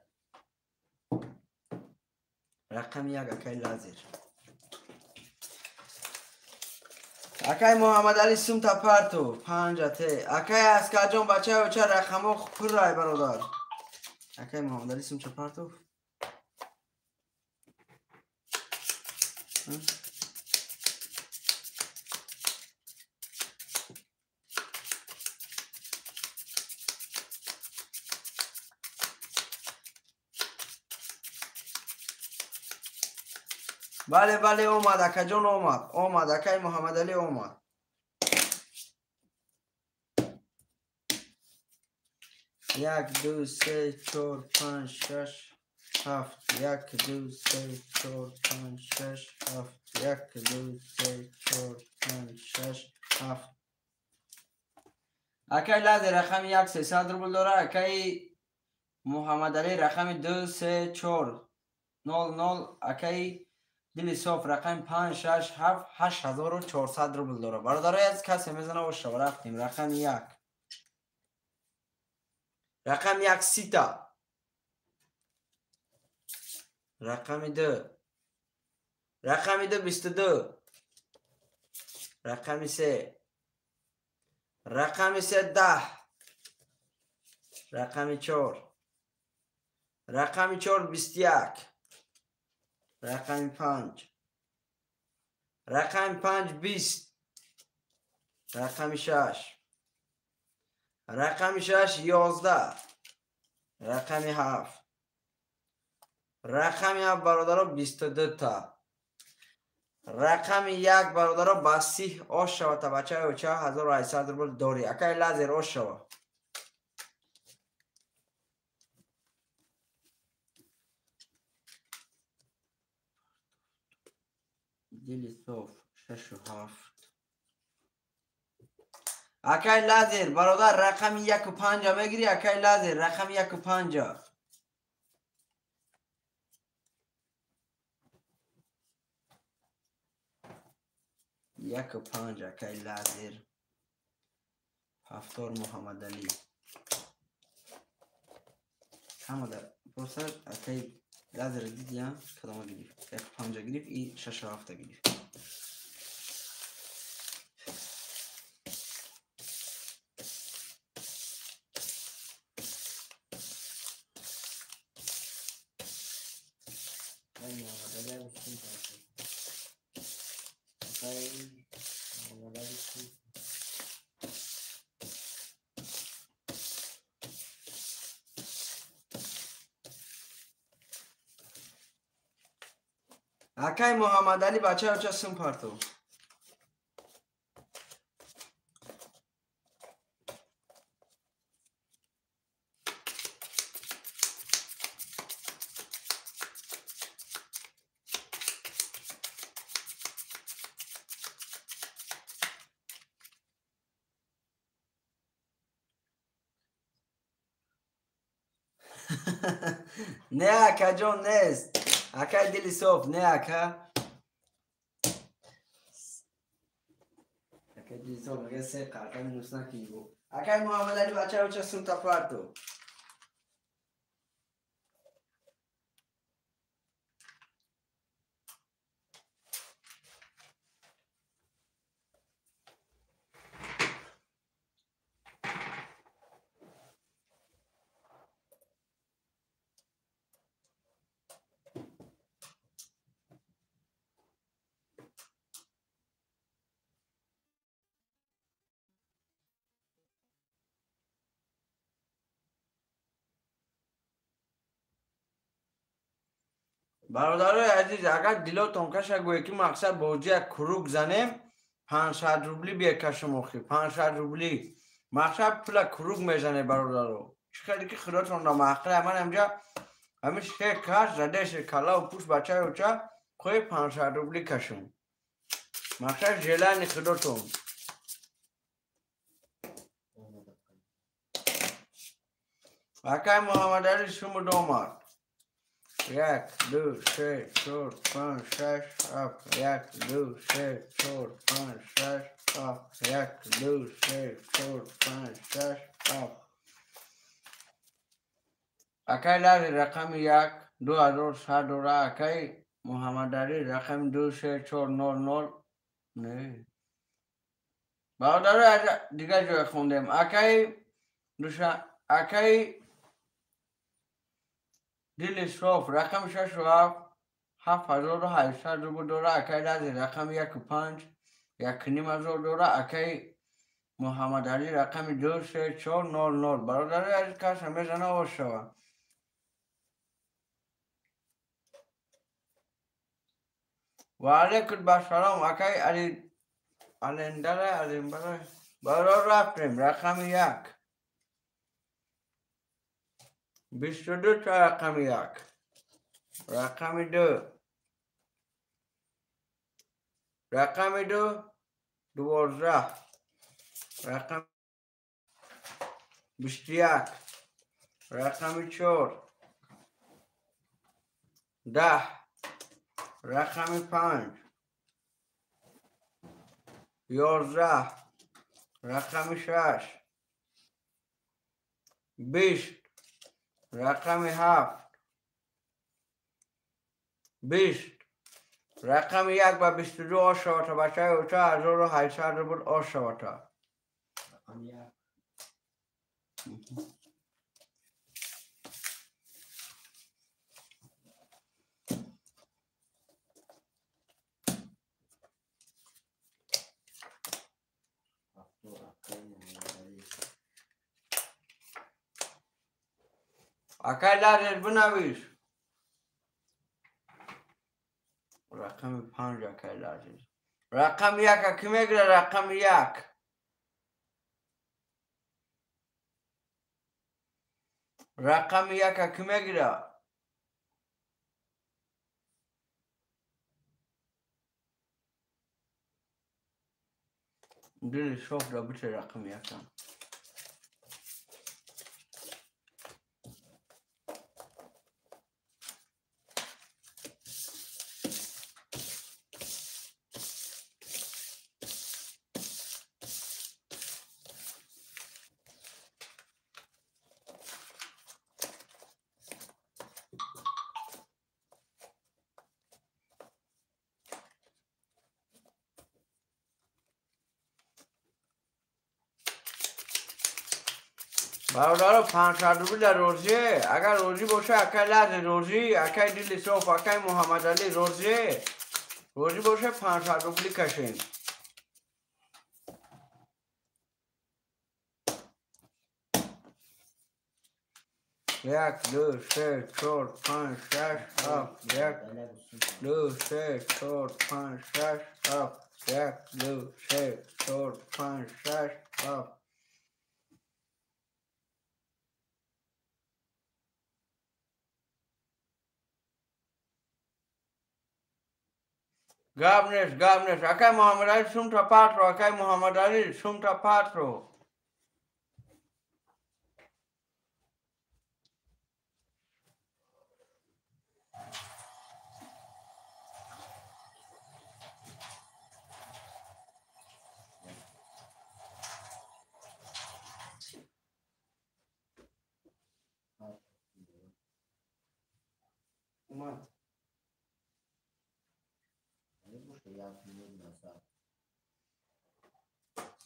Рақами як акай Лазер. Акай Муҳаммадалӣ сумта парту панҷате. Акай Аскарҷон бачаёча рақамҳо пуррай бародар. Акай Муҳаммадалӣ сумча парту. Бале, бале, омад акаҷон, омад. Омад акай Муҳаммадалӣ омад. 1 2 3 4 5 6 7 1 2 3 4 5 6 7 1 2 3 4 5 6 7. Акай Лазер рақами 1 300 рубл дора, акай Муҳаммадалӣ рақами 2 3 4 0 0, акай дили соф рақами 5 6 7 8400 рубл дора. Бародарои аз касе мезана боша, рафтем рақами 1. Рақами 1 сита. Рақами 2. Рақами 2 22. Рақами 3. Рақами 3 10. Рақами 4. Рақами 4 21. Рақами 5. Рақами 5 20. Рақами 6. Рақами 6 11. Рақами 7. Рақами 7 бародаро 22 та. Рақами 1 бародаро ба 30 ош шава та бачаёча 1800 рубл дорӣ. Акай Лазер ош шава. Дили соф 6 7. Акай Лазер, бародар, рақами 1 5 мегирӣ, акай Лазер, рақами 1 5. 1 5, акай Лазер. Ҳафтор Муҳаммадалӣ. Ҳамада просто акай Лазер дидия, кадома гирифт? 1 5 гирифт и 6 7 гирифт. Акай Муҳаммадалӣ, бача оча сум партов. Не, акаҷон, нест. Акай дили соф, не, ака. Акай дили соф, мега се қарта минус накунӣ бо. Акай Муҳаммадалӣ, бача оча сум тапарту. Бародарои азиз, агар дилотон каша, гӯе ки мақсад бозӣ як круг занем, 500 рубли бекашам охи, 500 рубли. Мақсад пула круг мезане, бародаро. Чӣ хеле ки худотонро маъқила, ман ҳамҷа ҳамин се каш задеше калаву пӯш бачаи оча хои 500 рубли кашам. Мақсад желани худотон. Акай Муҳаммадалӣ суму домад. 1, 2, 3, 4, 5, 6, 7. 1, 2, 3, 4, 5, 6, 7. 1, 2, 3, 4, 5, 6, 7. Акай Лари рақами 1, 2100 дора. Акай Муҳаммадалӣ рақами 2, 3, 4, 0, 0. Не. Бародарои, дигар ҷое хондем. Акай душа, акай дили соф рақами 6 7, 7800 рубл дора. Акай Лази рақами 1 5, 1,5 ҳазор дора. Акай Муҳаммадалӣ рақами 2, 3, 4, 0, 0. Бародарои азиз, каса мезана, оз шава. Ва алайкум басалом, акай Али Алендара Алимбара. Бародар, рафтем, рақами 1. 22 та рақами 1. Рақами 2. Рақами 2, 12. Рақами 21. Рақами 4. 10. Рақами 5. 11. Рақами 6. 20. Рақами 7. 20. Рақами 1 ба 22 ош шавата, бачаи оча, 1800 рубл ош шавата.
Рақами 1. Ҳафтор, акай Муҳаммадалӣ.
Акай Лазер, бинавис. Рақами 5, акай Лазер. Рақами 1 кӣ мегира, рақами 1? Рақами 1 кӣ мегира? Дили соф да бите рақами якам. Бародаро 500 рубл дар розие. Агар розӣ боша, акай Лази розӣ, акай Дили Соф, акай Муҳаммадалӣ розие. Розӣ боша 500 рубли кашем. Як, ду, се, чор, панҷ, шаш, ҳафт, як, ду, се, чор, панҷ, шаш, ҳафт, як, ду, се, чор, панҷ, шаш, ҳафт. Гап нест, гап нест. Акай Муҳаммадалӣ сумта патро, акай Муҳаммадалӣ сумта патро. Омад.
Як минут назад.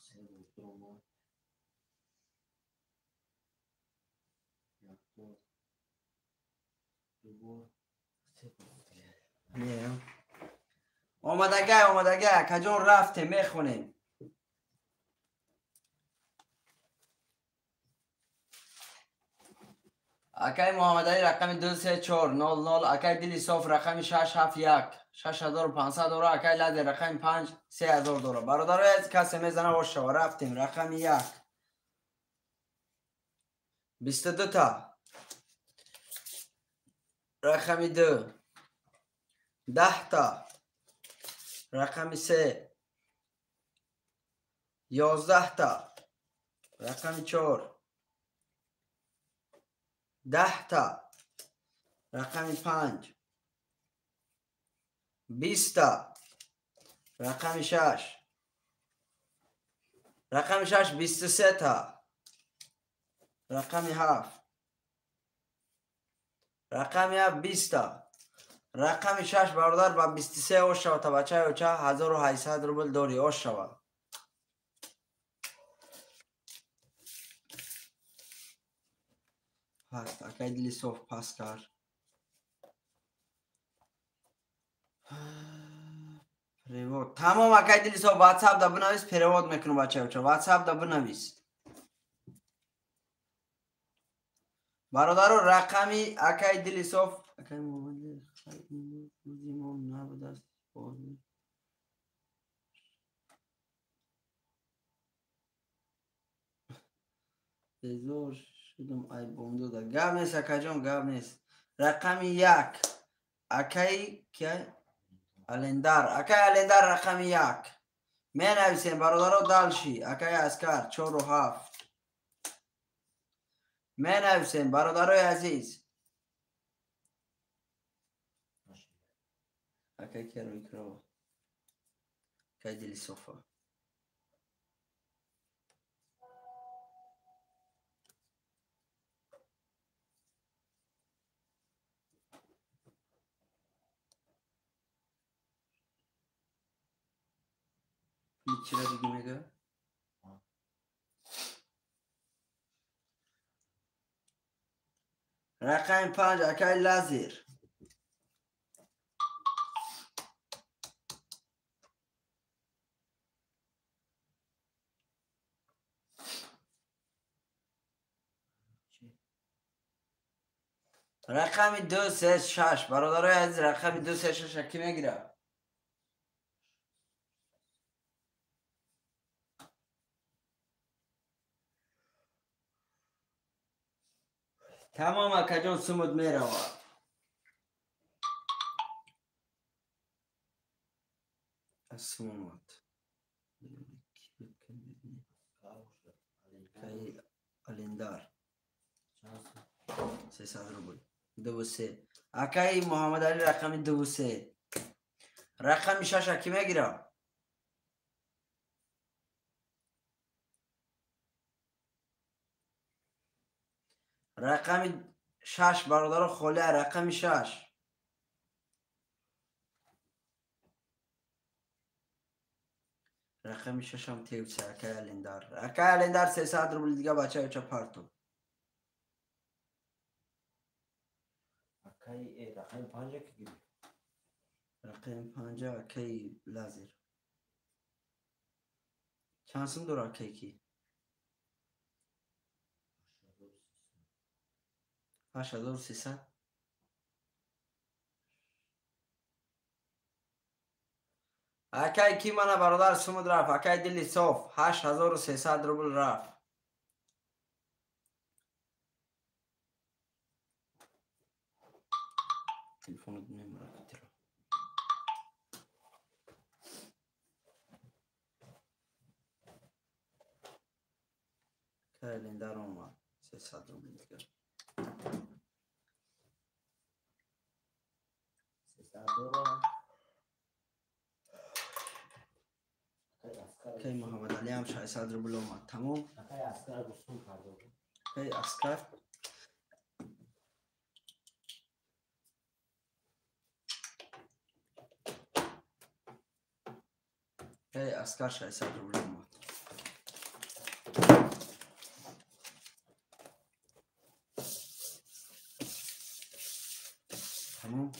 Се бор як бор, ду бор, се бор.
Омадагай, омадагай, акаҷон рафтем, мехонем. Акай Муҳаммадалӣ рақами 2 3 4 0 0, акай Дили Соф рақами 6 7 1 6500 дора, акай Ладе рақами 5 3000 дора. Бародарои азиз, касе мезана ошава. Рафтем, рақами 1 22 та, рақами 2 10 та, рақами 3 11 та, рақами 4 10 та, рақами 5 20 та, рақами 6, рақами 6 23 та, рақами 7, рақами 7 20 та, рақами 6 бародар ба 23 ошава. Та бачаи оча 1800 рубл дорӣ, ошава. Паст, акай Дили Соф пас кард. Перевод. Тамом, акай Дили Соф, WhatsApp да бинавис, перевод мекунам бачаи оча. WhatsApp да бинавис. Бародаро, рақами акай Дили Соф, акай Муҳаммадалӣ рӯзи мо набудааст. Безор шудам, ай бомдода. Гап нест, акаҷон, гап нест. Рақами 1 акай ки Алендар, акай Алендар рақами 1. Менависем бародаро далши, акай Аскар 4 ва 7. Менависем бародарои азиз. Акай Керо Икрова, акай Дили Софа. Чира диги мега? Рақами 5 акай Лазер. Рақами 2 3 6 бародарои азиз, рақами 2 3 6 ки мегирад? Тамом, акаҷон, сумуд меравад. Сум омад. Алендар 300 рубл. 2 3. Акаи Муҳаммадалӣ рақами 2 3. Рақами шаша кӣ мегирад? Рақами шаш, бародаро, холия рақами шаш. Рақами шашам тевча, акаи Алендар. Акаи Алендар 300 рубл дига, бачаюча парту.
Рақами панҷа ки гирифт?
Рақами панҷа акаи Лазер. Чанд сум дора акаи ки? 8300. Акай ки мана, бародар, сумуд рафт. Акай дили соф, 8300 рубл рафт. Телефонот мемуракатиро. Календар омад, 300 рубл дигар.
300 дора.
Акаи Муҳаммадалиам 600 рубл омад, тамом.
Акаи Аскар густум карда.
Акаи Аскар. Акаи Аскар 600 рубл омад. Тамом.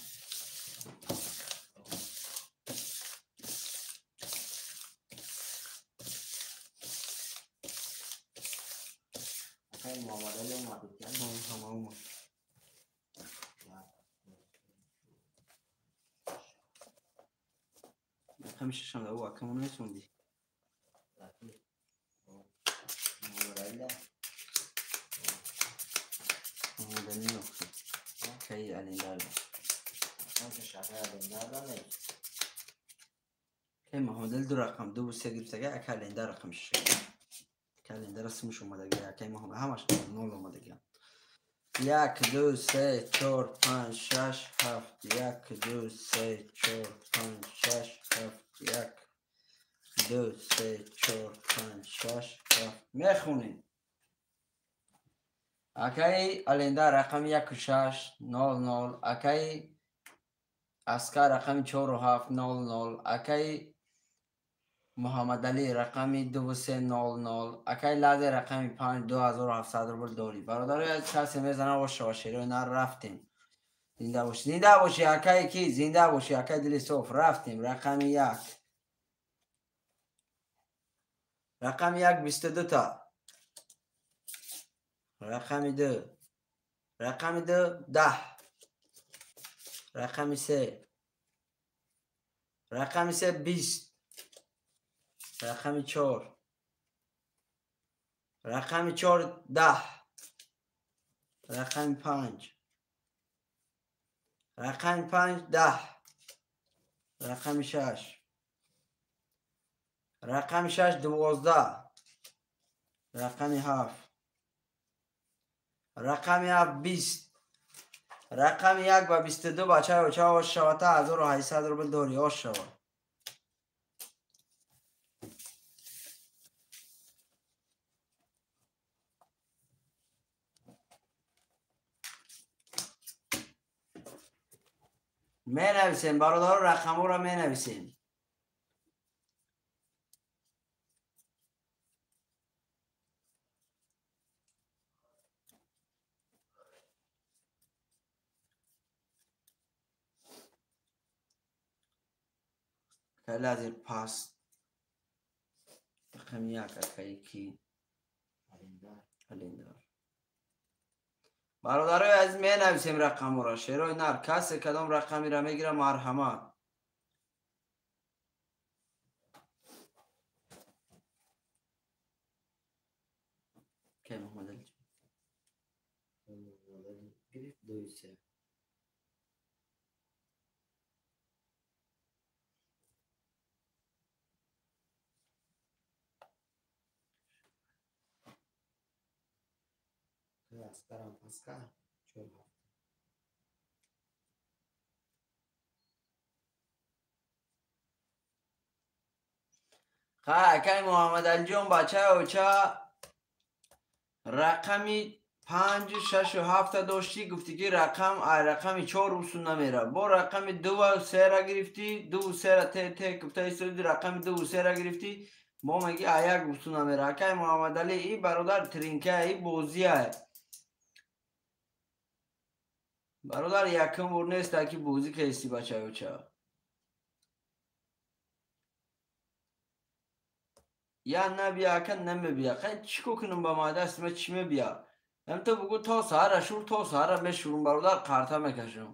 Акаи Муҳаммадалӣ омад.
Ҳама омад. Рақами шашам да ӯ акамон месондӣ.
Муҳаммадалӣ.
Муҳаммадалӣ нохи. Акаи Алендар.
Акаи Алендар нест.
Акаи Муҳаммадалӣ ду рақам 2 3 гирифтага, акаи Алендар рақами шаша. Акаи Алендара сумуш омадаги, акаи Муҳаммад ҳамаш нол омадаги. Як, ду, се, чор, панҷ, шаш, ҳафт. Як, ду, се, чор, панҷ, шаш, ҳафт. Як, ду, се, чор, панҷ, шаш, ҳафт. Мехонем. Акаи Алендар рақами 1 6 0 0. Акаи Аскар рақами 4 7 0 0. Акаи Муҳаммадалӣ рақами 2 3 0 0. Акаи Лазер рақами панҷ, 2700 рубл дорӣ. Бародарои, касе мезана, ошава шерои нар. Рафтем. Зинда бошӣ, зинда бошӣ, акаи ки, зинда бошӣ, акаи дили соф. Рафтем. Рақами як. Рақами як 22 та. Рақами ду. Рақами ду 10. Рақами се. Рақами се 20. Рақами чор. Рақами чор 10. Рақами панҷ. Рақами панҷ 10. Рақами шаш. Рақами шаш 12. Рақами ҳафт. Рақами ҳафт 20. Рақами як ба 22, бачаи оча, ош шавата, 1800 рубл дорӣ, ош шава. Менависем, бародаро, рақамҳоро менависем. Лазер паст. Рақами як акаи ки? Алендар. Бародарои азиз, менависем рақамҳоро. Шерои нар, касе кадом рақамеро мегирад, марҳамат. Кай Муҳаммадалӣ?
Гирифт 2 3. Аскарам паска 4 7.
Хай, акай Муҳаммадалиҷон, бачаи оча, рақами 5, 6 7 доштӣ, гуфтӣ ки рақам ай рақами 4 усун намера. Бо рақами 2 ва 3 гирифтӣ, 2 ва 3 те те гуфта истоди, рақами 2 ва 3 гирифтӣ, мо меги ай як усун намера. Акай Муҳаммадалӣ, и бародар тринка, и бозия. Бародар, якум бор нест ки бозӣ кардисти, бачаи оча. Я набия, ака намебия. Хай, чӣ кор кунам, ба ма дасти ма чӣ мебия? Ҳам ту бугӯ то саҳара шур, то саҳара мешурум, бародар, қарта мекашам.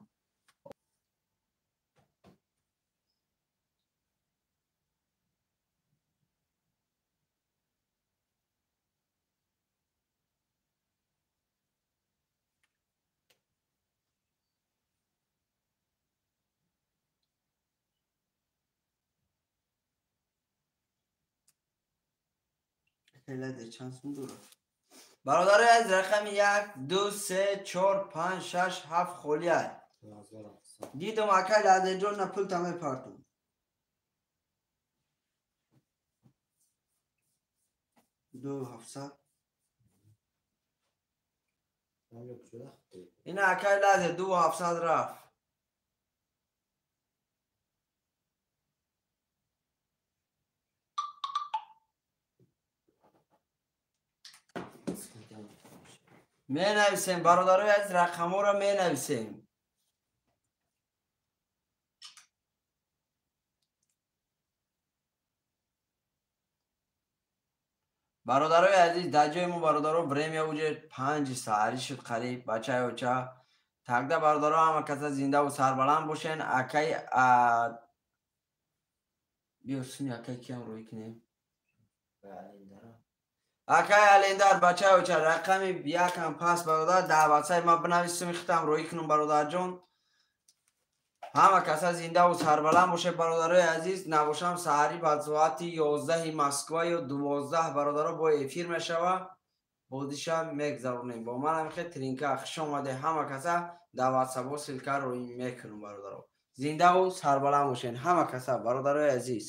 Бародари аз, рақами 1, 2, 3, 4, 5, 6, 7 холӣ ай. Дидам, акай Ладеҷон, на пулта мепартум. 2700. Ина, акай Ладе, 2700 рафт. Менависем, бародарои азиз, рақамҳоро менависем. Бародарои азиз, дар ҷои мо, бародаро, время уже 5 саҳарӣ шуд қариб, бачаи оча. Тогда, бародаро, ҳама каса зиндаву сарбаланд бошен. Акай, биё суни акай киам рӯй кунем. Акай Алендар, бачаи оча, рақами якам пас, бародар, дар ватсаи ма бинависум, хитам рӯй кунум, бародарҷон. Ҳама каса зиндаву сарбаланд бошед, бародарои азиз. Набошам, саҳарӣ ба соати 11 Москва ё 12, бародаро, бо эфир мешава, бозиша мегзаронем. Бо манам хе тринка. Хуш омаде ҳама каса, дар ватсапҳо ссылка рӯй мекунум, бародаро. Зиндаву сарбаланд бошед ҳама каса, бародарои азиз.